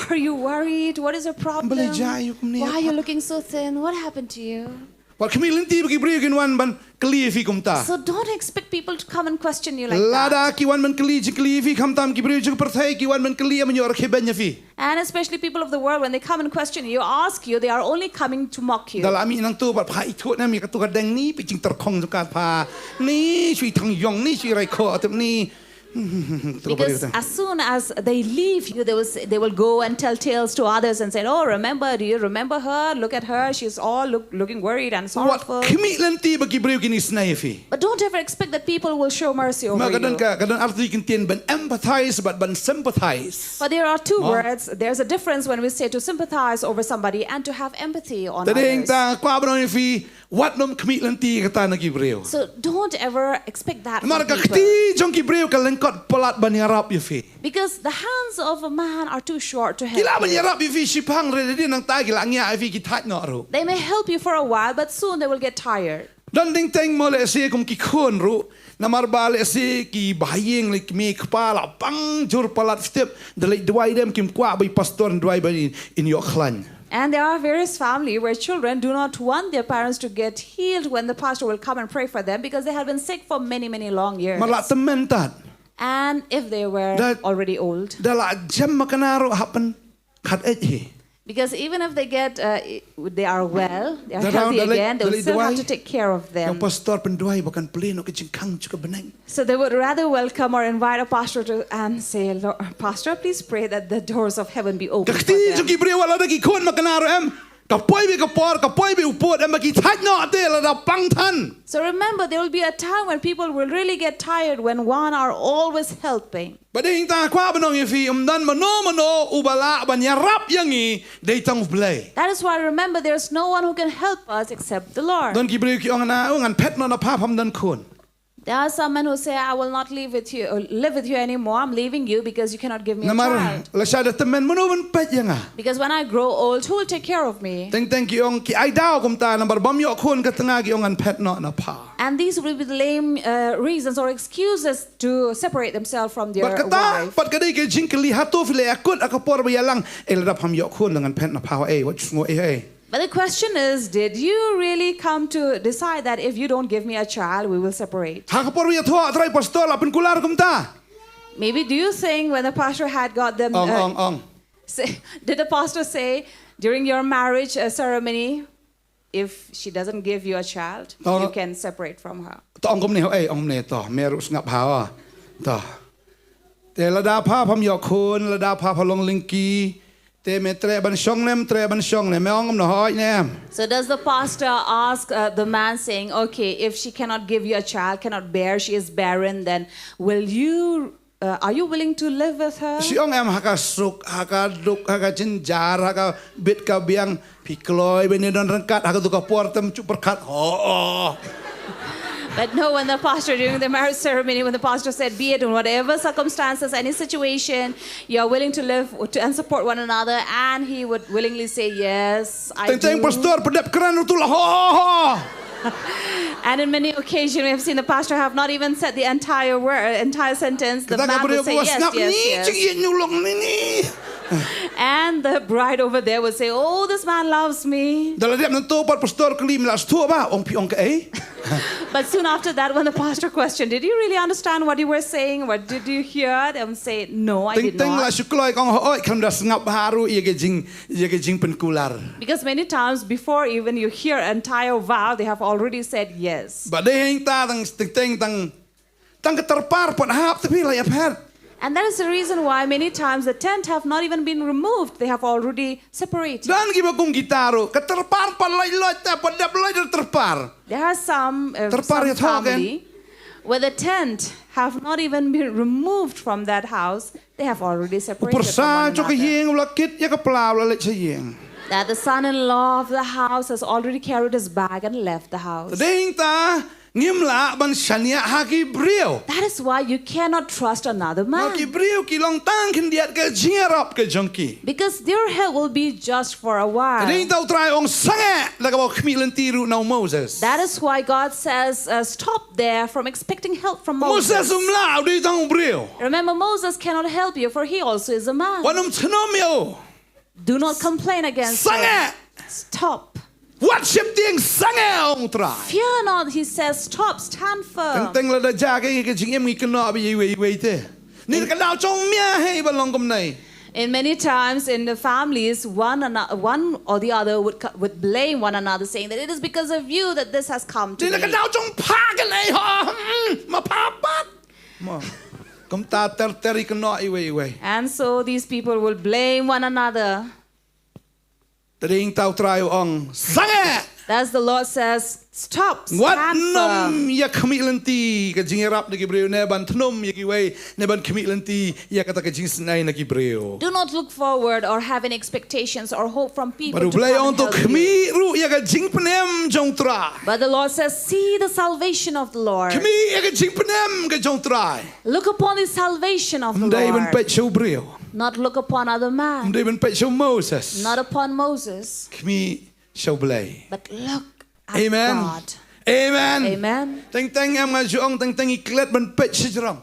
are you worried? What is your problem? Why are you looking so thin? What happened to you? Wat khmih lynti ba ki briew kin wan ban kylli ïa phi kumta. So don't expect people to come and question you like that. Lada ki wan ban kylli jingkylli ïa phi, khamtam ki briew jong ka pyrthei ki wan ban kylli ïa, ban ïoh rakhe beiñ ïa phi. And especially people of the world, when they come and question you, ask you, they are only coming to mock you. Da la mih nangto bad pha ithuh ne mi kato ka deng ni, phi jingtyrkhong jong ka pha. Ni shu i thang ïong, ni shu i rai khoh tip ni. Because as soon as they leave you, they will say, they will go and tell tales to others and say, oh, remember, do you remember her? Look at her, she's all look, looking worried and sorrowful. Wat khmih lynti ba ki briew kin isnei ïa phi. But don't ever expect that people will show mercy over you. Ma ka don ka, ka don arti ki ktien ban empathize bad ban sympathize. But there are two words. There's a difference when we say to sympathize over somebody and to have empathy on others. Te dei ta kwah ban ong ïa phi, wat nym khmih lynti kata na ki briew. So don't ever expect that from people. Namar ka kti jong ki briew ka lyngkot palat ban ïarap ïa phi. Because the hands of a man are too short to help you. Ki lah ban ïarap ïa phi shiphang, hynrei nangta ki lah ngiah ïa phi, ki thait noh ruh. They may help you for a while, but soon they will get tired. Don teng teng mo lehse kum ki khun ruh. Namar ba lehse ki bahaïing lei, ki mei kpa la pang jur palat, phi tip, da leit duwai dem kim kwah ba i pastor un duwai ba in, in ïoh khlaiñ. And there are various family where children do not want their parents to get healed when the pastor will come and pray for them because they have been sick for many, many long years. Ma la tymmen tad. And if they were already old. Da la jem makna ruh hap ban Khat eh hi. Because even if they get, uh, i- they are well, they are healthy again, they will still have to take care of them. Pastor pynduwai ba kan plie noh ka jingkhang jong ka bneng. So they would rather welcome or invite a pastor to and say, "Lord, Pastor, please pray that the doors of heaven be open for them." Ka kti jong ki briew wat la da ki khun ma kane ruh em. Ka poi beit ka por, ka poi beit u pud, em ba ki thait noh te lada pang than. So remember, there will be a time when people will really get tired when one are always helping. Bad hangta kwah ban ong ïa phi, ym don mano mano uba lah ban ïarap ïa ngi dei tang U Blei. That is why, remember, there is no one who can help us except the Lord. Don ki briew ki ong, na, oh, ngan phet noh na pha, pham don khun. There are some men who say, "I will not live with you, uh, live with you anymore. I'm leaving you because you cannot give me a child." Namar lashai da tymmen, mano ban peit ïa nga? Because when I grow old, who will take care of me? Teng teng ki ong ki ai daw kumta, namar bym ïoh khun ka tnga, ki ong ngan phet noh na pha. And these will be the lame, uh, reasons or excuses to separate themselves from their wife. Bad kata pat ka dei ka jingkylli, hato phi la ïakut ha ka por ba ïalang, eh, lada pham ïoh khun ngan phet na pha, eh, wat sngew eh, eh. But the question is, did you really come to decide that if you don't give me a child, we will separate? Ha ka por ba ïathuh, Trai Pastor, la pynkular kumta? Maybe do you think when the pastor had got them, ong, uh, ong, ong. Say, did the pastor say during your marriage, uh, ceremony, "If she doesn't give you a child, you can separate from her"? To ong kumne, eh, ong kumne to, me ruh sngap ha. To. Te lada pha pham ïoh khun, lada pha pha long lyngkhi, te me treh ban shong ne em, treh ban shong ne em, me ong kumno, hooid ne em? So does the pastor ask, uh, the man saying, "Okay, if she cannot give you a child, cannot bear, she is barren, then will you, uh, are you willing to live with her?" Shi ong em, ha ka suk, ha ka duk, ha ka jynjar, ha ka bit ka biang, phi kloi ban ïadon ryngkat, ha ka duk ka por tymmen shu pyrkhat. Oh, oh. But no, when the pastor, during the marriage ceremony, when the pastor said, "Be it in whatever circumstances, any situation, you are willing to live to, and support one another," and he would willingly say, "Yes, I do." Teng teng pastor pyndep kren ruh tu la, ho, ho, ho. And in many occasions, we have seen the pastor have not even said the entire word, entire sentence. The man will say, "Yes, yes, yes." Kata ka briew ba sngap ni, jingïeit jong u long ni ni. And the bride over there will say, "Oh, this man loves me." Da la dep nangto pat pastor kylli, me la sngewthuh ba ong phi ong kaei? But soon after that, when the pastor questioned, "Did you really understand what you were saying? What did you hear?" They will say, "No, I did not." Teng teng la shu kloi, ka ong, hooid, khlem da sngap bha ruh ïa ka jing, ïa ka jingpynkular. Because many times before even you hear entire vow, they have already said yes. Bad dei hangta tang, teng teng tang, tang ka tyrpar pat hap te phi la ïaphet. And that is the reason why many times the tent have not even been removed. They have already separated. Don kiba kum kita ruh, ka tyrpar pat lait lait te, pat dep lait da tyrpar. There are some, uh, some family where the tent have not even been removed from that house. They have already separated from one another. U pyrsa jong ka ïing u la kit ïa ka pla, u la leit sha ïing. That the son-in-law of the house has already carried his bag and left the house. Te dei hangta ngim lah ban shaniah ha ki briew. That is why you cannot trust another man. Namar ki briew ki long tang khyndiat ka jingïarap ka jong ki. Because their help will be just for a while. Te dei hangta U Trai u ong sangeh, da kaba khmih lynti ruh na u Moses. That is why God says, uh, "Stop there from expecting help from Moses." Moses um lah, u dei tang u briew. Remember, Moses cannot help you, for he also is a man. Wat nym thnom ïa u. Do not complain against him. Sangeh. Stop. Wat sheptieng, sangeh, ong U Trai. Fear not, he says, stop, stand firm. Teng teng lada jia ka jingim ngi kynnoh beit iwei iwei te. Ni ka daw jong me hi ba long kumne. In many times in the families, one ano-, one or the other would co-, would blame one another, saying that it is because of you that this has come to me. Ni ka daw jong pha kane ho, hmm, ma pha pat. Mo. Kumta ter ter i kynnoh iwei iwei. And so these people will blame one another. Te dei hangta U Trai u ong sangeh. Thus the Lord says, "Stop, stand firm." Wat nym ïa khmih lynti ka jingïarap na ki briew, ne ban thnom ïa kiwei, ne ban khmih lynti ïa kata ka jingsngew na ki briew. Do not look forward or have any expectations or hope from people to come and help you. Bad U Blei u ong to khmih ruh ïa ka jingpynim jong U Trai. But the Lord says, "See the salvation of the Lord." Khmih ïa ka jingpynim ka jong U Trai. Look upon the salvation of the Lord. Ym dei ban peit sha u briew. Not look upon other man. Ym dei ban peit sha u Moses. Not upon Moses. Khmih sha u Blei. But look at God. Amen. Amen. Amen. Teng teng em nga ju ong, teng teng i klet ban peit shajrong.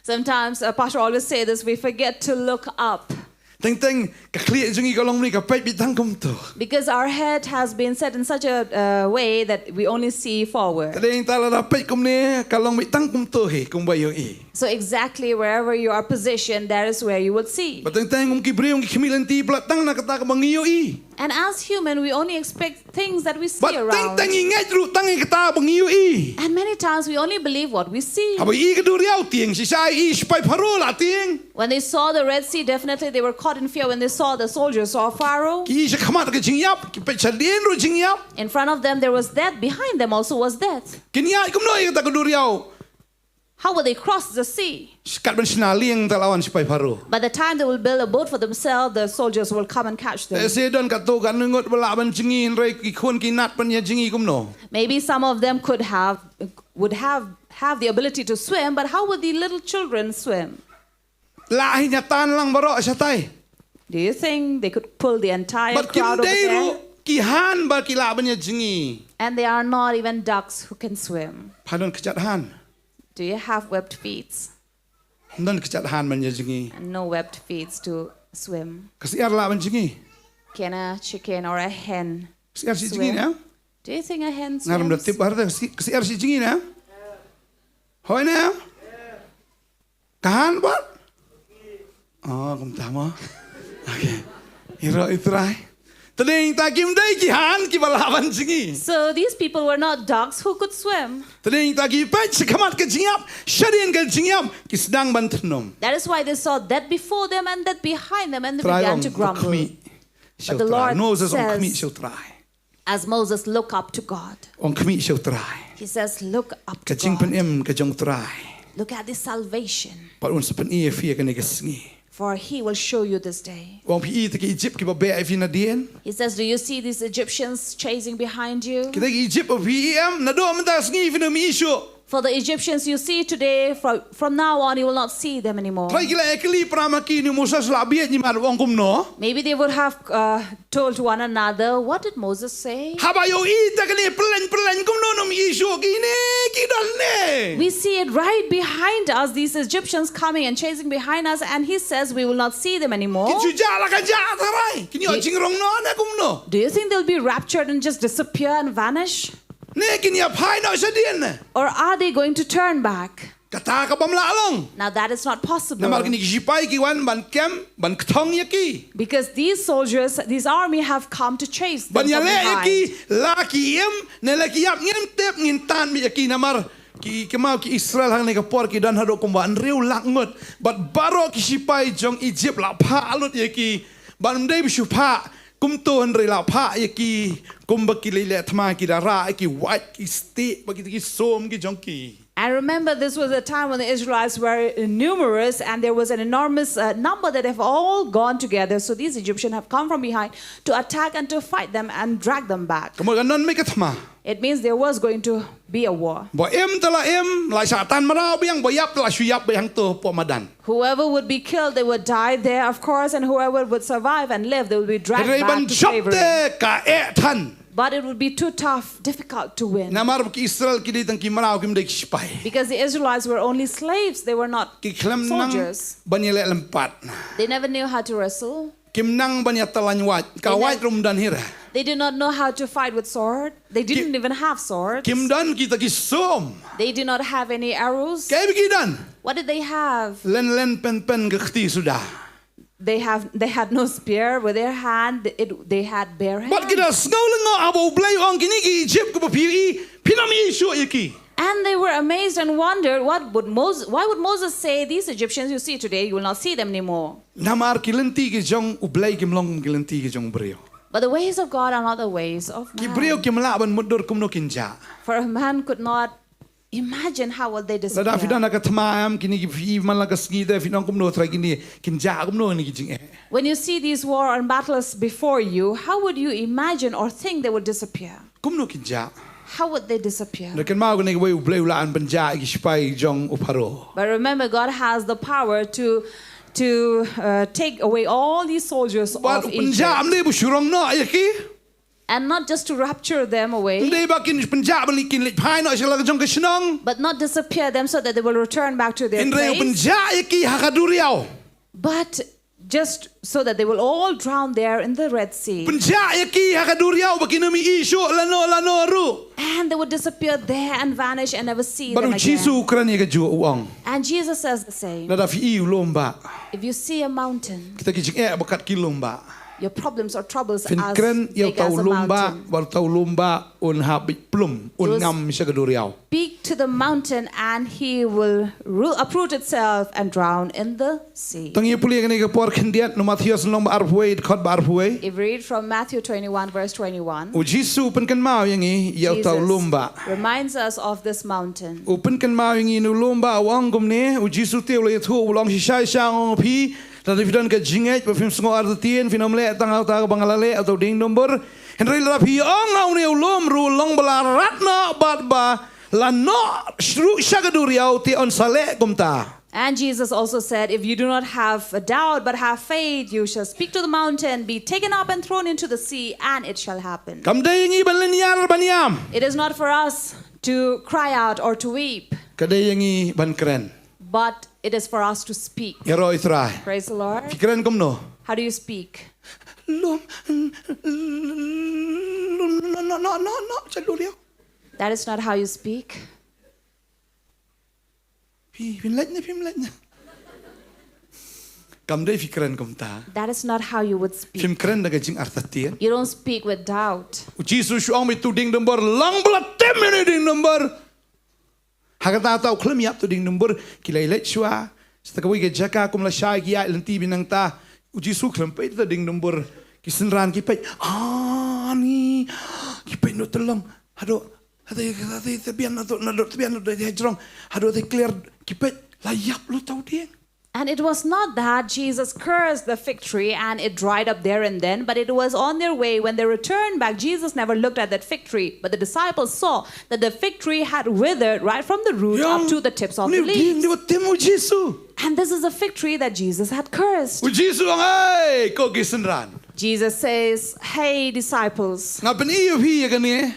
Sometimes a pastor always say this, we forget to look up. Teng teng ka khlieh jong ngi ka long kumne, ka peit beit tang kumto. Because our head has been set in such a uh, way that we only see forward. Teng teng lada peit kumne ka long beit tang kumto hi kumba ïohi. So exactly wherever you are positioned, that is where you will see. Bad teng teng kum ki briew ki khmih lynti palat tang na kata kaba ngi ïohi. And as human, we only expect things that we see Bad teng around. teng ngi ngeit ruh tang ïa kata ba ngi ïohi. And many times we only believe what we see. Haba i ka duriaw tieng, shisha i shipai Pharaoh la tieng. When they saw the Red Sea, definitely they were caught in fear when they saw the soldiers of Pharaoh. Ki i shakhmat ka jingïap, ki peit shadien ruh jingïap. In front of them, there was death. Behind them also was death. Kin ïaid kumno ïa kata ka duriaw? How will they cross the sea? Skat ban shna lieng te la wan shipai Pharaoh. By the time they will build a boat for themselves, the soldiers will come and catch them. Te se don katto katne ngut ba lah ban jngi, hynrei ki khun ki nat ban ïa jngi kumno? Maybe some of them could have would have have the ability to swim, but how would the little children swim? Lah hi ñiah tan lang baroh shatai. Do you think they could pull the entire Bad kim crowd over dei there? ruh ki han ba ki lah ban ïa jngi. And they are not even ducks who can swim. Pha don kjat han. Do you have webbed feet? Don kjat han ban ïa jngi. And no webbed feet to swim. Ka syiar lah ban jngi. Can a chicken or a hen? Syiar shi Swim. Jngi na? Do you think a hen Ngaram da swims? tip har da syiar shi jngi na? Hoi na? Ka han ba? Oh, kumta mo. Okay. Iro i Trai. Teng teng kim dei ki han ki ba lah ban jngi. So these people were not ducks who could swim. Teng teng ki peit shakhmat ka jingïap, shadien ka jingïap, ki sdang ban tnum. That is why they saw death before them and death behind them, and they Trai began ong to ong grumble. khmih sha u But the Trai. Lord Moses ong khmih says, sha u Trai. As Moses looked up to God, Ong khmih sha u Trai. He says, "Look up Ka to God. jingpynim ka jong u Trai. Look at the salvation, Bad un sa pyni ïa phi ïa kane ka sngi. For he will show you this day." Ong phi i te ki Egypt ki ba beh ïa phi nadien. He says, "Do you see these Egyptians chasing behind you?" Kita ki Egypt ba phi i em, naduh mynta ka sngi phin ym i shuh. For the Egyptians you see today, from, from now on, you will not see them anymore. Trai ki la ïa kylli para ma ki, ni Moses la bieit, ngi mar ong kumno? Maybe they would have uh, told one another, "What did Moses say?" Haba ïohi te kane pyllein pyllein kumno ym i shuh, kine ki don ne. We see it right behind us, these Egyptians coming and chasing behind us, and he says we will not see them anymore. Kin shu jah la ka jah, Trai. Kin ïoh Di- jingrong noh ne kumno? Do you think they'll be raptured and just disappear and vanish? Ne kin ïa phai noh shadien ne? Or are they going to turn back? Kata ka bym lah long. Now that is not possible. Namar kine ki shipai ki wan ban kem, ban kthong ïa ki. Because these soldiers, this army have come to chase them Ban ïa from leh ïa behind. Ki, la ki im, ne la ki ïap, ngim tip, ngin tan beit ïa ki. Namar ki, ki kynmaw ki Israel hangne ka por ki don haduh kumba hynriew lak ngut. Bad baroh ki shipai jong Egypt la phah lut ïa ki. Bad ym dei ba shu phah kumto, hynrei la phah ïa ki kumba ki leh leh thma, ki da rah ïa ki, wait ki stieh bad ki, ki sum ki jong ki. And remember, this was a time when the Israelites were numerous and there was an enormous uh, number that have all gone together. So these Egyptians have come from behind to attack and to fight them and drag them back. Ka mut kan don beit ka thma. It means there was going to be a war. Ba im te la im, la shah tan mraw biang, ba ïap te la shu ïap beit hangto hapoh madan. Whoever would be killed, they would die there, of course, and whoever would survive and live, they would be dragged Hynrei ban back to jop slavery. te ka eh than. But it would be too tough, difficult to win. Namar ba ki Israel ki dei tang ki mraw, kim dei ki shipai. Because the Israelites were only slaves, they were not Ki khlem nang soldiers. Ban ïa leh lympat. They never knew how to wrestle. Kim nang ban ïa talang wait. Ka Amen. Wait ruh ym don hi re. They did not know how to fight with sword. They didn't even have swords. Kim don kita ki sum. They did not have any arrows. Kaei ba ki don? What did they have? Len len pen pen ka kti suda. They have they had no spear with their hand. It, they had bare hands. Bad ki da sngew lyngngoh haba U Blei u ong kine ki Egypt kiba phi i, phin ym i shuh ïa ki. And they were amazed and wondered what would Moses, why would Moses say, "These Egyptians you see today, you will not see them anymore." Namar ki lynti ki jong U Blei kim long ki lynti ki jong briew. But the ways of God are not the ways of Ki man. Briew kim lah ban mutdur kumno kin jah. For a man could not imagine how will they Lada phi don disappear. ha ka thma em, kine ki phi i man la ka sngi te, phi ong kumno Trai kine kin jah kumno kine ki jingeh. When you see these war and battles before you, how would you imagine or think they would disappear? Kumno kin jah. How would they disappear? Hynrei kynmaw kane kawei U Blei u la ai ban jah ïa ki shipai jong u Pharaoh. But remember, God has the power to to uh, take away all these soldiers Bad of u pynjah ym Egypt, dei ba shu rong noh ïa ki. And not just to rapture them away, Ym dei ba kin pynjah ban leit, kin leit phai noh sha la ka jong ka shnong. But not disappear them so that they will return back to their Hynrei u place. Pynjah ïa ki ha ka duriaw. But Just so that they will all drown there in the Red Sea. Pynjah ïa ki ha ka duriaw ba kin ym ïohi shuh lano lano ruh. And they would disappear there and vanish and never see them again. Bad u Jisu u kren ïa kajuh, u ong, and Jesus says the same. Lada phi ïohi u lum bah. If you see a mountain, kita ki jingeh ba kat ki lum bah. Your problems or troubles as big as a mountain. Phin kren ïa uta u lum bah, bad uta u lum bah un hap bit plum, un ngam sha ka duriaw. Speak to the mountain and he will ru-, uproot itself and drown in the sea. Tang ïa pule kane ka por khyndiat na Mathaios lynnong ba arphew wei, dkhot ba arphew wei. If we read from Matthew twenty-one, verse twenty-one, u Jisu u pynkynmaw ïa ngi ïa uta u lum bah. Jesus reminds us of this mountain. U pynkynmaw ïa ngi ïa u lum bah, u ong kumne, u Jisu te u la ïathuh, u ong shisha shisha nga ong ïa phi, lada phi don ka jingngeit, ba phim sngew artatien, phin ym leh tang ha uta kaba nga la leh, uta u dieng dumbur. Hynrei lada phi ong ha une u lum ruh, long ba la rat noh bad ba la noh ruh sha ka duriaw, te un sa leh kumta. And Jesus also said, "If you do not have a doubt but have faith, you shall speak to the mountain, 'Be taken up and thrown into the sea,' and it shall happen." Kam dei ïa ngi ban lynñiar ban ïam. It is not for us to cry out or to weep. Ka dei ïa ngi ban kren. But it is for us to speak. Ïaroh ïa u Trai. Praise the Lord. Phi kren kumno? How do you speak? Lum, lum, noh, noh, noh, noh, noh sha duriaw. That is not how you speak. Phi, phin leit ne, phim leit ne. Kam dei phi kren kumta. That is not how you would speak. Phim kren da ka jingartatien. You don't speak with doubt. U Jisu u ong ba uta u dieng dumbur, long ba la tim ïa une u dieng dumbur. Ha kata uta u khlem ïap uta u dieng dumbur, ki la ïaleit shuwa sha kawei ka jaka kum lashai ki ïaid lynti beit nangta. U Jisu u khlem peit uta u dieng dumbur. Ki synran ki peit. Ani. Ki peit na u tyllong. Haduh, haduh, haduh, haduh, tbian, haduh, haduh, tbian, haduh, haduh, hajrong. Haduh, haduh, clear, ki peit. La ïap lut uta u dieng. And it was not that Jesus cursed the fig tree and it dried up there and then, but it was on their way when they returned back. Jesus never looked at that fig tree, but the disciples saw that the fig tree had withered right from the root up to the tips of the leaves. Une u dieng dei ba tim u Jisu. And this is a fig tree that Jesus had cursed. U Jisu u ong, "Hei, ko ki synran." Jesus says, "Hey, disciples, nga pyni ïa phi ïa kane.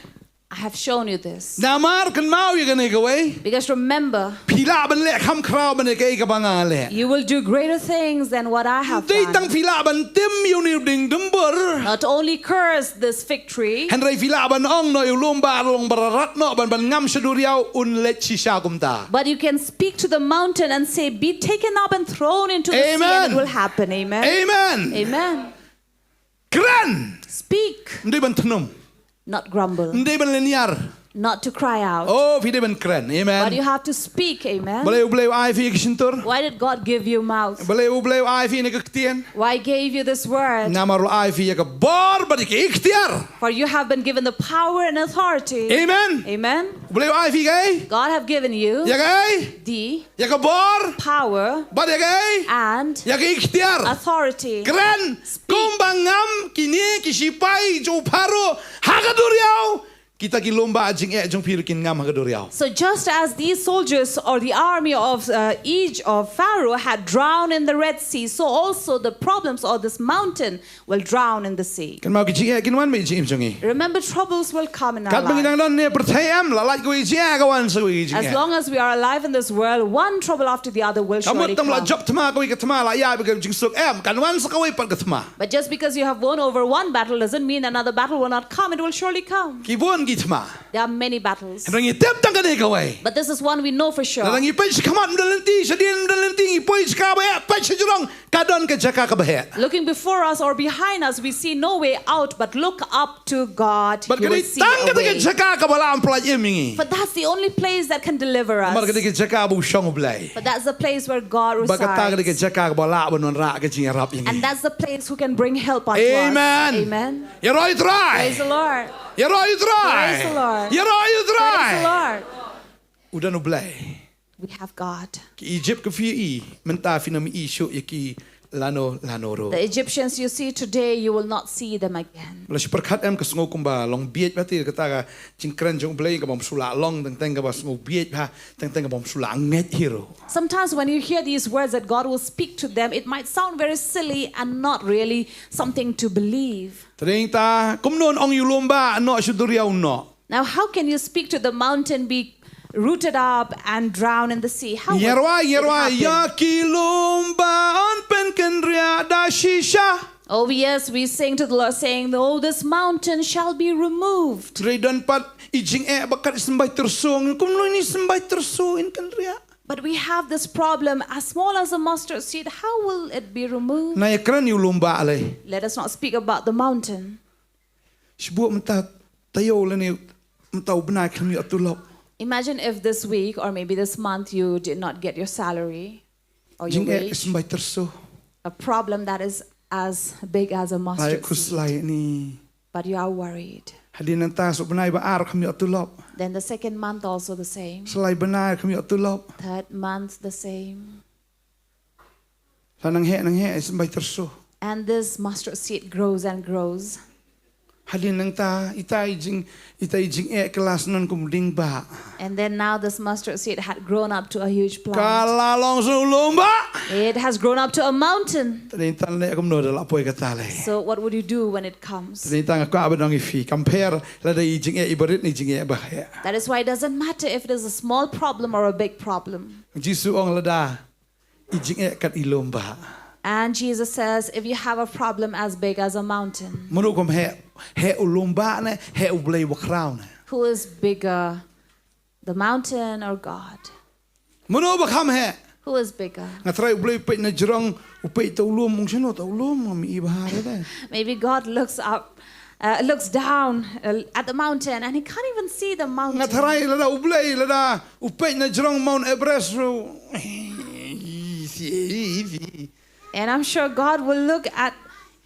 I have shown you this." Namar kynmaw ïa kane kawei. Because remember, phi lah ban leh kham khraw ban ïa kaei kaba nga leh. You will do greater things than what I have done. Ym dei tang phi lah ban tim ïa une u dieng dumbur. Not only curse this fig tree, hynrei phi lah ban ong noh ïa u lum ba long ba la rat noh ban, ban ngam sha duriaw, un leit shisha kumta. But you can speak to the mountain and say, "Be taken up and thrown into the sea," and it will happen. Amen. Amen. Amen. Kren. Speak. Ym dei ban thnum. Not grumble. Ym dei ban lynñiar. Not to cry out. Oh, phi dei ban kren. Amen. But you have to speak. Amen. Balei U Blei u ai phi ïa ka shyntur? Why did God give you mouth? Balei U Blei u ai phi ïa ka ktien? Why gave you this word? Namar u la ai phi ïa ka bor bad ïa ka iktiar. For you have been given the power and authority. Amen. Amen. U Blei u ai phi ïa kaei? God have given you ïa kaei? The Ïa ka bor. Power. Bad ïa kaei? And ïa ka iktiar. Authority. Kren. Speak. Kumba ngam kine ki shipai jong u Pharaoh ha ka duriaw, kita ki lum ba jingeh jong phi ruh kin ngam ha ka duriaw. So just as these soldiers or the army of, uh, Egypt, of Pharaoh had drowned in the Red Sea, so also the problems of this mountain will drown in the sea. Kynmaw ki jingeh kin wan beit ha ka jingim jong ngi. Remember, troubles will come in our life. Katba ngi dang don ha pyrthei, em, la lait kawei ka jingeh ka wan sa kawei ka jingeh. As long as we are alive in this world, one trouble after the other will surely come. Ka mut tang ba la jop thma kawei ka thma, la ïaid beit ka jingsuk, em, kan wan sa kawei pat ka thma. But just because you have won over one battle doesn't mean another battle will not come. It will surely come. Ki bun ki thma. There are many battles. Hynrei ngi tip tang kane kawei. But this is one we know for sure. Lada ngi peit shakhmat ym don lynti, shadien ym don lynti, ngi poi sha kaba eh, peit shajrong, ka don ka jaka kaba heh. Looking before us or behind us, we see no way out, but look up to God. You will see a way. Bad ka dei tang kata ka jaka kaba lah ban pyllait im ïa ngi. For that's the only place that can deliver us. Namar ka dei ka jaka ba u shong U Blei. But that's the place where God resides. Bad kata ka dei ka jaka kaba lah ban wanrah ka jingïarap ïa ngi. And that's the place who can bring help unto us. Amen. Amen. Ïaroh ïa u Trai. Praise the Lord. Ïaroh ïa u Trai. Praise the Lord. Ïaroh ïa u Trai. Praise the Lord. U don U Blei. We have God. Ki Egypt kiba phi ïohi mynta phin ym ïohi shuh ïa ki lano lano ruh. The Egyptians you see today, you will not see them again. Lada shu pyrkhat em ka sngew kumba long bieit bha, te kata ka jingkren jong U Blei kaba ym shu lah long, teng teng kaba sngew bieit bha, teng teng kaba ym shu lah ngeit hi ruh. Sometimes when you hear these words that God will speak to them, it might sound very silly and not really something to believe. Te dei ta kumno un ong ïa u lum ba, "Noh sha duriaw," noh. Now, how can you speak to the mountain, "Be rooted up and drown in the sea"? How would it happen? Ngi ïa rwai, ngi ïa rwai. Ïa ki lum ba yn pynkynriah da shisha. Oh, yes, we sing to the Lord, saying, "Oh, this mountain shall be removed." Hynrei don pat i jingeh ba kat i symbai tyrso, ngin kumno ngin symbai tyrso, ngin kynriah. But we have this problem, as small as a mustard seed, how will it be removed? Nang ïa kren ïa u lum ba lei. Let us not speak about the mountain. Shu buh mynta taïew lane mynta u bnai khlem ïoh tulop. Imagine if this week or maybe this month you did not get your salary or your Jingeh i wage. symbai tyrso. A problem that is as big as a Ai mustard khus seed. Lai ni. But you are worried. Hadien nangta sa u bnai ba ar khlem ïoh tulop. Then the second month also the same. Sa lai bnai khlem ïoh tulop. Third month the same. La nang heh nang heh i symbai tyrso. And this mustard seed grows and grows. Hadien nangta ita i jing, ita i jingeh ka la sah noh kum u dieng ba. And then now this mustard seed had grown up to a huge Ka plant. la long sha u lum ba. It has grown up to a mountain. Te dang tang leh kumno da la poi kata lei. So what would you do when it comes? Te dang tang ka ba dang i phi. Compare lada i jingeh i barit ne i jingeh ba heh. That is why it doesn't matter if it is a small problem or a big problem. Jisu ong lada i jingeh kat i lum ba. And Jesus says, if you have a problem as big as a mountain, Mano kum heh, heh u lum ba ne, heh u Blei ba khraw ne. Who is bigger, the mountain or God? Mano ba kham heh. Who is bigger? Nga tharai u Blei u peit na jrong, u peit ta u lum, ong shano ta u lum, ngam i ba ha re de. Maybe God looks up, uh, looks down uh, at the mountain and he can't even see the Nga mountain. tharai lada u Blei, lada u peit na jrong Mount Everest ruh. And I'm sure God will look at,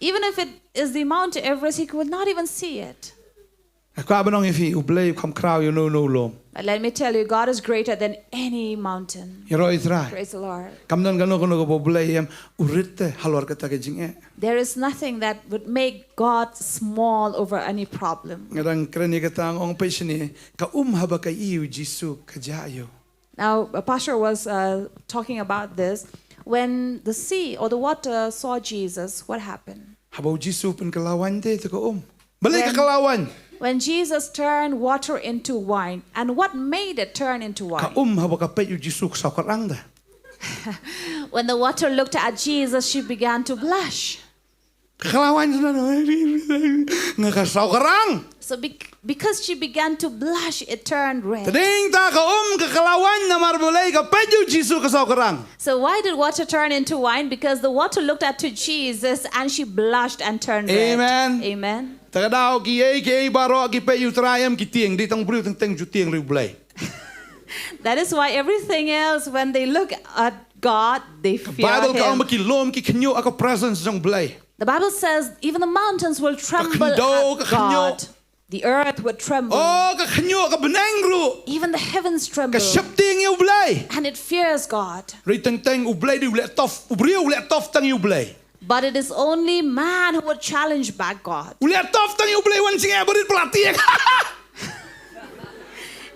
even if it is the Mount Everest, he will not even see it. Nga kwah ban ong ïa phi, u Blei u kham khraw ïa uno uno u lum. But let me tell you, God is greater than any mountain. Ïaroh Israel. Praise the Lord. Kam don kano kano kaba u Blei em u rit te halor kata ka jingeh. There is nothing that would make God small over any problem. Nga dang kren ïa kata, nga ong peit shane, ka um haba ka ïohi u Jisu ka jah ïoh. Now, a pastor was uh, talking about this. When the sea or the water saw Jesus, what happened? Haba u Jisu u pynkylla waiñ te, te ka um. Balei ka When- kylla waiñ? When Jesus turned water into wine, and what made it turn into Ka wine? Um haba ka peit u Jisu ka saw kyrang te. When the water looked at Jesus, she began to blush. Ka kylla waiñ te, nga ka saw kyrang. So bec- because she began to blush, it turned red. Te dang tang ka um ka kylla waiñ namar balei, ka peit u Jisu ka saw kyrang. So why did water turn into wine? Because the water looked at to Jesus and she blushed and turned red. Amen. Amen. Te ka daw kiei kiei baroh ki peit ïa u Trai em ki tieng, dei tang u briew teng teng ju tieng ruh ïa u Blei. That is why everything else, when they look at God, they fear Bible ka ong him. ba ki lum ki khñiuh ha ka presence jong u Blei. The Bible says even the mountains will tremble khyndew, at ka khñiuh. God. The earth would tremble. Oh, ka khñiuh, ka bneng ruh. Even the heavens Ka tremble. sheptieng ïa u Blei. And it fears God. Ruh teng teng u Blei dei u leh tough, u briew u leh tough tang ïa u Blei. But it is only man who would challenge back God. U leh tough tang ïa u Blei, wan jingeh barit ba la tieng.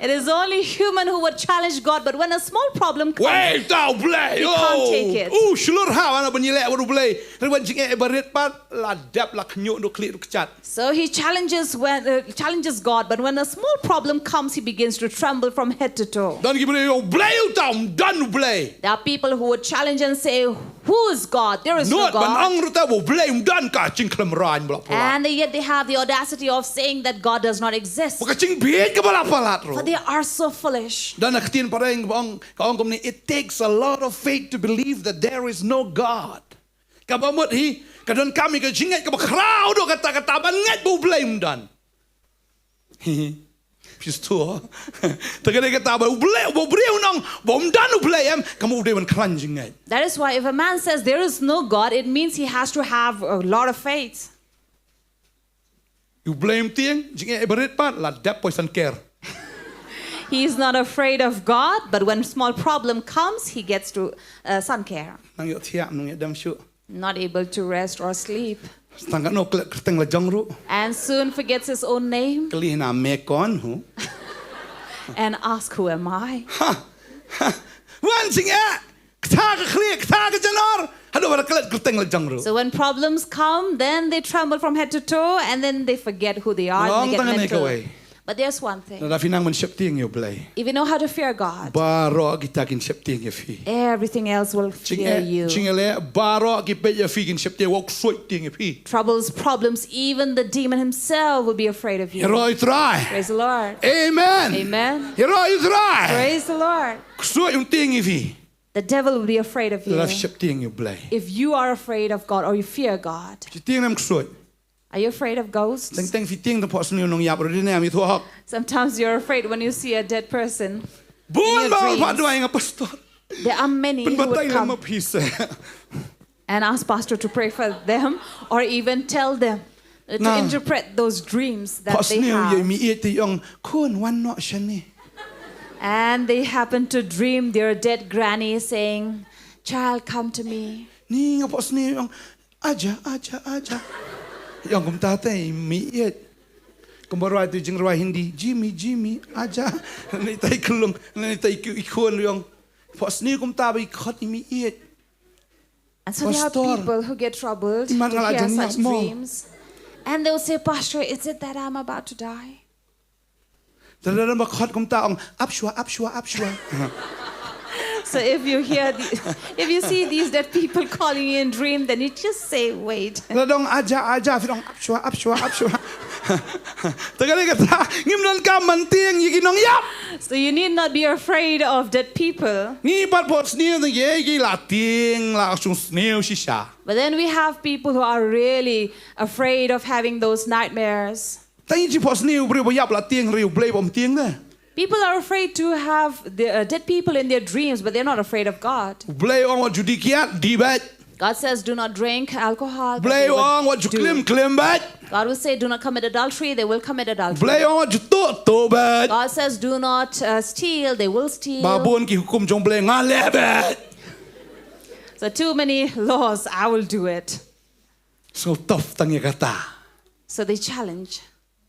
It is only human who would challenge God, but when a small problem comes, Wei, ta u Blei. He can't take it. Oh, shlur ha wan ban ïaleh bad u Blei. Ruh wan jingeh barit pat la dep, la khñiuh, ruh khlieh, ruh kjat. So he challenges when uh, challenges God, but when a small problem comes, he begins to tremble from head to toe. Don ki briew, u Blei u tam, don u Blei. There are people who would challenge and say, "Who is God? There is no Nod ban God." ong ruh ta ba u Blei um don, ka jingkhlem raiñ ba la pynlait. And they, yet they have the audacity of saying that God does not exist. Ba ka jingbieit ka ba la palat ruh. For they are so foolish. Don ka ktien phareng ba ong, ka ong kumne, it takes a lot of faith to believe that there is no God. Kaba mut hi, ka donkam ïa ka jingngeit kaba khraw doh kata, kata ban ngeit ba u Blei um don. Phi sngewthuh? Te ka dei kata ba u Blei, ba u briew un ong ba um don u Blei em, ka mut u dei ban khlaiñ jingngeit. That is why if a man says there is no God, it means he has to have a lot of faith. U Blei um tieng, jingeh barit pat, la dep poi san ker. He is not afraid of God, but when small problem comes, he gets to uh, sun care. Nang ïoh thiah, nang ïoh dem shuh. Not able to rest or sleep. Tang katno klet kyrteng la jong ruh. And soon forgets his own name Kylli na me kon hu. And ask, "Who am I?" Ha. Ha. Wan jingeh. Kata ka khlieh, kata ka janor. Haduh ba la klet kyrteng la jong ruh. So when problems come, then they tremble from head to toe, and then they forget who they are. And Long they get tang ne mental. kawei. But there's one thing. Lada phi nang ban sheptieng ïa U Blei, if you know how to fear God, baroh kita kin sheptieng ïa phi. Everything else will fear you. Jingeh, jingeh leh, baroh ki peit ïa phi kin sheptieng, wat ksuid tieng ïa phi. Troubles, problems, even the demon himself will be afraid of you. Ïaroh ïa U Trai. Praise the Lord. Amen. Amen. Ïaroh ïa U Trai. Praise the Lord. Ksuid un tieng ïa phi. The devil will be afraid of you. Lada phi sheptieng ïa U Blei. If you are afraid of God or you fear God. Phi tieng ne em ksuid? Are you afraid of ghosts? Teng teng phi tieng tang phohsniew nongïap ruh dei ne em, ïathuh hok. Sometimes you're afraid when you see a dead person in your dreams. Bun ba phah duwai ïa nga pastor. There are many who would come. Pynbatai lem ma phi seh. And ask pastor to pray for them or even tell them, uh, to interpret those dreams that they have. Phohsniew ïa i mi ïeit te ong, khun wan noh shane. And they happen to dream their dead granny saying, "Child, come to me." Ni nga phohsniew ong, "Aja, aja, aja." Ong kumta te i mi ïeit. Kumba rwai tu jingrwai Hindi, "Jimmy, Jimmy, aja." Ni tai klung, ni tai ku i khun ong. Phohsniew kumta ba i khot i mi ïeit. And so there are people who get troubled to hear such dreams. And they'll say, "Pastor, is it that I'm about to die?" Te lada ba khot kumta ong, "Ap shuwa, ap shuwa, ap shuwa." So if you hear the, if you see these dead people calling you in dream, then you just say, "Wait." Lada ong, "Aja, aja," phi ong, "Ap shuwa, ap shuwa, ap shuwa." Te kane kata, ngim donkam ban tieng ïa ki nongïap. So you need not be afraid of dead people. Ngi pat phohsniew te ngi, ki la tieng, la shong sniew shisha. But then we have people who are really afraid of having those nightmares. Te ngi jingphohsniew, briew ba ïap la tieng, hynrei U Blei bym tieng de. People are afraid to have the, uh, dead people in their dreams, but they're not afraid of God. U Blei u ong wat ju die kiad, die beit. God says, "Do not drink alcohol," but they will do. U Blei u ong wat ju klim, klim beit. God will say, "Do not commit adultery," they will commit adultery. U Blei u ong wat ju tuh, tuh beit. God says, "Do not, uh, steal," they will steal. Ba bun ki hukum jong U Blei nga leh beit. So too many laws, I will do it. Sngewthuh tang ïa kata. So they challenge.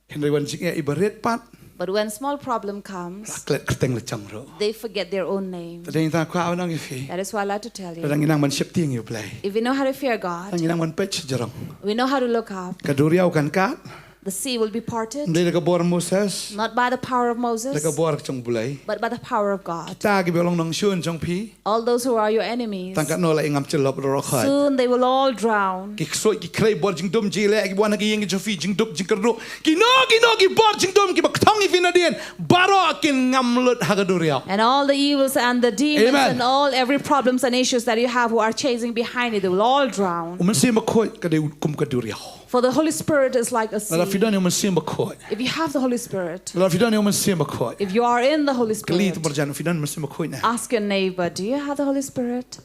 Hynrei wan jingeh iba rit pat, but when small problem comes, la klet kyrteng la jong ruh. They forget their own name. Te dei tang kwah ban ong ïa phi. That is why I like to tell you. Lada ngi nang ban sheptieng ïa U Blei, if we know how to fear God, lada ngi nang ban peit shajrong, we know how to look up, ka duriaw kan kad. The sea will be parted. Ym dei da ka bor Moses. Not by the power of Moses, da ka bor jong U Blei. But by the power of God. Kita kiba long nongshun jong phi, all those who are your enemies, tang katno la ïa ngam jyllop baroh khoit. Soon they will all drown. Ki ksuid, ki khrei, bor jingdum, jingïaleh kiba wan ha ki ïing ki jong phi, jingduk, jingkyrduh, kino kino ki bor jingdum kiba kthong ïa phi nadien, baroh kin ngam lut ha ka duriaw. And all the evils and the demons and all every problems and issues that you have who are chasing behind you, they will all drown. U Mynsiem Bakhuid ka dei kum ka duriaw. For the Holy Spirit is like a sea. Lada phi don ïa U Mynsiem Bakhuid, if you have the Holy Spirit, lada phi don ïa U Mynsiem Bakhuid, if you are in the Holy Spirit, kylli te marjan, phi don U Mynsiem Bakhuid ne? Ask your neighbor, "Do you have the Holy Spirit?"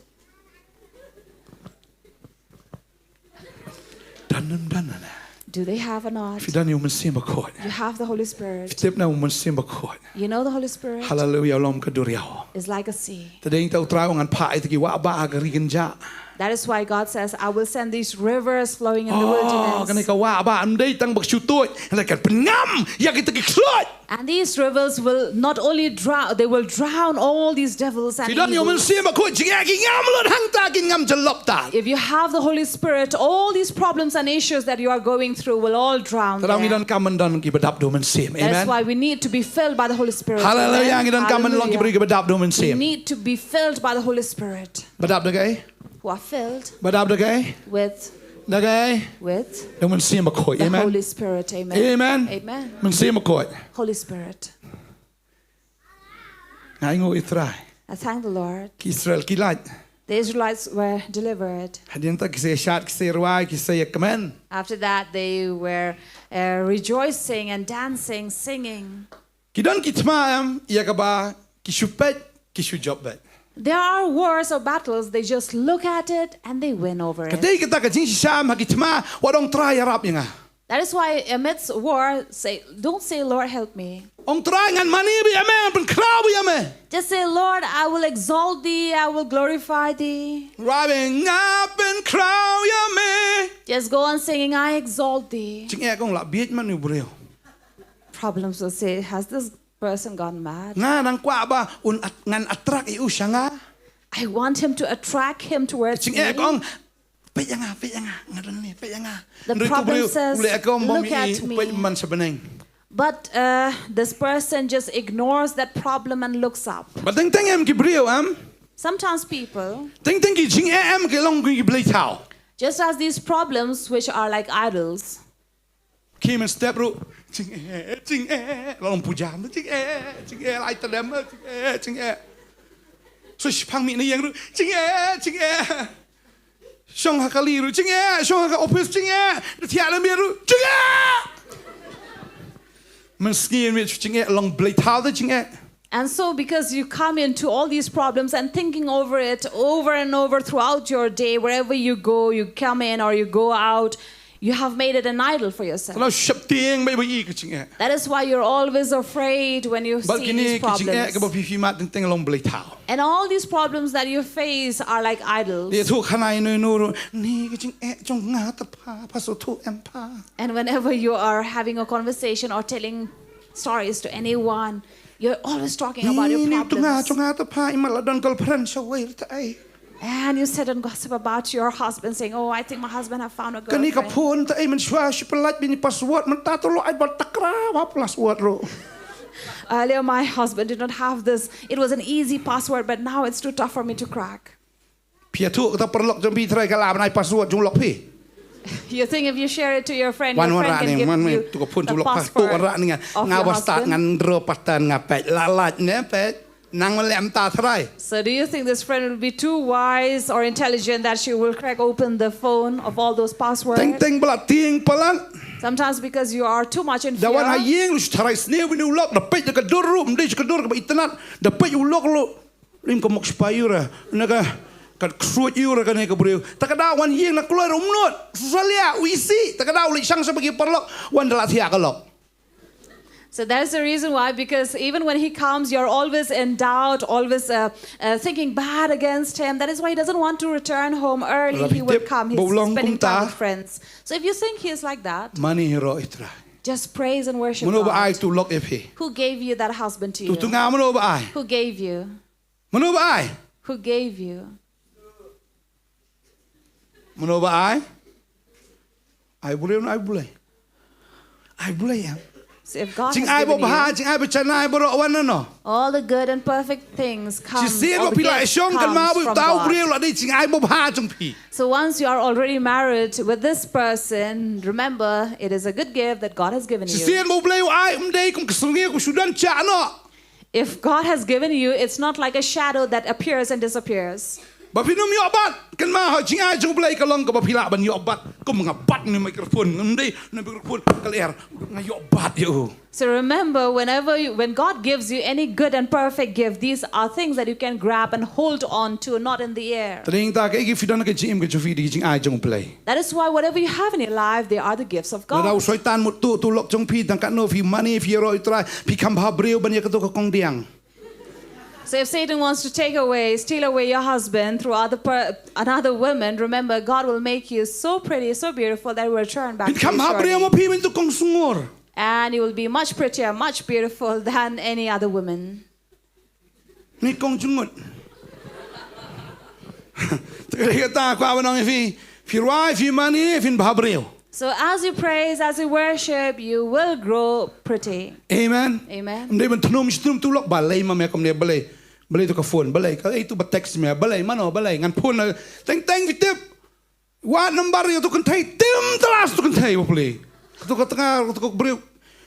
Don ne ym don ne? Do they have or not? Phi don ïa U Mynsiem Bakhuid, you have the Holy Spirit, phi tip ne U Mynsiem Bakhuid, you know the Holy Spirit, haleluia, u long ka duriaw, is like a sea. Te dei tang U Trai u ong ngan phah ïa kita ki wah bah ha ka ri kynjah. That is why God says, "I will send these rivers flowing in the wilderness." Oh, kane ka wah bah ym dei tang ba ka shu tuid, hynrei kan pynngam ïa kita ki ksuid. And these rivers will not only drown, they will drown all these devils and evils. Phi don ïa U Mynsiem Bakhuid, jingeh ki ngam lut hangta, ki ngam jyllop tad. If you have the Holy Spirit, all these problems and issues that you are going through will all drown there. Te ngi donkam ban don kiba dap da U Mynsiem. Amen. That's why we need to be filled by the Holy Spirit. Haleluia. Amen. Ngi donkam ban long ki briew kiba dap da U Mynsiem. We need to be filled by the Holy Spirit. Ba dap da kaei? Who are filled. Ba dap da kaei? With, da kaei? With, da U Mynsiem Bakhuid. Amen. The Holy Spirit. Amen. Amen. Amen. Mynsiem Bakhuid. Holy Spirit. Nga ainguh ïa U Trai. I thank the Lord. Ki Israel ki lait. The Israelites were delivered. Hadien ta ki sa ïashad, ki sa ïarwai, ki sa ïakmen. After that, they were, uh, rejoicing and dancing, singing. Ki don ki thma em ïa kaba ki shu peit, ki shu jop beit. There are wars or battles, they just look at it and they win over it. Ka dei kata ka jingshisha em ha ki thma, wat ong, Trai ïarap ïa nga. That is why amidst war, say, don't say, "Lord, help me." Ong, Trai ngan mane beit ïa me, ngan pynkhraw beit ïa me. Just say, "Lord, I will exalt thee, I will glorify thee." Trai nga pynkhraw ïa me. Just go on singing, "I exalt thee." Jingeh ka ong, la bieit man u briew. Problems will say, "Has this person gone mad?" Nga dang kwah ba un at-, ngan attract ïa u sha nga. I want him to attract him towards me. Jingeh ka ong, peit ïa nga, peit ïa nga, nga don ne, peit ïa nga. The problem says, "Look at me." Hynrei uto u briew u leh kumba u peit man sha bneng. But uh, this person just ignores that problem and looks up. Ba teng teng em ki briew em. Sometimes people, Teng teng ki jingeh em ki long ki blei thaw. Just as these problems, which are like idols, Ki men step ruh. Jingeh, jingeh. Long puja jingeh, jingeh. Lai tadem jingeh, jingeh. So shipang mi na yang ruh. Jingeh, jingeh. Shong ha kali ruh. Jingeh, shong ha ka office jingeh. Da thiah da miet ruh. Jingeh. Men sngi miet jingeh long blei thaw da jingeh. And so, because you come into all these problems and thinking over it over and over throughout your day, wherever you go, you come in or you go out, you have made it an idol for yourself. Kala shep tieng bai bai ka jingeh. That is why you're always afraid when you Ba see kini these ka jingeh problems. Ka ba phi phi mat teng teng long blei thaw. And all these problems that you face are like idols. Ye thu khanai noi nuru ni ka jingeh jong nga ta pha pha so thu em pha. And whenever you are having a conversation or telling stories to anyone, you're always talking about your Ni ni tu nga problems. Jong nga ta pha i ma la don girlfriend sha wei ta ai. And you sit and gossip about your husband, saying, "Oh, I think my husband have found a Kani ka girlfriend." Phone ta ai man shwa shi pelat bini password man ta tu lo ai bal takra wa password ro. Earlier, my husband did not have this. It was an easy password, but now it's too tough for me to crack. Phi ïathuh kata paralok jong phi trai ka la ban ai password jong lok phi. You think if you share it to your friend, Wan your wan friend ra can ning give wan you me tu ka phone the tu lok pha tu password wan ra ning of nga your ba start husband? Ngan ro patan nga pet la laj ne pet nang lem ta trai. So do you think this friend will be too wise or intelligent that she will crack open the phone of all those passwords? Teng teng bla tieng palat. Sometimes because you are too much in Da wan ha fear. Ïing lu tharai sniew bini u lok da peit da ka dur ru mdei ka dur ka ba internet da peit u lok lu. Lim ka mok spa yura na ka ka ksuot yura ka ne ka briew. Ta ka da wan Ïing na kloi ru mnot. Susalia u isi ta ka da u li shang sa bagi paralok wan da la thia ka lok. So that's the reason why, because even when he comes, you're always in doubt, always uh, uh, thinking bad against him. That is why he doesn't want to return home early. Rabi He will tip, come. He's ba u long spending kum ta. Time with friends. So if you think he is like that, Mani hi ro i trai. Just praise and worship Mano ba ai God. Tu lok ïa phi. Who gave you that husband to Tu you? Tu nga mano ba ai. Who gave you? Mano ba ai. Who gave you? Mano ba ai. Ai Blei ai Blei. Ai Blei ya. So if God Jing has ai given babha you, jing ai bachana ai baro wan no. All the good and perfect things come. Shisien All ba the phi la gifts shong kan ma comes bu from tau God. Briew la dei jing ai babha jong phi. So once you are already married with this person, remember it is a good gift that God has given you. Shisien ba Blei ai um dei kum kesengi ku sudan cha no. If God has given you, it's not like a shadow that appears and disappears. Ba phi num ïoh bat kan ma ha jing ai jong Blei ka long ka ba phi la ban ïoh bat kum nga bat ni microphone ngam dei ni microphone ka ler nga ïoh bat ïa u. So remember, whenever you, when God gives you any good and perfect gift, these are things that you can grab and hold on to, not in the air. Tring ta ka ki phi don ka jing im ka jong phi di jing ai jong Blei. That is why whatever you have in your life, they are the gifts of Na da u God. Soitan mut tu tu lok jong phi dang ka no phi mani phi ro i trai phi kham bha Briew ban ïa ka tu ka kong diang. So if Satan wants to take away, steal away your husband through other per, another woman, remember God will make you so pretty, so beautiful that you will turn back Phi to kham you bha Briew surely. Ma phi min tu kong sngur. And you will be much prettier, much beautiful than any other woman. Ni kong jngut. Te ka ta kwa ba nong phi phi rwai phi mani phin bha Briew. So as you praise, as you worship, you will grow pretty. Amen. Amen. Mdei ban thnum shnum tu lok balei ma me kom ne balei. Balei tu ka phone balei ka ei tu ba text me balei mano balei ngan phone na teng teng phi tip. Wat number ïa tu kynthei tim tala tu kynthei ba pli. Ka tu ka tnga ka tu ka Briew.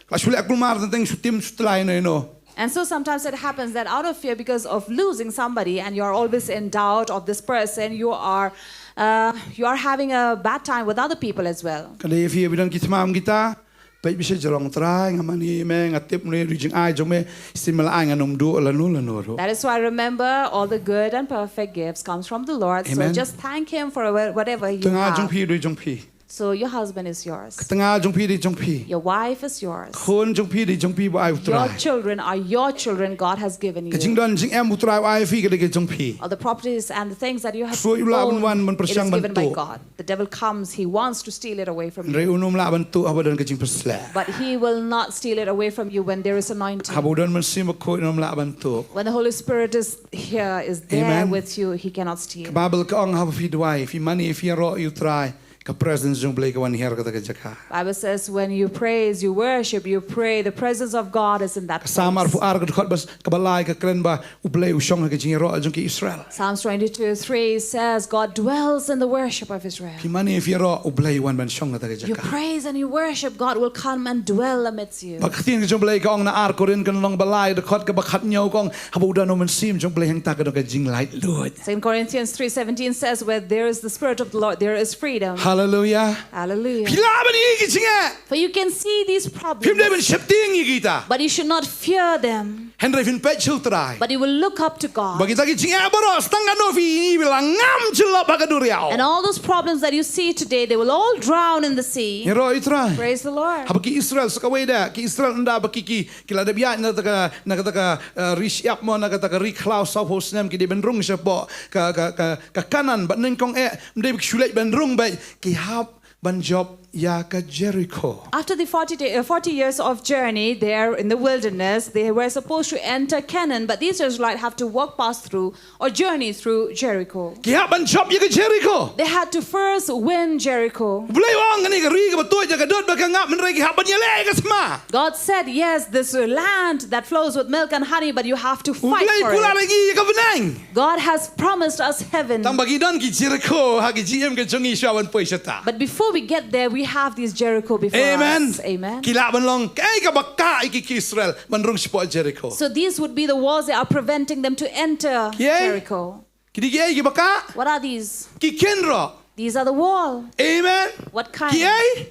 Ka shu leh kulmar teng teng shu tim shu tlai no no. And so sometimes it happens that out of fear, because of losing somebody, and you are always in doubt of this person, you are uh, you are having a bad time with other people as well. Ka dei phi bi don ki thmam kita. Peit bi sha jrong Trai nga mani me nga tip ne ri jing ai jong me. Sim la ai nga num du la nu la nu ro. That is why remember all the good and perfect gifts comes from the Lord. Amen. So just thank Him for wha- whatever you Tnga have. Jong phi dei jong phi. So your husband is yours. Tnga jong phi dei jong phi. Your wife is yours. Khun jong phi dei jong phi ba ai u Your Trai. Children are your children God has given you. Ka jingdon jingem u Trai u ai phi ka dei ka jong phi. All the properties and the things that you have Shu ïa u lah ban owned, wan ban it is pyrshang ban given by tuh. God. The devil comes, he wants to steal it away from you. Hynrei u num lah ban tuh haba don ka jingpyrsleh. But he will not steal it away from you when there is anointing. Haba u don Mynsiem Bakhuid u num lah ban tuh. When the Holy Spirit is here, is there Amen. With you, he cannot steal. Ka Baibl ka ong haba phi duwai phi mani phi ro ïa u Trai. Ka presence jong U Blei ka wan hiar kata ka jaka. Bible says when you praise, you worship, you pray, the presence of God is in that Ka Salm place. arphew ar ka dkhot bas ka ba lai ka kren ba U Blei u shong ha ka jingïaroh jong ki Israel. Psalms twenty-two three says, God dwells in the worship of Israel. Phi mane phi ïaroh U Blei u wan ban shong ha kata ka You jaka. praise and you worship, God will come and dwell amidst you. Ba ka ktien ka jong U Blei ka ong na ar Korinth ka lynnong ba lai dkhot ka ba khathynñiew ka ong haba u don U Mynsiem jong U Blei hangta ka don ka jinglaitluid. Second Corinthians three seventeen says, where there is the Spirit of the Lord, there is freedom. Hallelujah. Hallelujah. Phi lah ban ïohi ki jingeh. For you can see these Phim dei ban problems, sheptieng ïa kita. But you should not fear them. Hynrei phin peit sha U Trai. But you will look up to God. Ba kita ki jingeh baroh tang katno phi ïohi ba la ngam jyllop ha ka duriaw. And all those problems that you see today, they will all drown in the sea. Ïaroh ïa U Trai. Praise the Lord. Haba ki Israel sa kawei de, ki Israel ynda ba ki ki ki la dep ïaid na kata ka, na kata ka, eh, ri shyiap mo, na kata ka ri khlaw sawphew snem, ki dei ban rung shapoh ka, ka, ka, ka Kanaan, bad nyngkong eh ym dei ba ki shu leit ban rung beit, ki hap ban jop ïa ka Jericho. After the forty, day, uh, forty years of journey there in the wilderness, they were supposed to enter Canaan, but these Israelites have to walk past through or journey through Jericho. Ki hap ban jop ïa ka Jericho. They had to first win Jericho. U Blei u ong kane ka ri kaba tuid da ka dud bad ka ngap, hynrei ki hap ban ïaleh ïa ka sma. God said, yes, this land that flows with milk and honey, but you have to U fight Blei u for kular it. ïa ngi ïa ka bneng. God has promised us heaven. Tang ba ki don ki Jericho ha ki jingim ka jong ngi shuwa ban poi shata. But before we get there, we have these Jericho before Amen. us. Amen. Ki lah ban long kaei kaba kah ïa ki, ki Israel ban rung shapoh Jericho. So these would be the walls that are preventing them to enter Kiei? Jericho. Ki dei kiei kiba kah? What are these? Ki kynroh. These are the wall. Amen. What kind? Kiei?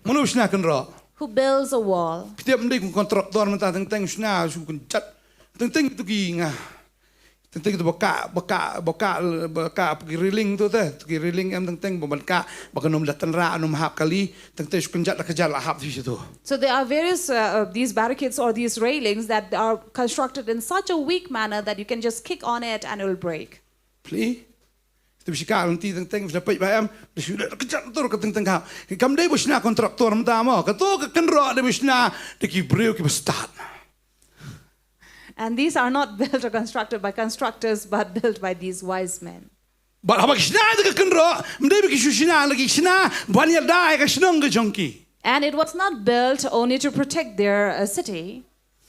Mano u shna kynroh? Who builds a wall? Phi tip ym dei kum kontraktor mynta, teng teng u shna shu kynjat. Teng teng tu ki nga. Teng teng tu ba kah, ba kah, ba kah, ba kah ki railing tu te. Tu ki railing em teng teng ba ban kah, ba kan ym da tynrah, ym hap kali. Teng teng shu kynjat da kynjat la hap tu sha tu. So there are various uh, uh, these barricades or these railings that are constructed in such a weak manner that you can just kick on it and it will break. Pli. Tu bishika lynti teng teng, bishika peit ba em, da shu da kynjat tur ka teng teng ka. Kam dei ba u shna kontraktor mynta mo. Ka tu ka kynroh da ba u shna da ki briew kiba stad. And these are not built or constructed by constructors, but built by these wise men. Bad haba ki shna da ka kynroh, ym dei ba ki shu shna, la ki shna ban ïada ïa ka shnong ka jong ki. And it was not built only to protect their uh, city.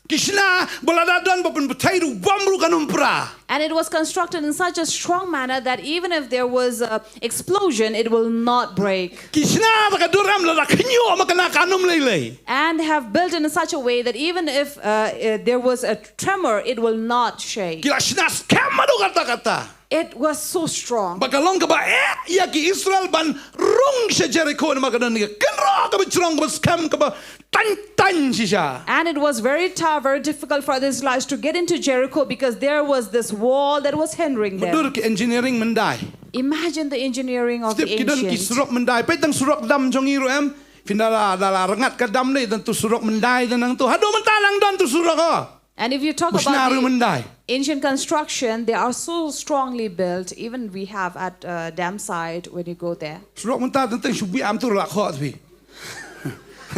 Ki shna ba lada don ba pynbthei ruh, bom ruh kan ym pra. And it was constructed in such a strong manner that even if there was an explosion, it will not break. Ki shna da ka dur em, lada khñiuh ma kane kan ym lei lei. And have built in such a way that even if uh, uh, there was a tremor, it will not shake. Ki la shna skhem haduh katta katta. It was so strong. Ba ka long kaba eh ïa ki Israel ban rung sha Jericho namar ka don ka kynroh kaba jrong, kaba skhem, kaba tang tang shisha. And it was very tough, very difficult for the Israelites to get into Jericho because there was this wall that was hindering them. Mutdur ki engineering myndai. Imagine the engineering of the Tip ki don ki ancients. surok myndai. Peit tang surok dam jong ngi ruh em. Phin da la, da la rngat ka dam dei, don tu surok myndai, don nangtu. Haduh mynta nang don tu surok, oh. And if you talk Ba u shna ruh about the myndai. Ancient construction, they are so strongly built. Even we have at uh, dam side when you go there. Surok mynta teng teng shu biang tu la khot phi.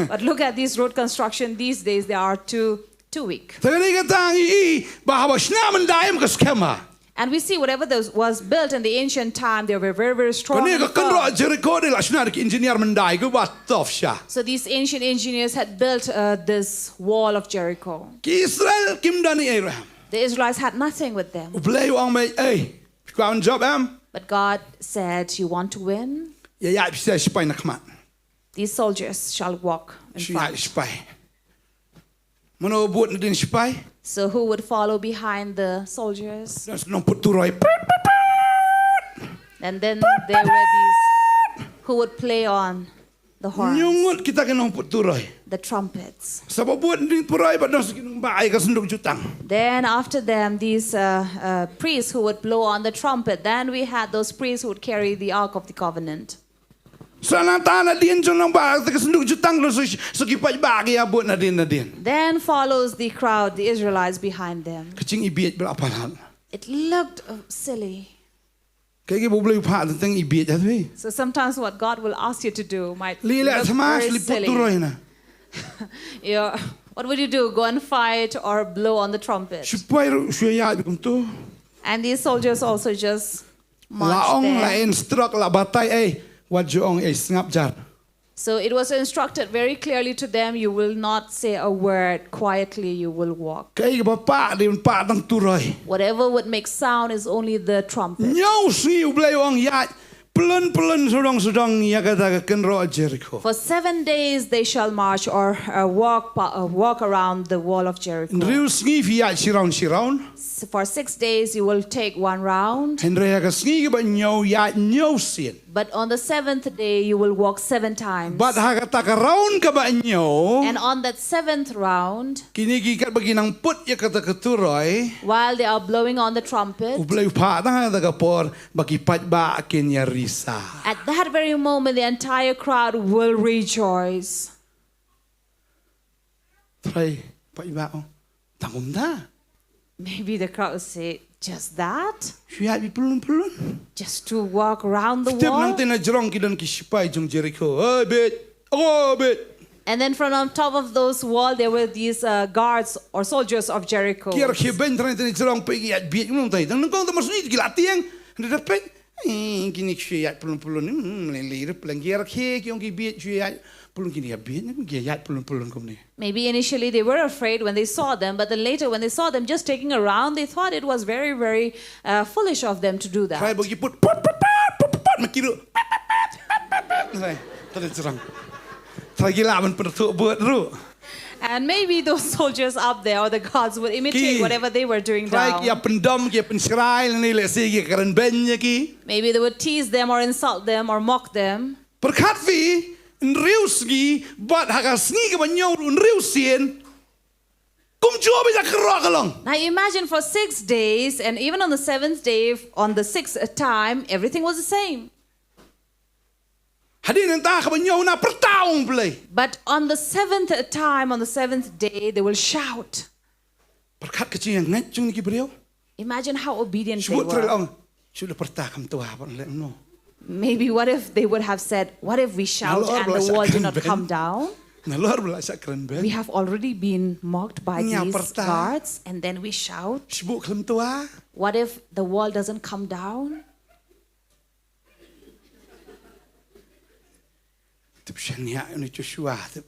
But look at this road construction these days, they are too too weak. Te kane ka tang i, i ba haba u shna myndai em ka skhem ha. And we see whatever those was built in the ancient time, they were very, very strong. Kane And ka firm. kynroh Jericho dei la shna da ki engineer myndai, kiba tough shisha. So these ancient engineers had built uh, this wall of Jericho. Ki Israel kim don ei ruh em. The Israelites had nothing with them. U Blei u ong, mei, ei, phi kwah ban jop em? But God said, you want to win? Ïaid phi sa shipai na khmat. These soldiers shall walk in Shu ïaid front. shipai. Mano ba bud nadien shipai? So who would follow behind the soldiers? Don ki nongput turoi. And then there were these who would play on the horns, Ñiungut kita ki nongput turoi. The trumpets. Sa ba bud nadien turoi bad don ki nongbaai ka synduk jutang. Then after them, these uh, uh, priests who would blow on the trumpet. Then we had those priests who would carry the Ark of the Covenant. Sa nangta nadien jong nongbaai ka synduk jutang, don sa ki paidbah ki ïa bud nadien nadien. Then follows the crowd, the Israelites behind them. Ka jingibieit ba la palat. It looked uh, silly. Kaei ba U Blei u phah teng teng ibieit ha phi. So sometimes what God will ask you to do might Leh leh look thma, very leh put silly. Turoi na. Yeah. What would you do? Go and fight or blow on the trumpet? Shipai ruh shu ïaid kumtu. And these soldiers also just La ong, la instruct, la batai, eh, wat ju ong, eh, sngap jar. So it was instructed very clearly to them, you will not say a word, quietly you will walk. Kaei kaba pah, dei ban pah tang turoi. Whatever would make sound is only the trumpet. Hynñiew sngi U Blei u ong ïaid pyllun pyllun sawdong sawdong ïa kata ka kynroh Jericho. For seven days they shall march or uh, walk, pa- uh, walk around the wall of Jericho. Hynriew sngi phi ïaid shi round shi round. S- For six days you will take one round. Hynrei ha ka sngi kaba hynñiew ïaid hynñiew sien. But on the seventh day you will walk seven times. Bad ha kata ka round kaba hynñiew. And on that seventh round, kine ki katba ki nang put ïa kata ka turoi, while they are blowing on the trumpet, U Blei u phah tang ha kata ka por ba ki paidbah kin ïa risa. At that very moment, the entire crowd will rejoice. Trai paidbah, oh, tang kumta. Maybe the crowd will say, just that? Shu ïaid beit pyllun pyllun. Just to walk around the wall? Tip nangta na jrong ki don ki shipai jong Jericho. Oi beit. Oh beit. And then from on top of those walls, there were these uh, guards or soldiers of Jericho. Ki ïaid khie beiñ tang nangta na jrong, peit ki ïaid beit nangta. Tang nyngkong te mar shu ïohi ki la tieng. Hynrei da peit, eh, kine ki shu ïaid pyllun pyllun. Hmm, lei lei ruh pleng. Ki ïaid khie, ki ong ki beit, shu ïaid pyllun, kine ïa beit, ki ïaid pyllun pyllun kumne. Maybe initially they were afraid when they saw them, but then later when they saw them just taking a round, they thought it was very, very uh, foolish of them to do that. Trai ba ki put put put put put put, ma ki ruh put put put put put. Trai, trai jrong. Trai ki lah ban pynrthuh bud ruh. And maybe those soldiers up there or the guards would imitate whatever they were doing down. Trai ki ïa pyndom, ki ïa pynshrai lane lehse ki ïa kren beiñ ïa ki. Maybe they would tease them or insult them or mock them. Pyrkhat phi, hynriew sngi, bad ha ka sngi kaba hynñiew ruh hynriew sien. Kumjuh beit ka kynroh ka long. Now imagine for six days, and even on the seventh day, on the sixth time, everything was the same. Hadien nangta kaba hynñiew na pyrta ong U Blei. But on the seventh time, on the seventh day, they will shout. Pyrkhat ka jingïangeit jong ki briew. Imagine how obedient they were. Shu bud trai la ong, shu la pyrta kham twa, ban leh kumno. Maybe what if they would have said, what if we shout and the wall did not come down? Nalor ba la shah kren beiñ. We have already been mocked by these guards and then we shout. Shu bud kham twa. What if the wall doesn't come down? Tip shaniah une Joshua tip.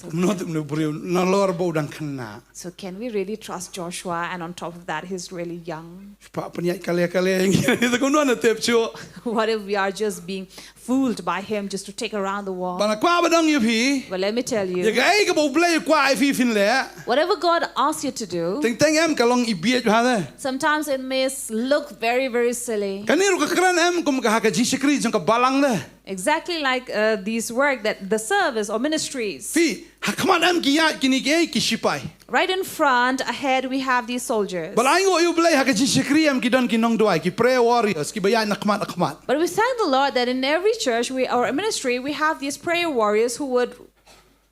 Kumno tip une u briew nalor ba u dang khynnah. So can we really trust Joshua and on top of that he's really young? Pah pynïaid kale kale ïa ngi, kumno na tip shuh. What if we are just being fooled by him just to take around the wall? Bad nga kwah ban ong ïa phi. Well, let me tell you. Ïa kaei kaba U Blei u kwah ïa phi phin leh. Whatever God asks you to do. Teng teng em ka long ibieit bha te. Sometimes it may s- look very, very silly. Kane ruh ka kren em kum ka ha ka jingshakri jong ka balang te. Exactly like uh, these work that the service or ministries. Phi, ha khmat em ki ïaid kine kiei ki shipai. Right in front, ahead, we have these soldiers. Bad ainguh ïa U Blei ha ka jingshakri em ki don ki nongduwai, ki prayer warriors, kiba ïaid na khmat na khmat. But we thank the Lord that in every church we, or ministry, we have these prayer warriors who would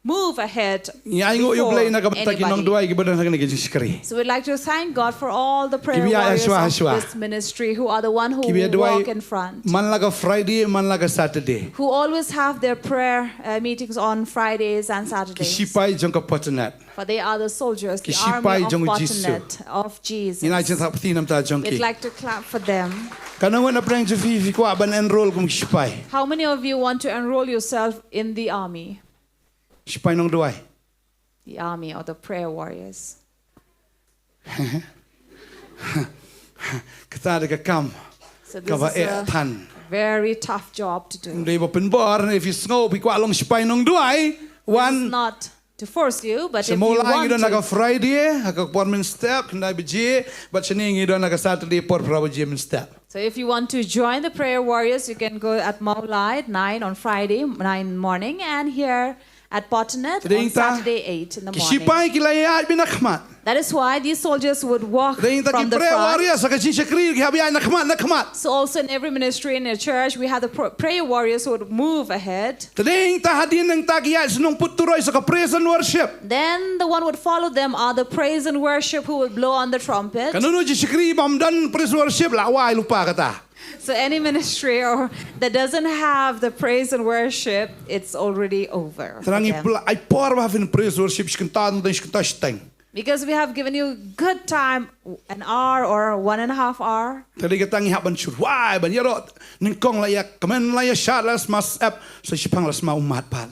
move ahead before anybody. Ngi ainguh ïa U Blei na ka bynta ki nongduwai kiba don ha kane ka jingshakri. So we'd like to thank God for all the prayer warriors of this ministry who are the one who walk in front. Kiba ïaid hashwa hashwa. Man la ka Friday, man la ka Saturday. Who always have their prayer uh, meetings on Fridays and Saturdays. Ki shipai jong ka Patnat. For they are the soldiers, the army of Patnat, of Jesus. Ki shipai jong U Jisu. Ngin ai jingthap kti namar jong ki. We'd like to clap for them. Katno ngut na pdeng jong phi phi kwah ban enroll kum ki shipai? How many of you want to enroll yourself in the army? Shipai nongduwai. The army or the prayer warriors. Kata dei ka kam kaba eh than. So this is a very tough job to do. Ym dei ba pynbor, if you sngew phi kwah long shipai nongduwai, wan. This is not to force you, but if you want to. Sha Mawlai ngi don ha ka Friday ha ka por mynstep khyndai baje, bad shane ngi don ha ka Saturday por phra baje mynstep. So if you want to join the prayer warriors, you can go at Mawlai at nine on Friday, nine morning, and here at Patnat on Saturday, eight in the morning. Ki shipai ki la ïaid beit na khmat. That is why these soldiers would walk from the front. Te dei nangta ki prayer warriors ha ka jingshakri ki hap ïaid na khmat na khmat. So also in every ministry, in a church, we have the pr- prayer warriors who would move ahead. Te dei nangta hadien nangta ki ïaid shnong put turoi sa ka praise and worship. Then the one would follow them are the praise and worship who would blow on the trumpet. Kano kano jingshakri bym don praise and worship la wai lypa kata. So any ministry or that doesn't have the praise and worship, it's already over for them. Te ngi pla ai por ba phin praise worship shi kynta, shi kynta shiteng. Because we have given you good time, an hour or one and a half hour. Te dei kata ngi hap ban shu rwai ban ïaroh nyngkong la ïa kmen la ïa shad la sma sep sa shipang la sma ummat pat.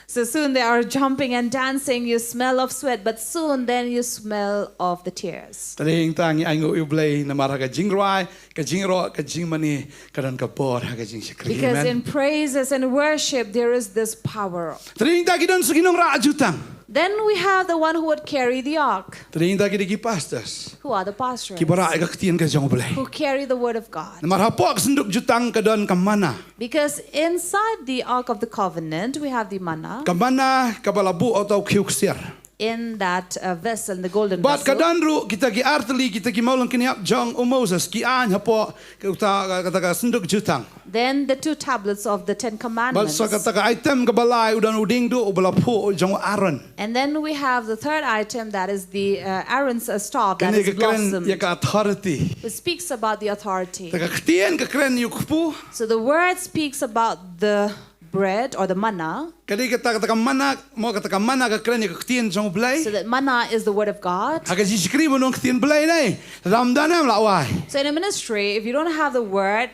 So soon they are jumping and dancing. You smell of sweat, but soon then you smell of the tears. Te dei ngi tang ngi ainguh ïa U Blei namar ha ka jingrwai, ka jingïaroh, ka jingmane, ka don ka bor ha ka jingshakri. Because Amen. In praises and worship there is this power. Te dei ngi tang ki don sa ki nongrah jutang. Then we have the one who would carry the ark. Te dei ngi tang ki dei ki pastors. Who are the pastors? Ki ba rah ïa ka ktien ka jong U Blei. Who carry the word of God. Namar hapoh ka synduk jutang ka don ka manna. Because inside the Ark of the Covenant, we have the manna. Ka manna ka ba la buh ha uta u khiew ksiar. In that uh, vessel, in the golden Bad ka vessel. Don ruh kita ki artylli, kita ki mawlyngkniap jong u Moses, ki aiñ hapoh ka uta ka, kata ka synduk jutang. Then the two tablets of the Ten Bad Commandments. Sa kata ka item ka ba lai u don u diengduh u ba la phuh jong u Aaron. And then we have the third item, that is the uh, Aaron's uh, staff that Kane is ka kren blossomed. Ïa ka authority. It speaks about the authority. Te ka ktien ka kren ïa u kpu. So the word speaks about the bread or the manna. Ka dei kata, kata ka manna, mo kata ka manna ka kren ïa ka ktien jong U Blei. So that manna is the word of God. Ha ka jingshakri ba nong ktien Blei ne. Ram dan em la wai. So in a ministry, if you don't have the word,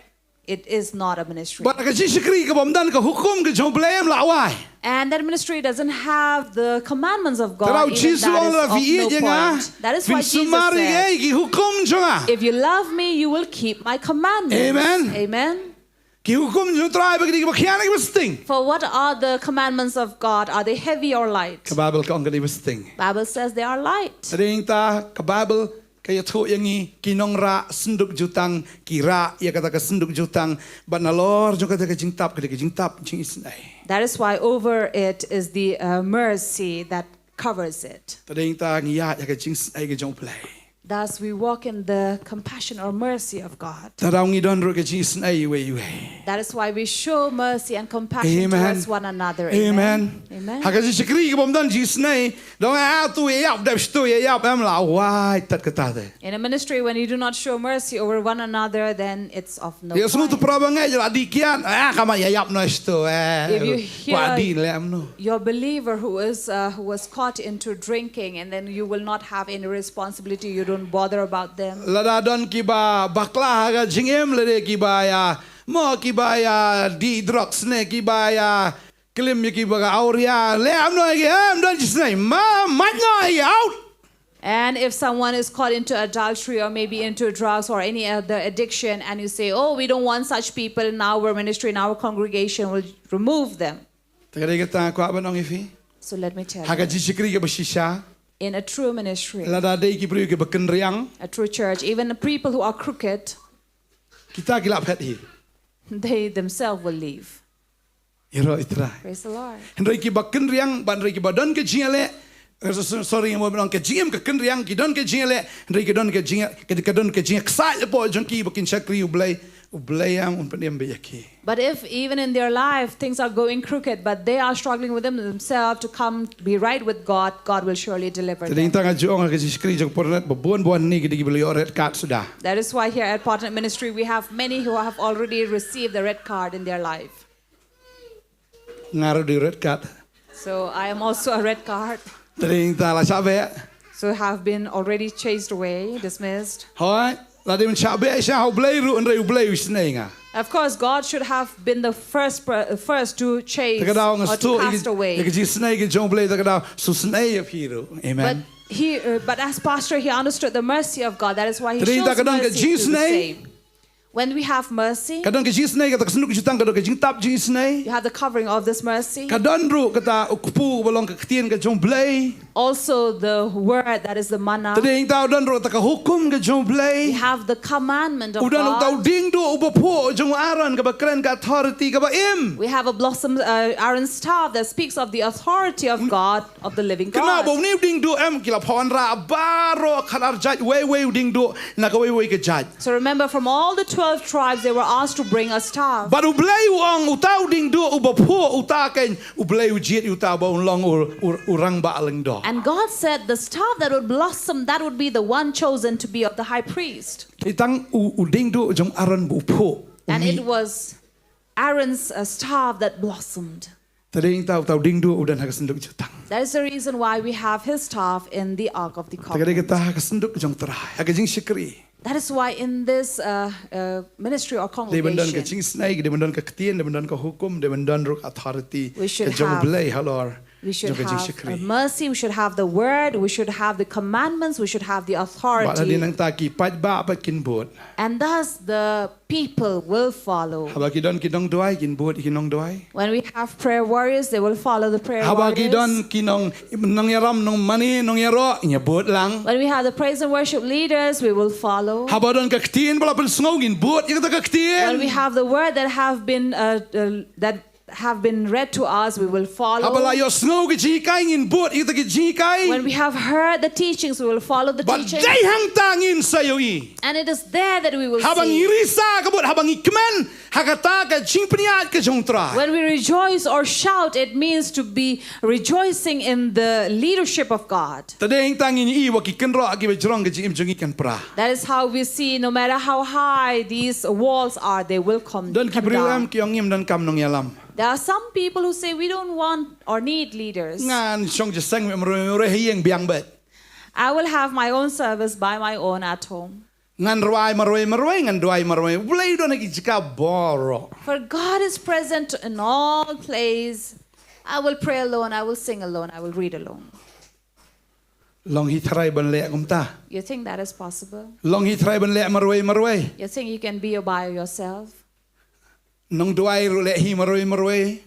it is not a ministry. Bad ka jingshakri ka bym don ka hukum ka jong U Blei em la wai. And that ministry doesn't have the commandments of God. Te u Jisu u ong lada phi ïeit ïa nga, phin sumar ïa ki hukum jong nga. If you love me, you will keep my commandments. Amen. Amen. Ki hukum jong U Trai ba ki dei ki ba khia ne ki ba sting. For what are the commandments of God? Are they heavy or light? Ka Baibl ka ong ka dei ba sting. Bible says they are light. Te dei ngi tang ka Baibl ka ïathuh ïa ngi ki nongrah synduk jutang, ki rah ïa kata ka synduk jutang, bad nalor jong kata ka jingtap, ka dei ka jingtap jingisynei. That is why over it is the uh, mercy that covers it. Te dei ngi tang ngi ïaid ïa ka jingisynei ka jong U Blei. Thus we walk in the compassion or mercy of God. Te daw ngi don ruh ka jingisynei iwei iwei. That is why we show mercy and compassion Amen. Towards one another. Amen. Amen. Amen. Ha ka jingshakri ka bym don jingisynei, dong a tu ïa ïap dep stu ïa ïap em la wai tat kata te. In a ministry, when you do not show mercy over one another, then it's of no point. Ïa sngewthuh para bangeit la dih kiad, ah, ka ma ïa ïap noh stu, eh. If you hear Wa dih lem noh. Your believer who is uh, who was caught into drinking, and then you will not have any responsibility. You don't bother about them. Lada don ki ba bakla ha ka jingim, lada ki ba ïa mo ki ba ïa dih drugs ne ki ba ïa klim ïa ki ba ka awria, lem noh ïa ki, em don jingisynei, ma mad noh ïa ki, out. And if someone is caught into adultery or maybe into drugs or any other addiction, and you say, "Oh, we don't want such people in our ministry, in our congregation, we'll remove them." Te ka dei kata nga kwah ban ong ïa phi. So let me tell you. Ha ka jingshakri ka ba shisha. In a true ministry. Lada dei ki briew ki ba kynriang. A true church, even the people who are crooked. Kita ki la phet hi. They themselves will leave. Ïaroh ïa U Trai. Praise the Lord. Hynrei ki ba kynriang, bad hynrei ki ba don ka jingïaleh. Eh, so-, so-, sorry, nga mut ban ong ka jingim ka kynriang, ki don ka jingïaleh, hynrei ki don ka jing-, ka, ka don ka jingïaksaid hapoh jong ki ba kin shakri U Blei, U Blei em un pynim beit ïa ki. But if even in their life things are going crooked, but they are struggling within themselves to come be right with God, God will surely deliver them. Te dei tang nga ju ong ha ka jingshakri jong Portnet ba bun bun hangne ki dei ki ba la ïoh red card suda. That is why here at Portnet Ministry we have many who have already received the red card in their life. Nga ruh dei red card. So I am also a red card. Te dei tang la shah beh. So have been already chased away, dismissed. Hooid, la dei ban shah beh sha ha U Blei ruh, hynrei U Blei u isynei nga. Of course, God should have been the first per-, first to chase or to cast away. Te ka daw nga sngewthuh ïa ka jingisynei ka jong U Blei, te ka daw shu isynei ïa phi ruh. Amen. But he, uh, but as pastor, he understood the mercy of God. That is why he shows mercy to the same. Te dei tang ka don ka jingisynei. When we have mercy, ka don ka jingisynei, kata ka synduk jutang ka don ka jingtap jingisynei. You have the covering of this mercy. Ka don ruh kata u kpu ba long ka ktien ka jong U Blei. Also the word, that is the manna. Te dei tang ka don ruh kata ka hukum ka jong U Blei. We have the commandment of God. U don uta u diengduh u ba phuh jong u Aaron ka ba kren ka authority ka ba im. We have a blossom, uh, Aaron's staff that speaks of the authority of God. Of the living God. Kynmaw ba une u diengduh em ki la pynrah baroh khatar jait, wei wei u diengduh na kawei wei ka jait. So remember, from all the twelve tribes, they were asked to bring a staff. Bad U Blei u ong uta u diengduh u ba phuh uta kein U Blei u jied ïa uta ba un long u, u, u rangbah lyngdoh. And God said the staff that would blossom, that would be the one chosen to be of the high priest. Te tang u, u diengduh jong Aaron ba u phuh. And it was Aaron's, uh, staff that blossomed. Te dei ïa uta u diengduh u don ha ka synduk jutang. That is the reason why we have his staff in the Ark of the Covenant. Te ka dei kata ha ka synduk jong u Trai, ha ka jingshakri. That is why in this uh, uh, ministry or congregation, dei ban don ka jingisynei, dei ban don ka ktien, dei ban don ka hukum, dei ban don ruh ka authority ka jong U Blei halor jong ka jingshakri. We should have mercy, we should have the word, we should have the commandments, we should have the authority. Bad hadien nangta ki paidbah pat kin bud. And thus the people will follow. Haba ki don ki nongduwai, kin bud ïa ki nongduwai. When we have prayer warriors, they will follow the prayer warriors. Haba ki don ki nong nongïalam, nongmane, nongïaroh, ngin ïa bud lang. When we have the praise and worship leaders, we will follow. Haba don ka ktien ba la pynsngew, ngin bud ïa kata ka ktien. When we have the word that have been uh, uh, that have been read to us, we will follow. Haba la ïohsngew ka jinghikai, ngin bud ïa kata ka jinghikai. When we have heard the teachings, we will follow the teachings. Bad dei hangta ngin sa ïohi. And it is there that we will see. Haba ngi risa ka bud, haba ngi kmen ha kata ka jingpynïaid ka jong u Trai. When we rejoice or shout, it means to be rejoicing in the leadership of God. Te dei hangta ngin ïohi ba ki kynroh kiba jrong ka jingim jong ngi kan pra. That is how we see, no matter how high these walls are, they will come, come down. Don ki briew em ki ong ngim donkam nongïalam. There are some people who say, we don't want or need leaders. Ngan shong jingïaseng marwei marwei ha ïing biang beit. I will have my own service by my own at home. Ngan rwai marwei marwei, ngan duwai marwei. U Blei u don ha ki jaka baroh. For God is present in all place. I will pray alone, I will sing alone, I will read alone. Long hi tharai ban leh kumta. You think that is possible? Long hi tharai ban leh marwei marwei. You think you can be by yourself? Nongduwai ruh leh hi marwei marwei.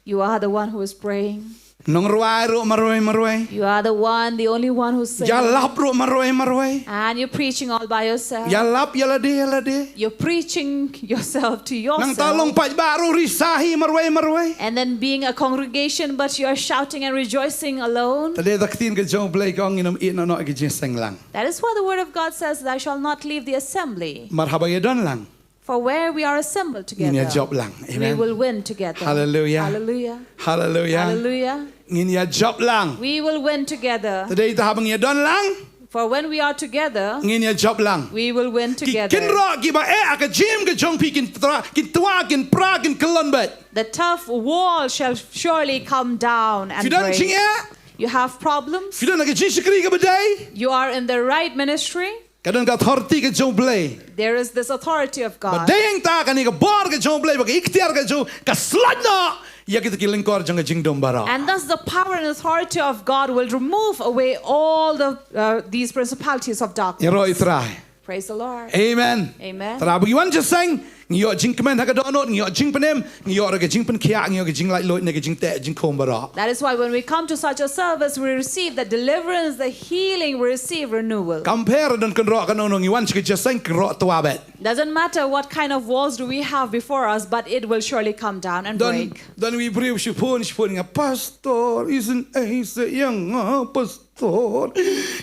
You are the one who is praying. Nongrwai ruh marwei marwei. You are the one, the only one who sings. Ïalap ruh marwei marwei. And you're preaching all by yourself. Ïalap ïa lade ïa lade. You're preaching yourself to yourself. Nangta long paidbah ruh risa hi marwei marwei. And then being a congregation but you are shouting and rejoicing alone. Te dei da ka ktien ka jong U Blei ka ong ngin ym ïeh noh noh ïa ka jingïaseng lang. That is what the word of God says, thou shalt not leave the assembly. Mar haba ïa don lang. For where we are assembled together, ngin ïa jop lang. Amen. We will win together. Hallelujah. Hallelujah. Hallelujah. Hallelujah. Ngin ïa jop lang. We will win together. Te dei ta haba ngin ïa don lang. For when we are together, ngin ïa jop lang. We will win together. Ki kynroh kiba eh ha ka jingim ka jong phi kin tra, kin twa, kin pra, kin kyllon beit. The tough wall shall surely come down and break. Phi don jingeh. You have problems. Phi don ha ka jingshakri kaba dei. You are in the right ministry. Ka don ka authority ka jong U Blei. There is this authority of God. Ba dei hangta kane ka bor ka jong U Blei, ba ka iktiar ka jong U Blei ka slait noh ïa kita ki lyngkor jong ka jingdum baroh. And thus the power and authority of God will remove away all the uh, these principalities of darkness. Ïaroh ïa U Trai. Praise the Lord. Amen. Amen. Tara ba ngi wan jingïaseng, ngi ïoh jingkmen ha ka dohnud, ngi ïoh jingpynim, ngi ïoh ruh ka jingpynkhiah, ngi ïoh ka jinglaitluid na ka jingteh jingkhum baroh. That is why when we come to such a service, we receive the deliverance, the healing, we receive renewal. Kam pher don kynroh kano kano, ngi wan sha ka jingïaseng kynroh twa beit. Doesn't matter what kind of walls do we have before us, but it will surely come down and break. Don, don wi briew shipun, shipun nga pastor, isn't, eh, isn't, ïa nga pastor.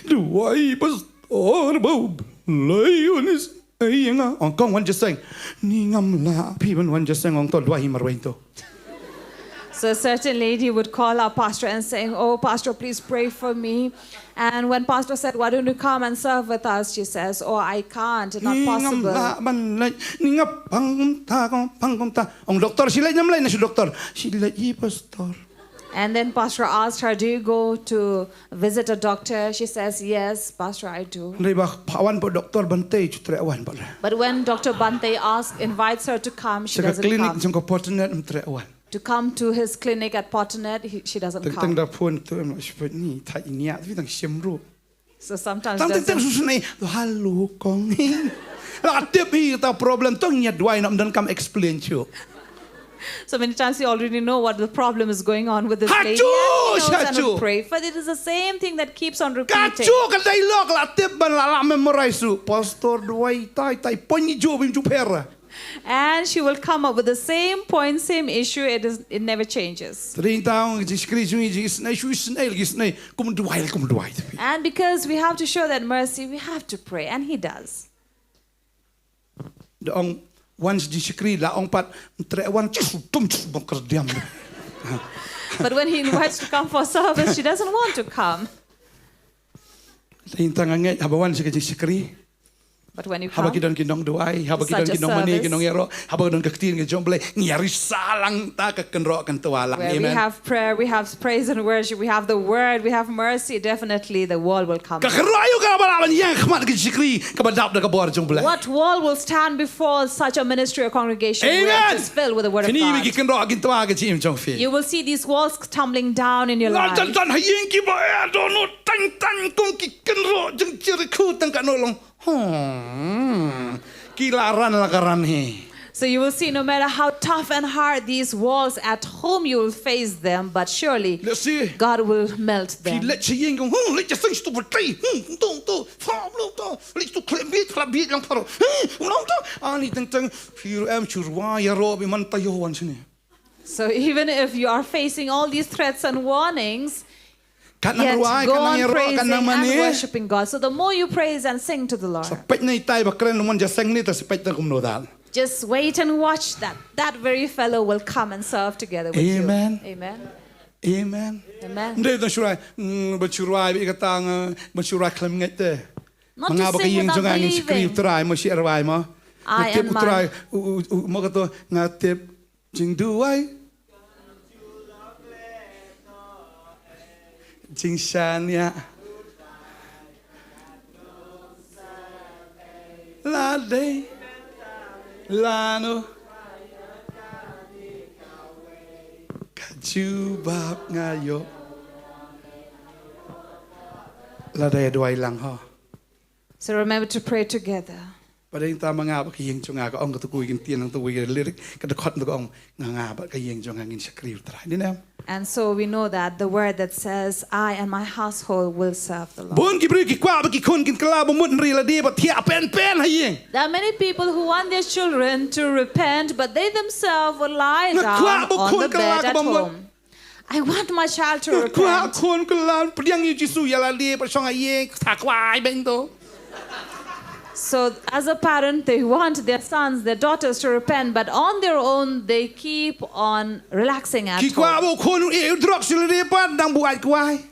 Duwai pastor, ba U Blei un is. Ai nga ong kong wan jingïaseng. Ni ngam lah phi ban wan jingïaseng, ong to duwai hi marwei to. So a certain lady would call our pastor and saying, "Oh, pastor, please pray for me." And when pastor said, "Why don't you come and serve with us?" She says, "Oh, I can't, it's not possible." Ni ngam lah ban leit, ni nga pang kumta, kong pang kumta. Ong doktor, shi leit ngam leit na shi doktor. Shi leit hi pastor. And then pastor asked her, "Do you go to visit a doctor?" She says, "Yes, pastor, I do." Hynrei ba phah wan bad doktor Bante, shu treh wan bad. But when Doctor Bante asks, invites her to come, she doesn't come. Sha ka clinic jong ka Pottenet, ym treh wan. To come to his clinic at Pottenet, he, she doesn't come. Teng teng da phone to, em, shu peit ni, thait i niah, tang shim ruh. So sometimes tang tang tang su snei, hello kong. La tip hi ta problem, tong ïa duwai, ym donkam explain shuh. So many times he already know what the problem is going on with this lady. And he knows and will pray. But it is the same thing that keeps on repeating. Kato ka dialogue la tip ban la la memorize shuh. Pastor duwai tai tai, pon i ju bim ju pera. And she will come up with the same point, same issue. It is, it never changes. Te dei tang jingshakri jong ngi, jingïasnei, shu ïasnei, ïasnei, kum duwai, kum duwai. And because we have to show that mercy, we have to pray, and he does. Da ong wan jingshakri, la ong pat, ym treh wan, chis tum chis bong kyrdiam. But when he invites to come for service, she doesn't want to come. Te dei tang nga ngeit haba wan sha ka jingshakri. But when you come, haba ki don ki nongduwai, haba ki don ki nongmane, ki nongïaroh, haba ki don ka ktien ka jong U Blei, ngi ïa risa lang ta ka kynroh kyntawa lang. Amen. Where we have prayer, we have praise and worship, we have the word, we have mercy, definitely the wall will come down. Ka kynroh aïu kaba lah ban ïeng ha khmat ka jingshakri kaba dap da ka bor jong U Blei? What wall will stand before such a ministry or congregation where it is filled with the word of God? Amen. Phin ïohi ba ki kynroh kin twa ha ka jingim jong phi. You will see these walls tumbling down in your life. La don don ha ïing kiba eh don no tang tang kum ki kynroh jong Jerikho tang katno long. Hmm. Ki la ran la ka ran hi. So you will see, no matter how tough and hard these walls at home, you will face them, but surely God will melt them. Phi leit sha ïing kong, hmm, leit sha seng stu pyrthei, hmm, tu tu, fa lo tu, leit stu khlem bit, khlem bit lang pharo, hmm, lo tu. Ani teng teng, phi em shu rwai ïaroh bad man taïew wan shane. So even if you are facing all these threats and warnings, yet go on praising and worshiping God. So the more you praise and sing to the Lord, sa peit na itai ba kren, ym don ja seng ne, ta sa peit na kumno dal. Just wait and watch that that very fellow will come and serve together with you. Amen. Amen. Amen. Amen. Nde ta shurai, mm, ba shurai ba ka tang, eh, ba shurai khlem ngeit te. Not to sing without believing. Ma nga ba ka ïing jong nga ngin shakri U Trai, ma shi rwai ma. Nga tip U Trai, u, u, u, ma ka to, nga tip jingduwai, jingshaniah, la dei lano ka jubab nga ïoh. La dei duwai lang ho. So remember to pray together. Ba dei ta ma nga ba ka ïing jong nga, ka ong ka tu ku ïing tien nang tu wi lyric ka dkhot tu ka ong nga nga ba ka ïing jong nga ngin shakri U Trai. Ni ne? And so we know that the word that says, "I and my household will serve the Lord." Bun ki briew ki kwah ba ki khun kin kylla ba mut, hynrei la dei ba thiah pen pen ha ïing. There are many people who want their children to repent, but they themselves will lie down on the bed at home. Nga kwah ba khun kylla ka ba mut. I want my child to repent. Nga kwah khun kylla, pdiang ïa U Jisu, ïa la dei ba shong ha ïing, sa kwai beng to. So, as a parent, they want their sons, their daughters to repent, but on their own, they keep on relaxing at home. Ki kwah ba u khun u ïeh ïa u drok, shu la dei pat dang buaid kwai.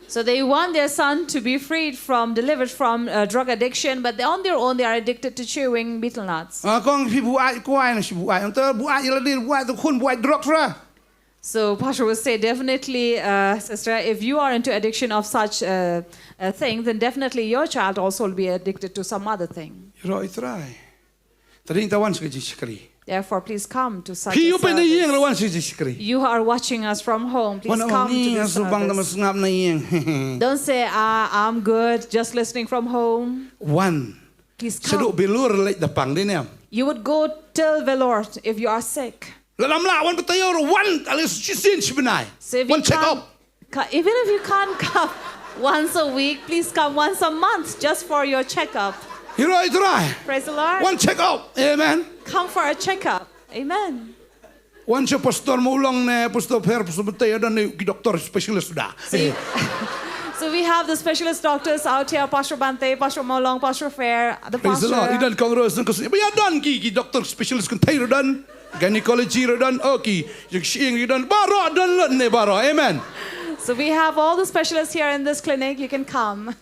So they want their son to be freed from, delivered from, uh, drug addiction, but they, on their own, they are addicted to chewing betel nuts. Ah, kong phi buaid kwai na shi buaid. Ong te buaid ïa la dei, buaid to khun buaid drok shuh. So Pastor will say, definitely, uh, sister, if you are into addiction of such, uh, a thing, then definitely your child also will be addicted to some other thing. Ïaroh U Trai. Te dei ta wan sha ka jingshakri. Therefore, please come to such a service. Phi ïoh peit na ïing ruh wan sha ka jingshakri. You are watching us from home. Please come to this service. Wan ong ni nga shu bang da ma sngap na ïing. Don't say, "Ah, I'm good, just listening from home." Wan. Please come. Shaduh Vellore leit da pang, dei ne em? You would go till Vellore if you are sick. Lada ym lah wan pat taïew ruh wan, at least shisien shi bnai. Wan check up. So if you can't, ca-, even if you can't come once a week, please come once a month just for your checkup. Ïaroh U Trai. Praise the Lord. Wan check up. Amen. Come for a checkup. Amen. Wan sha Pastor Mawlong ne, Pastor Pher, Pastor Bante, ïa don ne ki doctor specialist da. See, so we have the specialist doctors out here, Pastor Bante, Pastor Mawlong, Pastor Pher, the pastor. Praise the Lord. Ïa don kong ruh sngewsih. Ïa don ki, ki doctor specialist kynthei ruh don. Gynecology ruh don, oh, ki jingshyieng ruh don, baroh don lut ne baroh. Amen. So we have all the specialists here in this clinic. You can come.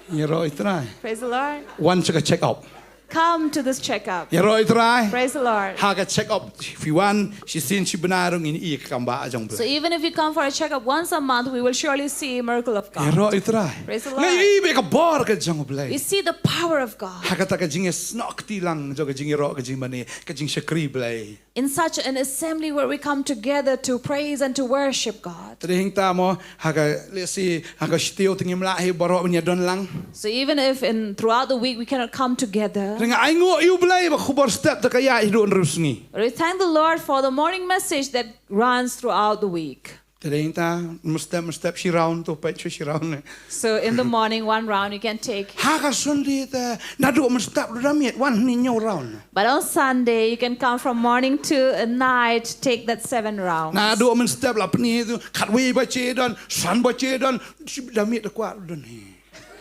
Ïaroh U Trai. Praise the Lord. Wan sha ka check up. Come to this checkup. Ïaroh U Trai. Praise the Lord. Ha ka check up phi wan shisien shi bnai ruh ngin ïohi ïa ka kam bah jong U Blei. So even if you come for a checkup once a month, we will surely see a miracle of God. Ïaroh U Trai. Praise the Lord. Ngi ïohi beit ka bor ka jong U Blei. We see the power of God. Ha kata ka jingïasnoh kti lang jong ka jingïaroh, ka jingmane, ka jingshakri Blei. In such an assembly where we come together to praise and to worship God. Te dei hangta mo, ha ka, let's say, ha ka shi taïew te ngim lah hi baroh ban ïadon lang. So even if in, throughout the week we cannot come together, hynrei nga ainguh ïa U Blei ba ka khubor step te ka ïaid haduh hynriew sngi. But we thank the Lord for the morning message that runs throughout the week. Te dei hangta, mynstep, mynstep shi round, to peit shi round ne. So in the morning, one round you can take. Ha ka Sunday te, naduh mynstep ruh da miet, wan hynñiew round. But on Sunday, you can come from morning to, uh, night, take that seven rounds. Naduh mynstep la pyni tu, khatwei baje don, san baje don, shi da miet da kwah don hi.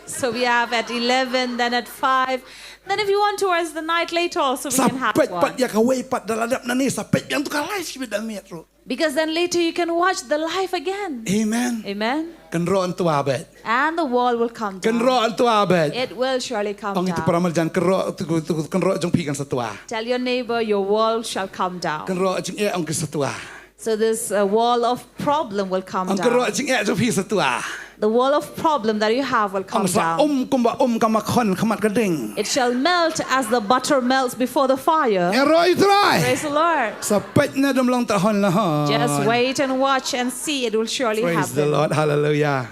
So we have at eleven, then at five, Then if you want towards the night later also, we can have one. Sa peit pat ïa kawei pat da la dep nangne, sa peit biang tu ka live shibit da miet ruh. Because then later you can watch the live again. Amen. Amen. Kynroh yn twa beit. And the wall will come down. Kynroh yn twa beit. It will surely come down. Ong ïa tu para marjan, kynroh, tu, tu, kynroh jong phi kan sa twa. Tell your neighbor, your wall shall come down. Kynroh jingeh ong ki sa twa. So this, uh, wall of problem will come down. Ong kynroh jingeh jong phi sa twa. The wall of problem that you have will come down. Ong sa um kumba um ka makhon khmat ka ding. It shall melt as the butter melts before the fire. Ïaroh ïa U Trai. Praise the Lord. Sa peit ne dum long ta hon la hon. Just wait and watch and see, it will surely happen. Praise the Lord. Hallelujah.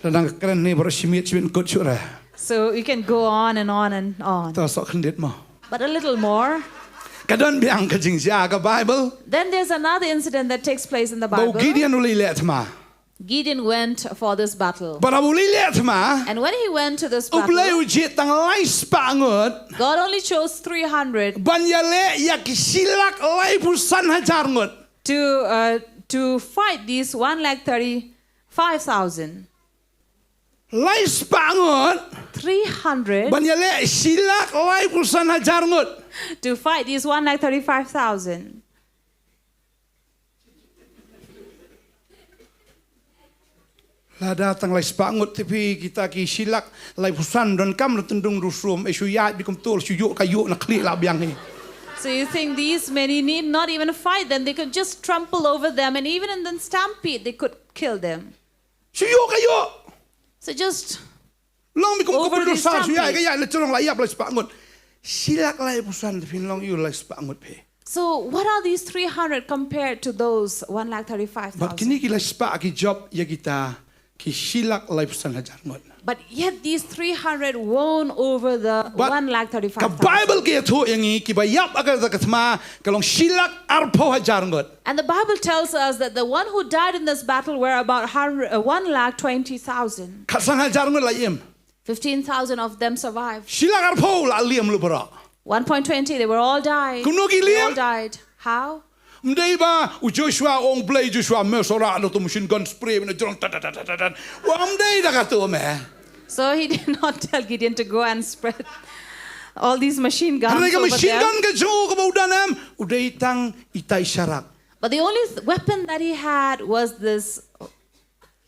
Te nang kren ne baroh shi miet shi miet kut shuh re. So you can go on and on and on. To sok khyndiat mo. But a little more. Ka don biang ka jingjia ka Bible. Then there's another incident that takes place in the Bible. Ba u Gideon u leit leh thma. Gideon went for this battle. Bad haba u leit leh thma, and when he went to this battle, U Blei u jied tang lai spah ngut, God only chose three hundred, ban ïaleh ïa ki shi lak laiphew san hajar ngut. To, uh, to fight these one lakh thirty-five thousand. Lai spah ngut. Three hundred. Ban ïaleh shi lak laiphew san hajar ngut. To fight these one lakh thirty-five thousand. Lada tang lai spah ngut te phi, kita ki shi lak laiphew san donkam da tyndung da u sum, eh, shu ïaid beit kumto, shu ïuh ka ïuh na khlieh la biang hi. So you think these many need not even fight them? They could just trample over them, and even in the stampede, they could kill them. Shu ïuh ka ïuh. So just Long mi kum ka pul sar shu ïa ka ïa le cholong la ïap lai spah ngut. Shi lak laiphew san te phin long ïa u lai spah ngut phi. So what are these three hundred compared to those one lakh thirty-five thousand? Bad kine ki lai spah ki jop ïa kita ki shi lak laiphew san hajar ngut. But yet these three hundred won over the one lakh thirty-five thousand. Ka Bible ka ïathuh ïa ngi kiba ïap ha kata ka thma ka long shi lak arphew hajar ngut. And the Bible tells us that the one who died in this battle were about hundred, uh, one lakh twenty thousand. Khatsan hajar ngut la im. Fifteen thousand of them survived. Shi lak arphew la liam lut baroh. One point twenty, they were all died. Kumno ki liam? They all died. How? Ym dei ba u Joshua ong Blei, Joshua, me sa rah da uto u machine gun spray, me na jrong tat, tat, tat, tat, tat. Ym dei da kato me. So he did not tell Gideon to go and spread all these machine guns over there. Hynrei ka machine gun ka jong u kaba u don em, u dei tang itai sharak. But the only th-, weapon that he had was this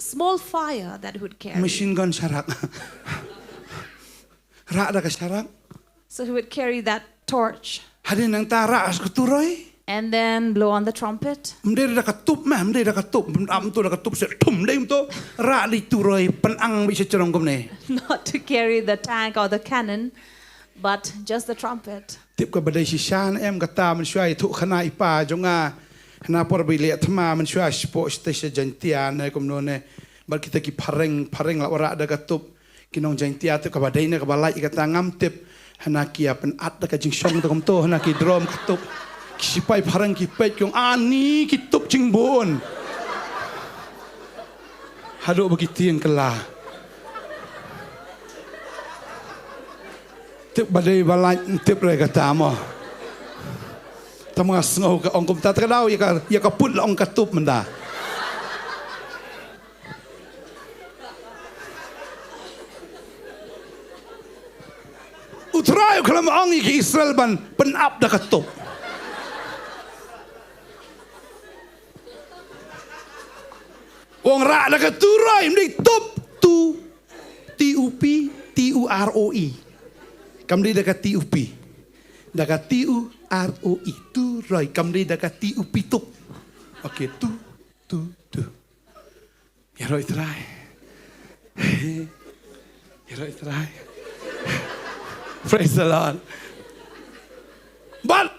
small fire that he would carry. Machine gun sharak. Rah da ka sharak. So he would carry that torch. Hadien nangta rah ka turoi. And then blow on the trumpet. Ym dei da ka tup me, ym dei da ka tup, ym to da ka tup se thum, ym dei to. Rah da i turoi, pynang beit sha jrong kumne. Not to carry the tank or the cannon, but just the trumpet. Tip kaba dei shisha ne em kata, mynshuwa i thuh khana i pa jong nga. Hana por ba i leh thma mynshuwa shapoh sha Jaintia ne kumno ne. Bad kita ki phareng, phareng la wanrah da ka tup. Ki nong Jaintia tip kaba dei ne kaba lait kata ngam tip. Hana ki ïa pynat da ka jingshong to kumto, hana ki drum ka tup. Ki sipai phareng ki peit ki ong ani ki tup jingbun. Haduh ba ki tieng kylla. Tip ba dei ba lait, tip re kata mo. Tang ma nga sngew ka ong kumta, te ka daw ïa ka, ïa ka put la ong ka tup mynta. U Trai u khlem ong ïa ki Israel ban pynap da ka tup. Ong rah da ka turoi, ym dei tup, tu, T U P, T U R O E. Kam dei da ka T U P. Da ka T U R O E, turoi, kam dei da ka T U P tup. Okay, tu, tu, tu. Ïaroh i Trai. Ïaroh i Trai. Praise the Lord. But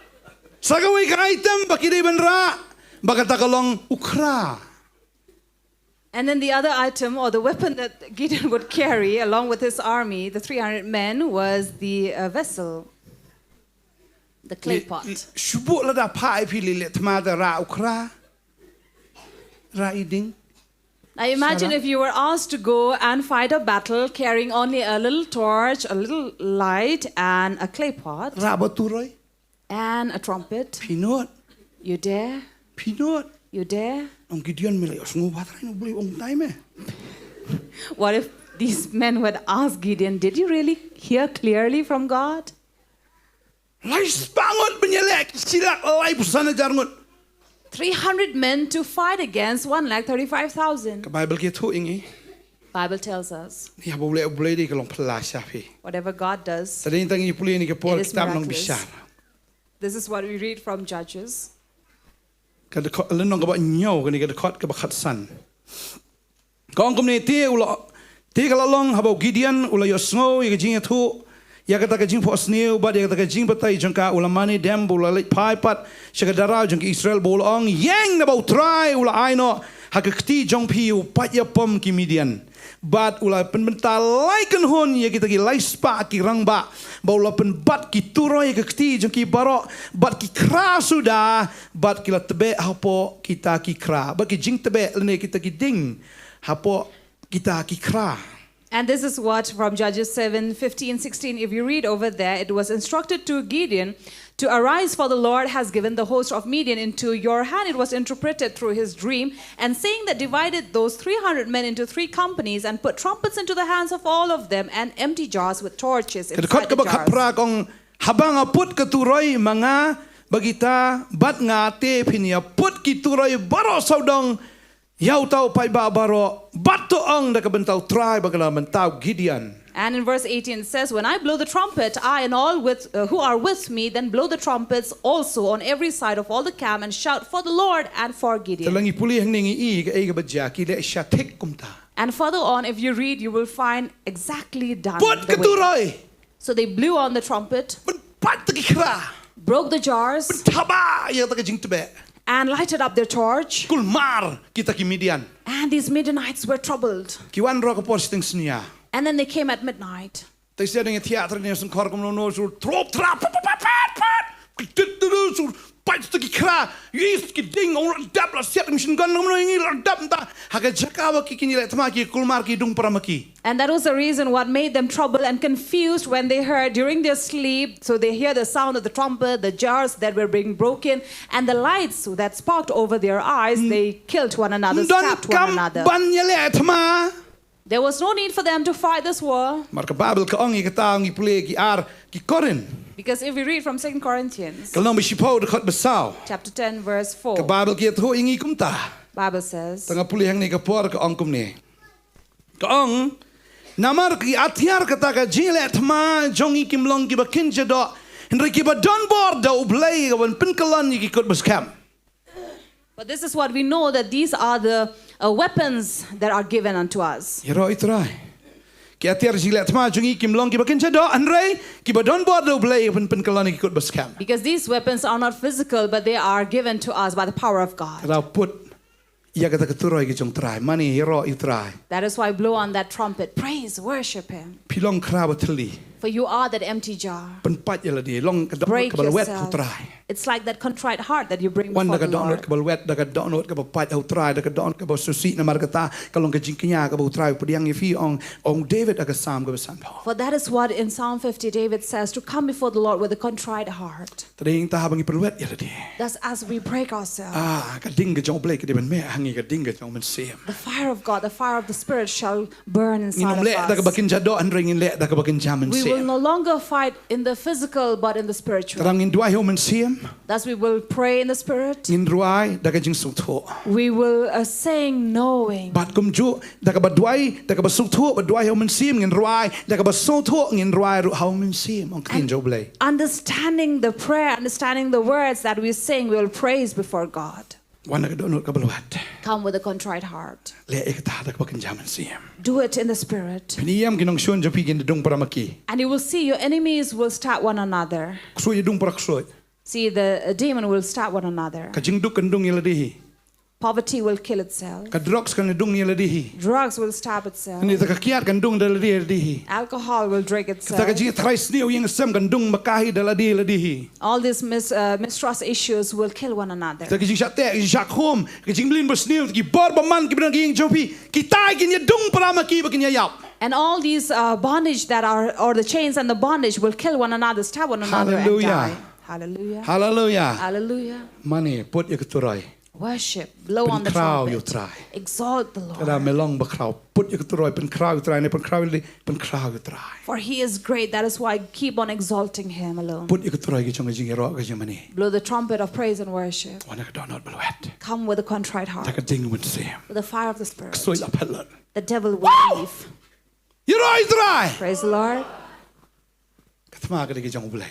sa kawei ka item ba ki dei ban rah, ba kata ka long u khra. And then the other item or the weapon that Gideon would carry along with his army, the three hundred men, was the, uh, vessel, the clay pot. Shu buh lada phah ïa phi lei leh thma te rah u khra. Rah i ding. Now imagine if you were asked to go and fight a battle carrying only a little torch, a little light, and a clay pot. Rah bad turoi. And a trumpet. Phi nud. You dare? Phi nud. You dare? Ong Gideon, me la ïohsngew ba Trai u Blei ong tai me. What if These men would ask Gideon, "Did you really hear clearly from God?" Lai spah ngut ban ïaleh ki shi lak lai phew san hajar ngut. Three hundred men to fight against one lakh thirty-five thousand. Ka Baibl ka ïathuh ïa ngi. Bible tells us, Ïa ba U Blei, U Blei dei ka long phylla sha phi. Whatever God does, Te dei tang ngi pule ïa kane ka por, it is kitab Nongbishar. Miraculous. This is what we read from Judges. Ka dkhot, lynnong kaba hynñiew, kane ka dkhot kaba khatsan. Ka ong kumne: Te u la, te ka la long haba u Gideon u la ïohsngew ïa ka jingïathuh ïa kata ka jingphohsniew bad ïa kata ka jingbatai jong ka, u la mane dem bad u la leit phai pat sha ka dara jong ki Israel bad u la ong, Ïeng, naba U Trai u la ai noh ha ka kti jong phi ïa u paid ïapom ki Midian. Bad u la pynbynta lai kynhun ïa kita ki lai spah ki rangbah, bad u la pynbat ki turoi ha ka kti jong ki baroh, bad ki khra suda, bad ki la tbeh hapoh kita ki khra, bad ki jingtbeh lane kita ki dieng hapoh kita ki khra. And this is what from Judges seven fifteen, sixteen, if you read over there, it was instructed to Gideon to arise, for the Lord has given the host of Midian into your hand. It was interpreted through his dream, and saying that divided those three hundred men into three companies and put trumpets into the hands of all of them and empty jars with torches inside the jars. Ka dkhot kaba khatphra ka ong, haba nga put ka turoi ma nga bad kita bad nga, te phin ïa put ki turoi baroh sawdong ïa uta u paidbah baroh, bad to ong, da ka bynta U Trai bad ka la bynta u Gideon. And in verse eighteen it says, "When I blow the trumpet, I and all with, uh, who are with me, then blow the trumpets also on every side of all the camp and shout for the Lord and for Gideon." Te lada ngi pule hangne ngi i kaei kaba jia, ki leh sha thik kumta. And further on, if you read, you will find exactly done the way. Put ka turoi. So they blew on the trumpet. Pynpat ïa ki khra. Broke the jars. Pynthaba ïa kata ka jingtbeh. And lighted up their torch. Kulmar kita ki Midian. And these Midianites were troubled. Ki wan ruh ka por shiteng synñia. And then they came at midnight. Te sha dang ïa thiah tyrne sngewkhor kumno kumno, sur throb thrap, pat pat pat pat pat. Ki tit tu tu, sur pait tu ki khra, ïohi ki dieng, ong la dap, la siat machine gun kumno ïa ngi, la dap mynta. Ha ka jaka ba ki, ki ïaleh thma ki kulmar, ki dung para ma ki. And that was the reason what made them troubled and confused when they heard during their sleep. So they hear the sound of the trumpet, the jars that were being broken, and the lights that sparked over their eyes. Mm. They killed one another, stabbed one another. Ym don kam ban ïaleh thma. There was no need for them to fight this war. Namar ka Baibl ka ong ïa kata, ngi pule ki ar ki Korinth. Because if we read from Second Corinthians, ka lynnong ba shiphew, dkhot ba saw. Chapter ten, verse four. Ka Baibl ka ïathuh ïa ngi kumta. Bible says, tang nga pule hangne ka por, ka ong kumne. Ka ong, namar ki atiar kata ka jingïaleh thma jong ngi kim long kiba kynja doh, hynrei kiba don bor da U Blei ka ban pynkyllon ïa ki kut ba skhem. But this is what we know, that these are the, uh, weapons that are given unto us. Ïaroh ïa U Trai. Ki atiar jingïaleh thma jong ngi kim long kiba kynja doh, hynrei kiba don bor da U Blei ka ban pynkyllon ïa ki kut ba skhem. Because these weapons are not physical, but they are given to us by the power of God. Ka daw put ïa kata ka turoi ka jong U Trai, mane ïaroh ïa U Trai. That is why blow on that trumpet. Praise, worship him. Phi long khra ba thylli. For you are that empty jar. Pynpait ïa lade, long ka dohnud kaba lwet ha U Trai. Break yourself. It's like that contrite heart that you bring before the Lord. Wan da ka dohnud kaba lwet, da ka dohnud kaba pait ha U Trai, da ka dohnud kaba sngewsih, namar kata ka long ka jingkñia kaba U Trai u pdiang ïa phi, ong, ong David ha ka Salm kaba sanphew. For that is what in Psalm fifty David says, to come before the Lord with a contrite heart. Te dei nangta haba ngi pynlwet ïa lade. Thus, as we break ourselves, ah, ka ding ka jong U Blei ka dei ban meh ha ngi, ka ding ka jong U Mynsiem. The fire of God, the fire of the Spirit shall burn inside of us. Ngin ym leh da kaba kynja doh, hynrei ngin leh da kaba kynja mynsiem. We will no longer fight in the physical, but in the spiritual. Te tang ngin duwai ha U Mynsiem. Thus, we will pray in the Spirit. Ngin duwai da ka jingsngewthuh. We will, uh, sing knowing. Bad kumjuh, da kaba duwai, da kaba sngewthuh, ba duwai ha U Mynsiem, ngin duwai, da kaba sngewthuh, ngin duwai ruh ha U Mynsiem, ong ka ktien jong U Blei. And understanding the prayer, understanding the words that we sing, we will praise before God. Wan da ka dohnud kaba lwet. Come with a contrite heart. Leh ïa kata da kaba kynja mynsiem. Do it in the Spirit. Phin ïohi ïa ki nongshun jong phi kin da dung para ma ki. And you will see your enemies will stab one another. Ksuid ïa dung para ksuid. See, the, uh, demon will stab one another. Ka jingduk kan dung ïa lade hi. Poverty will kill itself. Ka drugs kan dung ïa lade hi. Drugs will stab itself. Kane kata ka kiad kan dung da lade lade hi. Alcohol will drink itself. Kata ka jingtharai sniew ïing sem kan dung ma ka hi da lade lade hi. All these mis-, uh, mistrust issues will kill one another. Kata ka jingshah teh, ka jingshah khum, ka jingmlien basniew, ki bor ba man kiba don ha ïing jong phi, kita kin ïa dung para ma ki ba kin ïa ïap. And all these, uh, bondage that are, or the chains and the bondage will kill one another, stab one another and die. Hallelujah. Hallelujah. Hallelujah. Hallelujah. Mane, put ïa ka turoi. Worship, blow on the trumpet. Pynkhraw ïa u Trai. Exalt the Lord. Lada me long bakhraw, put ïa u Trai, pynkhraw ïa u Trai, ne pynkhraw ïa u, pynkhraw ïa u Trai. For he is great, that is why keep on exalting him alone. Put ïa u Trai ki jong ka jingïaroh ka jingmane. Blow the trumpet of praise and worship. Wan ka dohnud ba lwet. Come with a contrite heart. Da ka jingmynsiem. With the fire of the Spirit. Ksuid la phet lut. The devil will leave. Ïaroh ïa u Trai. Praise the Lord. Ka thma ka dei ka jong U Blei.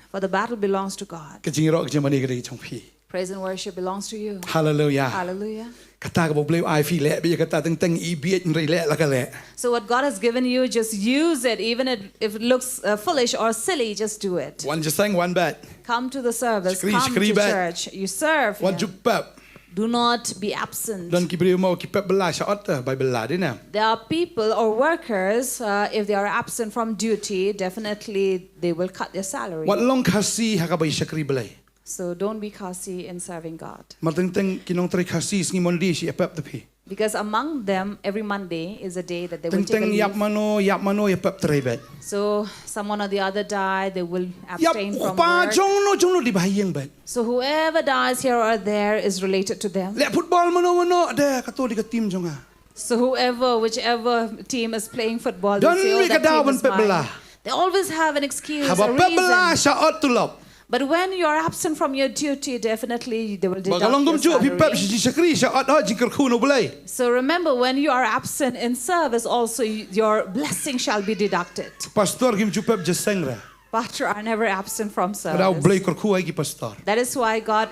For the battle belongs to God. Ka jingïaroh ka jingmane ka dei ka jong phi. Praise and worship belongs to you. Hallelujah. Hallelujah. Kata kaba U Blei u ai phi, leh beit ïa kata, teng teng i bieit hynrei leh la ka leh. So what God has given you, just use it, even if, if it looks uh, foolish or silly, just do it. Wan jingïaseng, wan bad. Come to the service, shakri, come shakri to bad. Church, you serve. Wan jubab. Do not be absent. Don ki briew mo ki pep bylla shah ot, eh, bai bylla dei na. There are people or workers, uh, if they are absent from duty, definitely they will cut their salary. Wat long khasi ha kaba i shakri Blei. So don't be khasi in serving God. Mar teng teng ki nongtrei khasi sngi Monday shi ïa pep da phi. Because among them, every Monday is a day that they will take a leave. Teng teng ïap mano, ïap mano ïa pep trei beit. So someone or the other die, they will abstain from work. Ïap u kpa jong no jong no dei ba ha ïing beit. So whoever dies here or there is related to them. Leh football mano mano, de kato dei ka team jong nga. So whoever, whichever team is playing football, they say, "Oh, that team is mine." Don beit ka daw ban pep bylla. They always have an excuse, a reason. Haba pep bylla shah ot tulop. But when you are absent from your duty, definitely they will deduct your salary. Ba ka long kumjuh phi pep shi shakri shah ot, ha jingkyrkhu na U Blei. So remember, when you are absent in service, also y- your blessing shall be deducted. Pastor kim ju pep jingïaseng re. Pastor are never absent from service. Ka daw U Blei kyrkhu ïa ki pastor. That is why God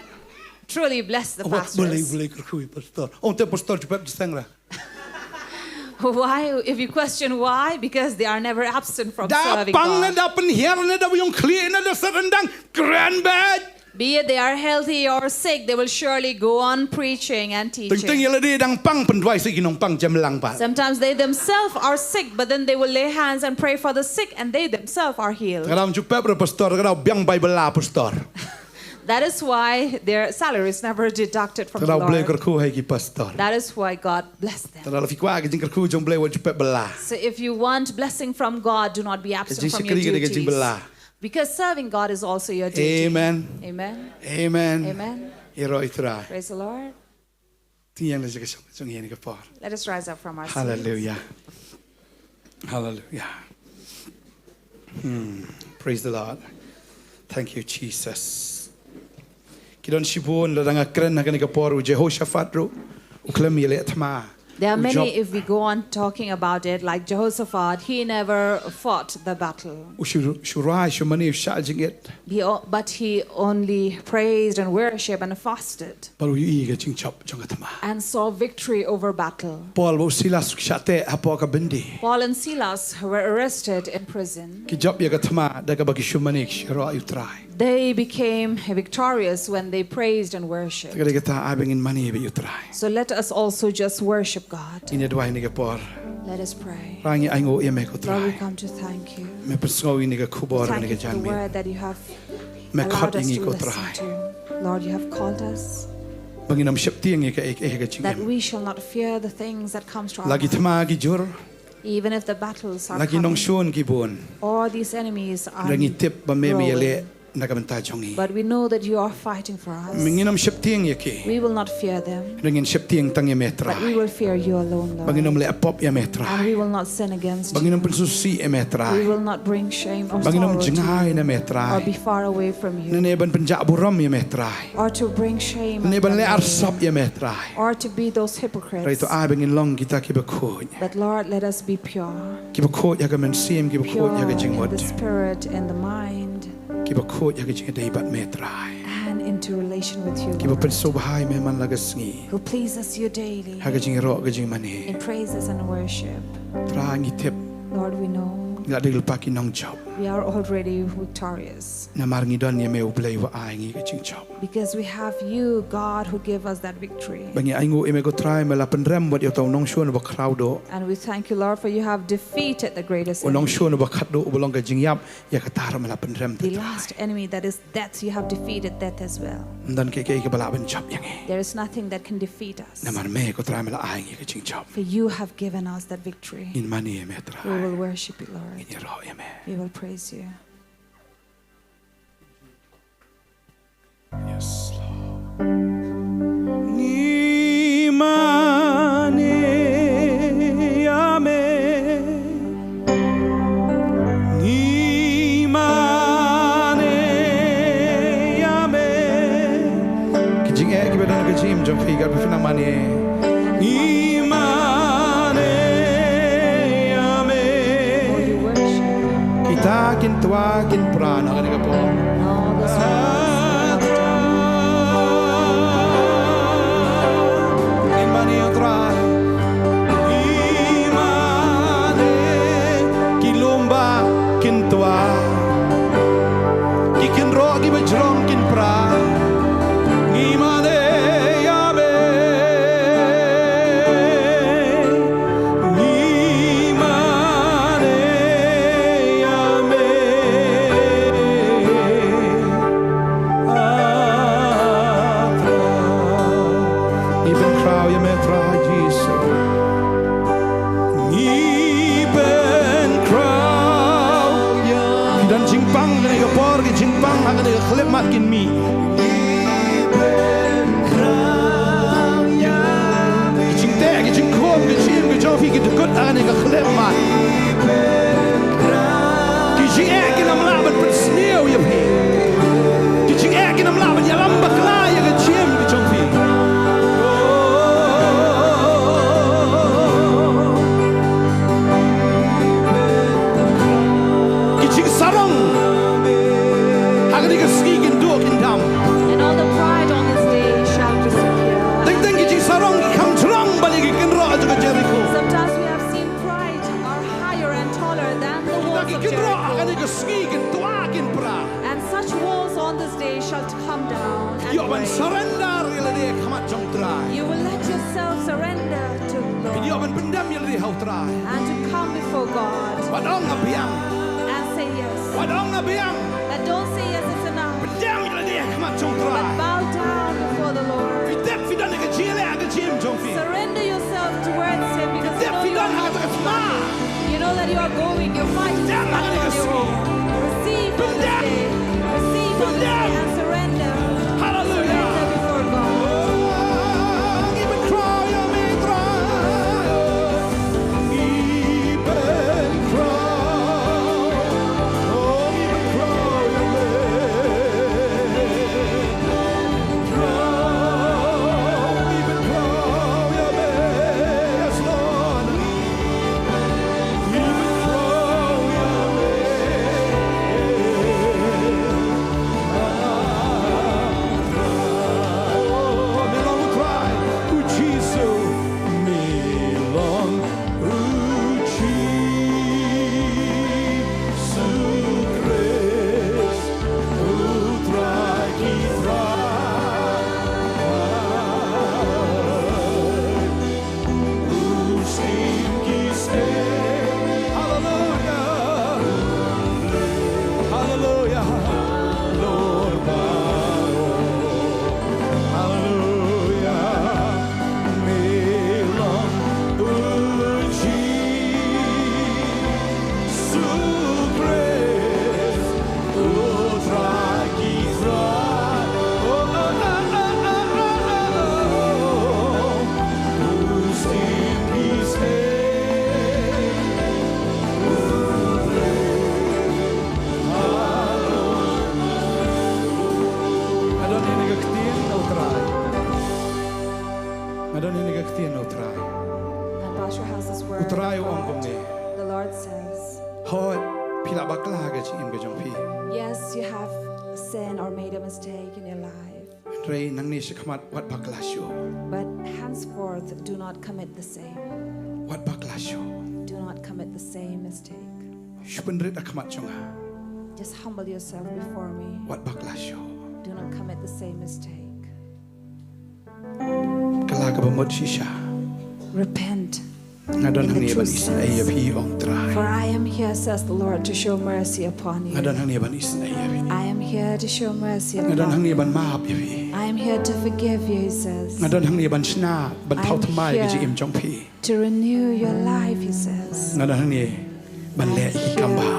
truly blessed the pastors. Wat U Blei, U Blei kyrkhu ïa ki pastor. Ong te pastor ju pep jingïaseng re. Why? If you question why, because they are never absent from serving God. Da pang ne da pynhiar ne da ba ïong khlieh ne da set ryndang, kren beit. Be it they are healthy or sick, they will surely go on preaching and teaching. Teng teng ïa lade dang pang pynduwai sa ki nongpang, jem lang pat. Sometimes they themselves are sick, but then they will lay hands and pray for the sick, and they themselves are healed. Ka daw ju pep re pastor, ka daw biang bai bylla pastor. That is why their salary is never deducted from the Lord. Ka daw U Blei kyrkhu ha ki pastor. That is why God blessed them. Te lada phi kwah ka jingkyrkhu jong U Blei, wat ju pep bylla. So if you want blessing from God, do not be absent from your duties. Ka jingshakri ka dei ka jingbylla. Because serving God is also your duty. Amen. Amen. Amen. Amen. Ïaroh ïa u Trai. Praise the Lord. Tieng na ka jong ngi ha kane ka por. Let us rise up from our seats. Hallelujah. Hallelujah. Hmm. Praise the Lord. Thank you, Jesus. Ki don shibun, lada nga kren ha kane ka por, u Jehoshaphat ruh u khlem ïaleh thma. There are many, if we go on talking about it, like Jehoshaphat, he never fought the battle. U shu, shu rai, shu mane, u shah jingit. He o-, but he only praised and worshipped and fasted. Bad u ïohi ïa ka jingjop jong ka thma. And saw victory over battle. Paul bad u Silas ki shah teh hapoh ka byndi. Paul and Silas were arrested in prison. Ki jop ïa ka thma da kaba ki shu mane, ki shu ïaroh ïa u Trai. They became victorious when they praised and worshipped. Te ka dei kata, ai ba ngin mane beit ïa u Trai. So let us also just worship God. Ngin ïa duwai ha kane ka por. Let us pray. Trai, ngi ainguh ïa me ko Trai. Lord, we come to thank you. Me pynsngew ïa kane ka khubor ha kane ka janmiet. Thank you for the word that you have allowed us to listen to. Me khot ïa ngi ko Trai. Lord, you have called us. Ba ngin ym sheptieng ïa kaei kaei ka jingim. That we shall not fear the things that comes to our lives. La ki thma ki jur. Even if the battles are coming. La ki nongshun ki bun. Or these enemies are growing. Hynrei ngi tip ba me me ïaleh na ka bynta jong ngi. But we know that you are fighting for us. Ngin ym sheptieng ïa ki. We will not fear them. Hynrei ngin sheptieng tang ïa me Trai. But we will fear you alone, Lord. Ba ngin ym leh pop ïa me Trai. And we will not sin against you. Ba ngin ym pynsngewsih ïa me Trai. We will not bring shame or sorrow to you. Ba ngin ym jngai na me Trai. Or be far away from you. Lane ban pynjah burom ïa me Trai. Or to bring shame and condemnation. Lane ban leh arsap ïa me Trai. Or to be those hypocrites. Hynrei to ai ba ngin long kita kiba khuid. But Lord, let us be pure. Kiba khuid ha ka mynsiem, kiba khuid ha ka jingmut. Pure in the spirit and the mind. Kiba khuid ha ka jingïadei bad me Trai. And into relation with you, Lord. Kiba pynsngewbha ïa me man la ka sngi. Who pleases you daily. Ha ka jingïaroh ka jingmane. In praises and worship. Trai, ngi tip. Lord, we know. Ngi la dei lypa ki nongjop. We are already victorious. Namar ngi don ïa me U Blei uba ai ngi ka jingjop. Because we have you, God, who give us that victory. Ba ngi ainguh ïa me ko Trai, me la pynrem bad ïa uta u nongshun uba khraw duh. And we thank you, Lord, for you have defeated the greatest enemy. U nongshun uba khatduh uba long ka jingïap, ïa kata ruh me la pynrem te Trai. The last enemy, that is death, you have defeated death as well. Ym don kiei kiei kiba lah ban jop ïa ngi. There is nothing that can defeat us. Namar me ko Trai me la ai ngi ka jingjop. For you have given us that victory. Ngin mane ïa me Trai. We will worship you, Lord. Ngin ïaroh ïa me. We will praise you. Yes, Lord. Ka jingim jong phi, kat ba phi nang mane. Ngi mane ïa me. Kita kin twa kin pra na kane ka por. Ngi mane ïa u Trai. Ngi mane. Ki lum ba kin twa. Ki kynroh kiba jrong kin pra. Ngi mane ïa me. Ngi mane ïa me. Ah, Trai. Ngi pynkhraw ïa me Trai Jisu. Ngi pynkhraw ïa. Ki don jingpang kane ka por, ki jingpang ha kane ka khyllipmat kin mih. Ki jingteh, ki jingkhum, ki jingim, ki jong phi, ki dkut ha kane ka khyllipmat. Ki jingeh kin ym lah ban pynsniew ïa phi. Ki jingeh kin ym lah ban ïalam bakla ïa ka jingim ka jong phi. Ki jingsarong ha kane ka sngi kin duh kin dam. And all the pride on this day shall disappear. Teng teng ki jingsarong ki kham jrong ban ïa ki kynroh jong ka Jeriko. Sometimes we have seen pride are higher and taller than the walls of Jericho. Kita ki kynroh ha kane ka sngi kin twa kin pra. And such walls on this day shall come down and break. Ïoh ban surrender ïa lade ha khmat jong u Trai. You will let yourself surrender to the Lord. Ïoh ban pyndem ïa lade ha u Trai. And to come before God. Wat ong nga biang. And say yes. Wat ong nga biang. But don't say yes is enough. Pyndem ïa lade ha khmat jong u Trai. But bow down before the Lord. Phi tip phi don ha ka jingïaleh ha ka jingim jong phi. Surrender yourself towards Him because you know you are not. Phi tip phi don ha kata ka sma. You know that you are going, your fight is not on your own. Receive on this day. Receive on this day and surrender. Hallelujah. Surrender before God. Hallelujah. Hallelujah. Hallelujah. Nga don hangne ka ktien na u Trai. Nga don hangne ka ktien na u Trai. And Pastor has this word. U Trai u ong kumne. The Lord says, Hooid, phi la bakla ha ka jingim ka jong phi. Yes, you have sinned or made a mistake in your life. Hynrei nangne shakhmat wat bakla shuh. But henceforth, do not commit the same. Wat bakla shuh. Do not commit the same mistake. Shu pynrit ha khmat jong nga. Just humble yourself before me. Wat bakla shuh. Do not commit the same mistake. Kylla kaba mut shisha. Repent. Nga don hangne ban isynei ïa phi, ong Trai. For I am here, says the Lord, to show mercy upon you. Nga don hangne ban isynei ïa phi. I am here to show mercy upon you. Nga don hangne ban map ïa phi. I am here to forgive you, he says. Nga don hangne ban shna, ban thaw thymmai ïa ka jingim jong phi. To renew your life, he says. Nga don hangne ban leh ïa ki kam ba.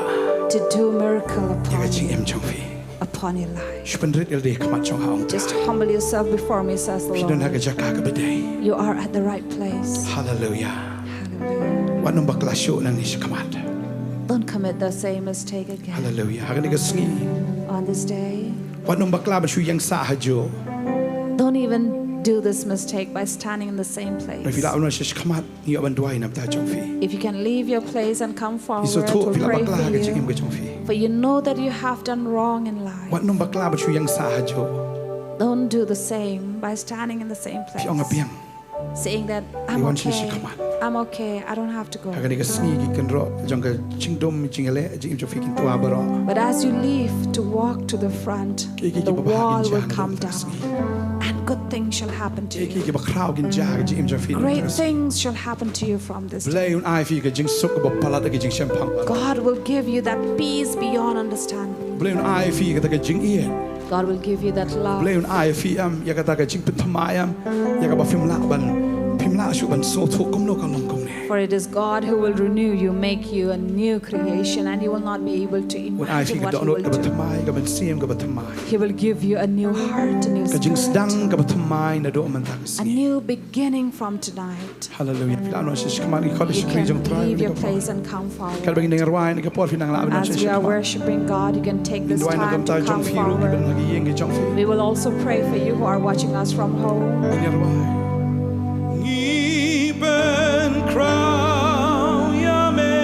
To do miracle upon you. Ïa ka jingim jong phi. Upon your life. Shu pynrit ïa lade ha khmat jong nga, ong Trai. Just humble yourself before me, says the Lord. Phi don ha ka jaka kaba dei. You are at the right place. Hallelujah. Hallelujah. Wat nym bakla shuh nangne shakhmat. Don't commit the same mistake again. Hallelujah. Ha kane ka sngi. On this day. Wat nym bakla ban shu ïeng sah hajuh. Don't even do this mistake by standing in the same place. Phi lah ban wan sha shakhmat, ngi ïoh ban duwai na bynta jong phi. If you can leave your place and come forward, we'll pray for you. Phi sngewthuh phi la bakla ha ka jingim ka jong phi. For you know that you have done wrong in life. Wat nym bakla ban shu ïeng sah hajuh. Don't do the same by standing in the same place. Phi ong nga biang. Saying that, "I'm okay. I'm okay. I don't have to go." Ha kane ka sngi ki kynroh jong ka jingdum jingïaleh jingim jong phi kin twa baroh. But as you leave to walk to the front, the wall will come down. And good things shall happen to you. Great things shall happen to you from this day. Blei un ai phi ka jingsuk kaba palat da ka jingshemphang. God will give you that peace beyond understanding. Blei un ai phi kata ka jingïeit. God will give you that love. Blei un ai phi em ïa kata ka jingpynthymmai em ïa kaba phim lah ban, phim lah shuh ban sngewthuh kumno ka long kumne. For it is God who will renew you, make you a new creation, and you will not be able to imagine what He will do. Un ai phi ka dohnud kaba thymmai, ka mynsiem kaba thymmai. He will give you a new heart, a new spirit. Ka jingsdang kaba thymmai naduh mynta ka sngi. A new beginning from tonight. Hallelujah. Phi lah ban wan sha shakhmat, ngi khot ïa ka shakri jong U Trai. You can leave your place and come forward. Katba ngin ïa rwai ha kane ka por phi nang lah ban wan sha shakhmat. As we are worshiping God, you can take this time to come forward. Ngin duwai na ka bynta jong phi ruh kiba don ha ki ïing ki jong phi. We will also pray for you who are watching us from home. Ngin ïa rwai. Ngi pynkhraw ïa me.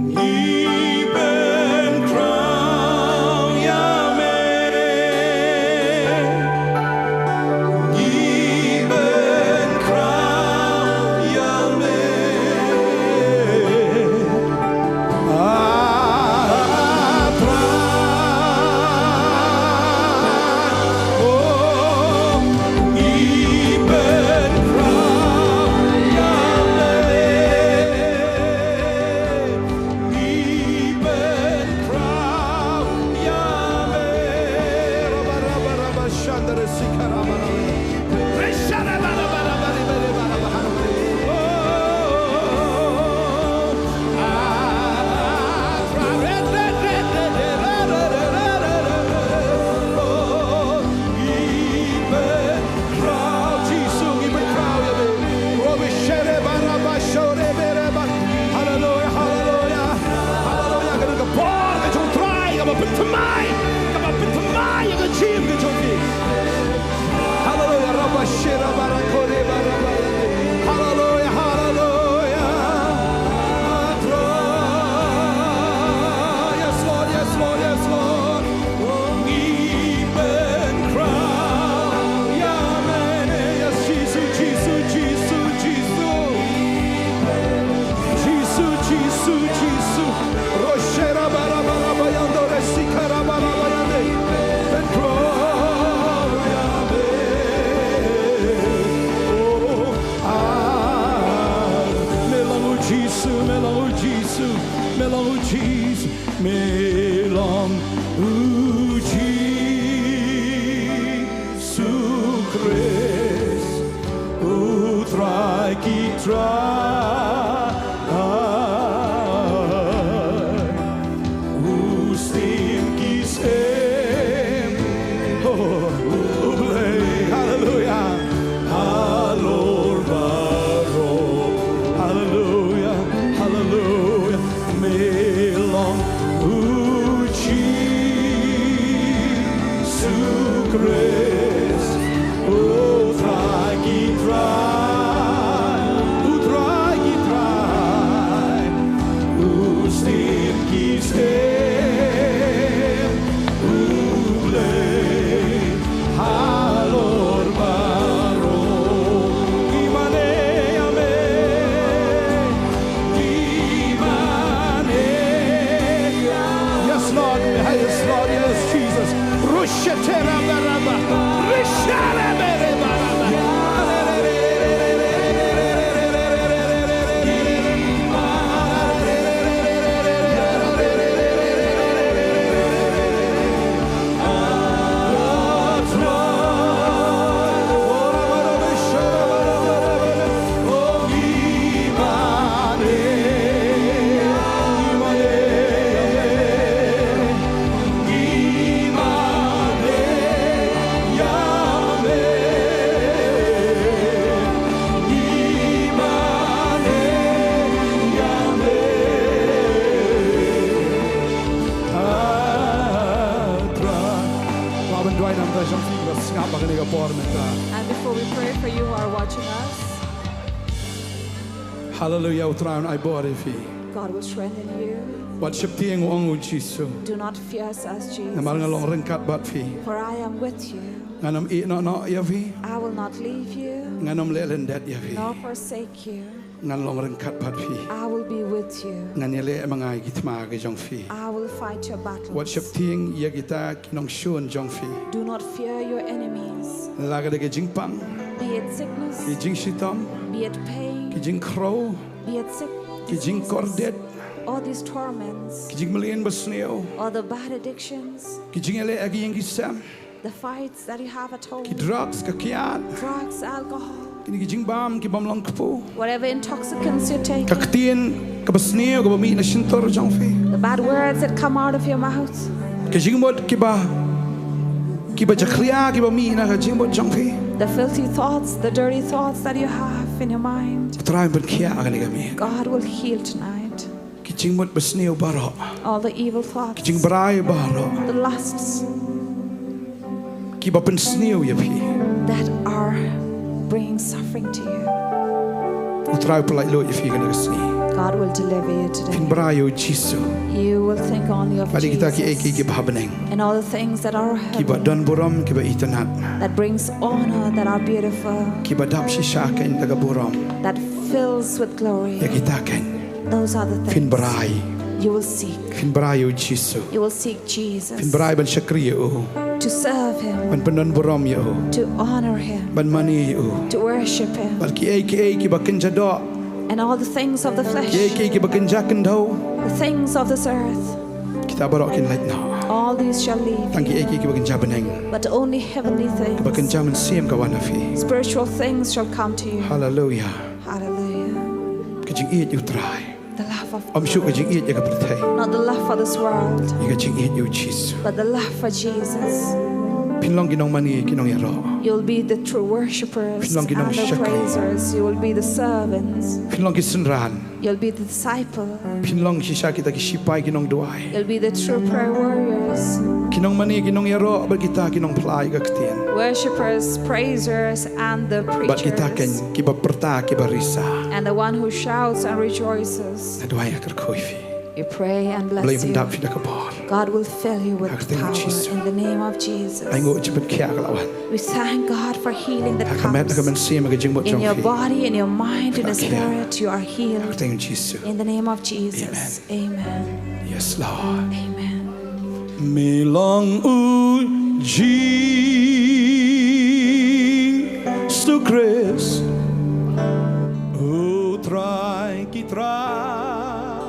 Ngi pynkhraw ïa me. Ngi pynkhraw ïa me. Ah, Trai. Oh, ngi pynkhraw ïa me. Ngi pynkhraw ïa me. Raba, raba, raba, shandere, sika, raba, raba. Re, sha, raba, raba, raba, raba, raba, raba. Oh, ah, re, re, re, re, re, re, re, re, re, re. Oh, ngi pyn- Khraw Jisu, ngi pynkhraw ïa me. Robe shere baraba shore bereba. Haleluya, haleluya. Haleluya, ka dei ka por ka jong U Trai kaba pynthymmai, kaba pynthymmai ïa ka jingim ka jong phi. Haleluya, raba shera bara kore baraba. Haleluya, haleluya. Yes, Lord, yes, Lord, yes, Lord. Ngi pynkhraw ïa me. Yes, Jisu, Jisu, Jisu, Jisu. Jisu, Jisu, Jisu. Roshera bara bara bayando resikara bara bayande. Pynkhraw ïa me. Oh, ah. Me long U Jisu, me long U Jisu, me long U Jisu. Me long U Jisu Khrist, U Trai ki trai, U Syiem ki syiem. Oh, U Blei, haleluya. Halor baroh, haleluya, haleluya. Me long U Jisu Khrist, U Trai ki trai, U Trai ki trai, U Syiem ki syiem, U Blei halor baroh. Ngi mane ïa me. Ngi mane ïa. Yes, Lord. Yes, Lord. Yes, Jesus. Rushetera baraba. Phi ba sngap ha kane ka por mynta. And before we pray for you who are watching us, Haleluia, U Trai un ai bor ïa phi. God will strengthen you. Wat sheptieng, ong U Jisu. Do not fear, says Jesus. Namar nga long ryngkat bad phi. For I am with you. Ngan ym ïehnoh noh ïa phi. I will not leave you. Ngan ym leh lyndet ïa phi. Nor forsake you. Ngan long ryngkat bad phi. I will be with you. Ngan ïaleh ma nga ïa ki thma ki jong phi. I will fight your battles. Wat sheptieng ïa kita ki nongshun jong phi. Do not fear your enemies. La ka dei ka jingpang. Be it sickness. Ki jingshitom. Be it pain. Ki jingkhrew. Be it sick. Ki jingkordit. Diseases. All these torments. Ki jingmlien basniew. All the bad addictions. Ki jingïaleh ha ki ïing ki sem. The fights that you have at home. Ki drugs, ka kiad. Drugs, alcohol. Kine ki jingbam ki bym long kpu. Whatever intoxicants you take. Ka ktien kaba sniew kaba mih na shyntur jong phi. The bad words that come out of your mouth. Ki jingmut kiba, kiba jakhlia kiba mih na ka jingmut jong phi. The filthy thoughts, the dirty thoughts that you have in your mind. U Trai un pynkhiah ha kane ka miet. God will heal tonight. Ki jingmut basniew baroh. All the evil thoughts. Ki jingbrai baroh. The lusts. Kiba pynsniew ïa phi. That are bringing suffering to you. U Trai u pyllait luid ïa phi kane ka sngi. God will deliver you today. Phin brai ïa U Jisu. You will think only of Jesus. Bad ïa kita kiei kiei kiba ha bneng. And all the things that are heaven. Kiba don burom, kiba itynnad. That brings honor, that are beautiful. Kiba dap shisha kein da ka burom. That fills with glory. Ïa kita kein. Those are the things. Phin brai. You will seek. Phin brai ïa U Jisu. You will seek Jesus. Phin brai ban shakri ïa u. To serve him. Ban pyndonburom ïa u. To honor him. Ban mane ïa u. To worship him. Bad kiei kiei kiba kynja doh. And all the things of the flesh. Kiei kiei kiba kynja khyndew. The things of this earth. Kita baroh kin lait noh. All these shall leave you. Tang kiei kiei kiba kynja bneng. But only heavenly things. Kiba kynja mynsiem kan wan ha phi. Spiritual things shall come to you. Hallelujah. Hallelujah. Ka jingïeit ïa U Trai. The love of God. Ym shuh ka jingïeit ïa ka pyrthei. Not the love for this world. Ïa ka jingïeit ïa U Jisu. But the love for Jesus. Phin long ki nongmane, ki nongïaroh. You'll be the true worshippers and the praisers. Phin long ki nongshakri. You will be the servants. Phin long ki synran. You'll be the disciple. Phin long shisha kita ki shipai, ki nongduwai. You'll be the true prayer warriors. Ki nongmane, ki nongïaroh bad kita ki nongphla ïa ka ktien. Worshippers, praisers, and the preachers. Bad kita kein kiba pyrta, kiba risa. And the one who shouts and rejoices. Nga duwai, nga kyrkhu ïa phi. You pray and bless you. Blei un pyndap ïa phi da ka bor. God will fill you with power in the name of Jesus. Ha ka kyrteng U Jisu. Ai nguh jingpynkhiah ka la wan. We thank God for healing that comes. Ha ka met, ha ka mynsiem, ha ka jingmut jong phi. In your body, in your mind, in your spirit, you are healed. Ha ka kyrteng U Jisu. In the name of Jesus. Amen. Amen. Yes, Lord. Amen. Me long U Jisu Khrist, U Trai ki trai,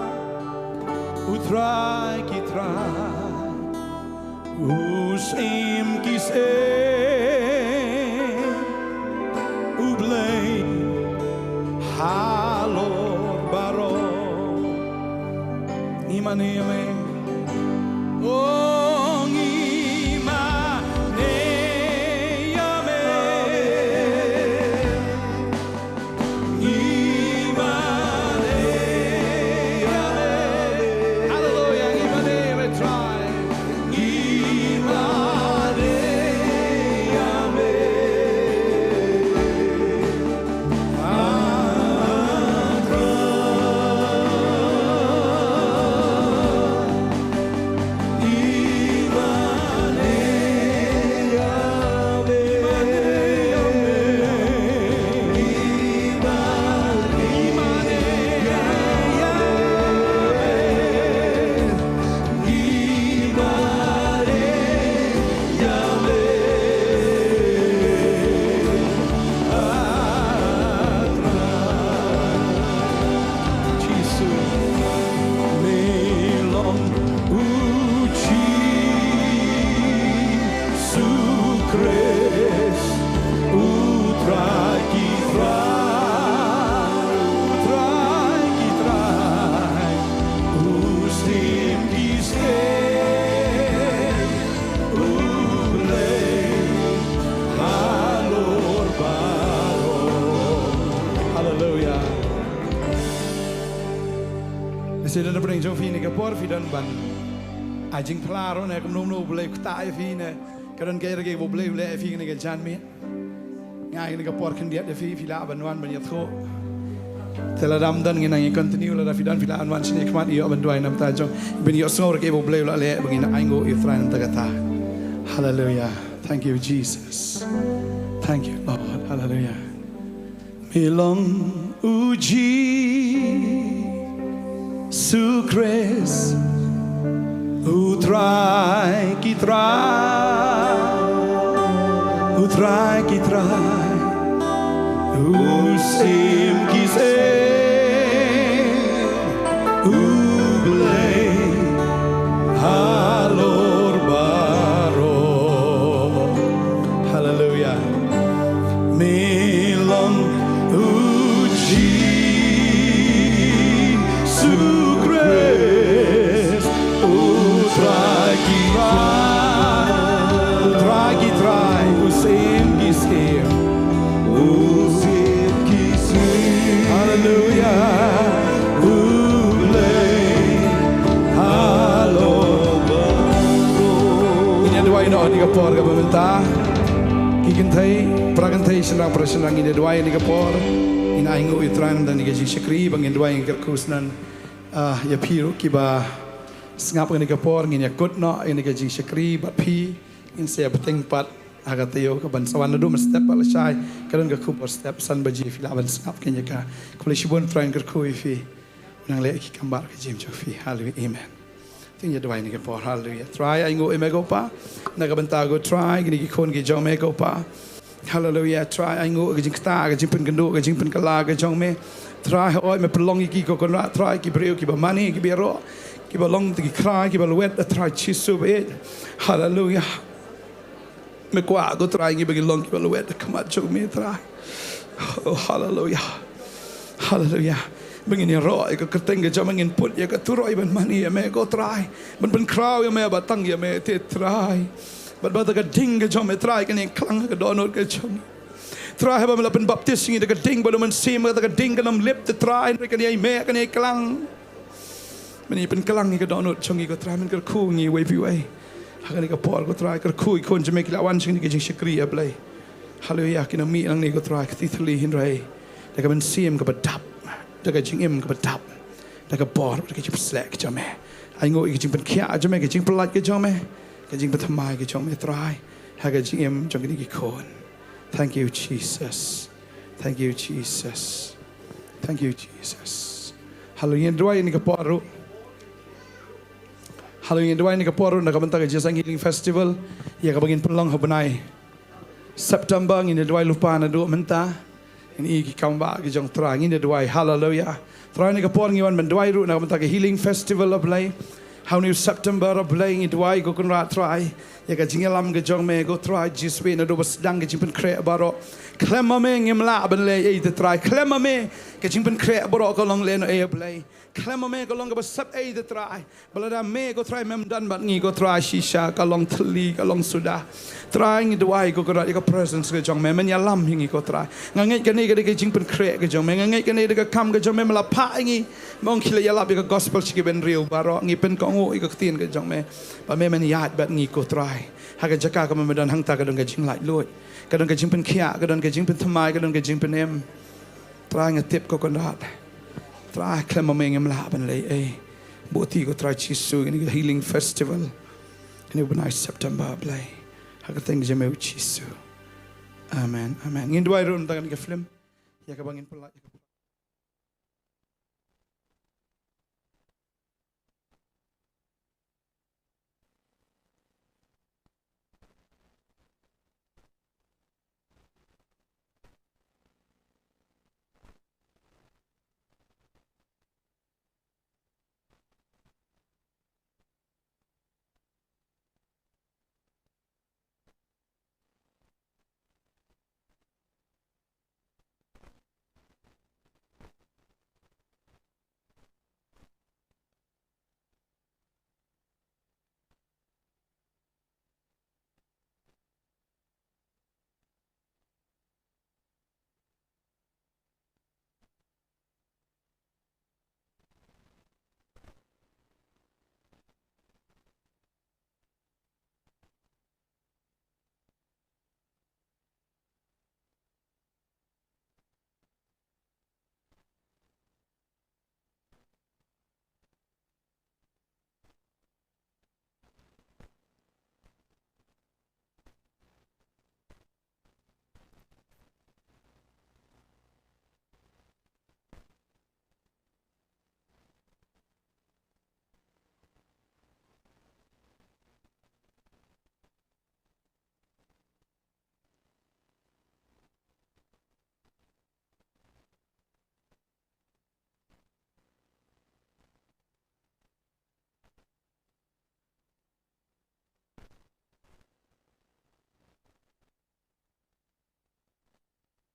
U Trai ki trai, U Syiem ki syiem, U Blei halor baroh. Ngi mane ïa me. O ngi mane ïa me. Ngi mane ïa me. Hallelujah, ngi mane ïa me, Trai. Ngi mane ïa me. Jisu, me long U Jisu Khrist, U Trai ki trai, U Trai ki trai, U Syiem ki syiem, U Blei halor baroh. Hallelujah. Lehse don napdeng jong phi kane ka por phi don ban ai jingphla ruh ne kumno kumno U Blei u ktah ïa phi ne. Ka don kaei re kaba U Blei u leh ïa phi kane ka janmiet? Nga ai kane ka por khyndiat ïa phi, phi lah ban wan ban ïathuh. Te lada ym don ngin nang ïa continue, lada phi don phi lah ban wan shane khmat ïoh ban duwai namar ta jong. Ban ïohsngew re kaei ba U Blei u la leh ba ngin ainguh ïa U Trai namar kata. Hallelujah. Thank you, Jesus. Thank you, Lord. Hallelujah. Me long U Jisu Khrist, U Trai ki trai, U Trai ki trai, U Syiem ki syiem, U Blei halor baroh. Haleluya. Me long U Jisu Khrist, U Trai ki trai, U Trai ki trai, U Syiem ki syiem, U Syiem ki syiem. Haleluya. U Blei halor baroh. Ngin ïa duwai noh ha kane ka por kaba mynta. Ki kynthei, para kynthei, shynrang para shynrang, ngin ïa duwai ha kane ka por. Ngin ainguh ïa U Trai na bynta kane ka jingshakri, ba ngin duwai, ngin kyrkhu sngewbha, ah, ïa phi ruh kiba sngap ha kane ka por, ngin ïa kut noh ïa kane ka jingshakri bad phi. Ngin sa ïa bteng pat ha ka taïew kaban sa wan naduh mynstep pat lashai. Ka don ka khubor step san baje, phi lah ban sngap kane ka. Khublei shibun, U Trai un kyrkhu ïa phi. Nang leh ki kam bad ka jingim jong phi. Haleluya. Amen. Te ngin ïa duwai ha kane ka por. Haleluya. Trai, ainguh ïa me ko Pa na ka bynta ko Trai, kine ki khun ki jong me ko Pa. Haleluya. Trai, ainguh ïa ka jingktah, ka jingpynkynduh, ka jingpynkylla ka jong me. Trai, hooid me pynlong ïa ki ko Kynrad Trai, ki briew kiba mane, kiba ïaroh, kiba long ki khrai, kiba lwet, Trai Jisu baieit. Haleluya. Me kwah ko Trai ngi ba ngin long kiba lwet ha khmat jong me Trai. Oh, haleluya. Haleluya. Ba ngin ïaroh ïa ka kyrteng ka jong me, ngin put ïa ka turoi ban mane ïa me ko Trai, ban pynkhraw ïa me, ba tang ïa me te Trai. Bad ba da ka ding ka jong me Trai kan ïeng klang ha ka dohnud ka jong ngi. Trai, haba me la pynbaptis ïa ngi da ka ding bad U Mynsiem, da ka ding kan ym lip te Trai, hynrei kan ïeng, me kan ïeng klang. Men ïa pynkylla ïa ka dohnud jong ngi ko Trai, men kyrkhu ïa ngi iwei pa iwei. Ha kane ka por ko Trai, kyrkhu ïa ki khun jong me, ki la wan sha kane ka jingshakri, A Blei. Haleluya, kin ym mih nangne ko Trai kti thylli, hynrei da ka mynsiem kaba dap, da ka jingim kaba dap, da ka bor, da ka jingpynshlur ka jong me. Ainguh ïa ka jingpynkhiah ka jong me, ka jingpyllait ka jong me, ka jingpynthymmai ka jong me Trai, ha ka jingim jong kine ki khun. Thank you, Jesus. Thank you, Jesus. Thank you, Jesus. Haleluya, ngin duwai ha kane ka por ruh. Haleluya, ngin duwai ha kane ka por ruh na ka bynta ka Jingïaseng Healing Festival, ïa kaba ngin pynlong ha u bnai September. Ngin ïa duwai lypa naduh mynta. Ngin ïohi ki kam bah ki jong U Trai, ngin ïa duwai. Haleluya. Trai, ha kane ka por ngi wan ban duwai ruh na ka bynta ka Healing Festival, A Blei. Ha une u September, A Blei, ngi duwai ko Kynrad Trai, ïa ka jingïalam ka jong me ko Trai Jisu, naduh ba sdang ka jingpynkhreh baroh. Khlem ma me ngim lah ban leh ei te Trai. Khlem ma me ka jingpynkhreh baroh ka long lehnohei, A Blei. Khlem ma me ka long kaba sep ei te Trai. Ba lada me ko Trai mem don bad ngi ko Trai, shisha ka long thylli, ka long suda. Trai, ngi duwai ko Kynrad ïa ka presence ka jong me, men ïalam ïa ngi ko Trai. Nga ngeit kane ka dei ka jingpynkhreh ka jong me, nga ngeit kane ka dei ka kam ka jong me, me la phah ïa ngi. Me ong khie leit ïalap ïa ka gospel sha ki bynriew baroh, ngi pynkohnguh ïa ka ktien ka jong me. Ba me men ïaid bad ngi ko Trai. Ha ka jaka kaba me don hangta ka don ka jinglaitluid, ka don ka jingpynkhiah, ka don ka jingpynthymmai, ka don ka jingpynim. Trai, nga tip ko Kynrad. Trai, khlem ma me ngim lah ban leh ei. Buh ti ko Trai Jisu, kane ka Healing Festival, kane u bnai September, Blei. Ha ka kyrteng jong me ko Jisu. Amen. Amen. Ngin duwai ruh na ka bynta kane ka film, ïa kaba ngin pynlait ïa ka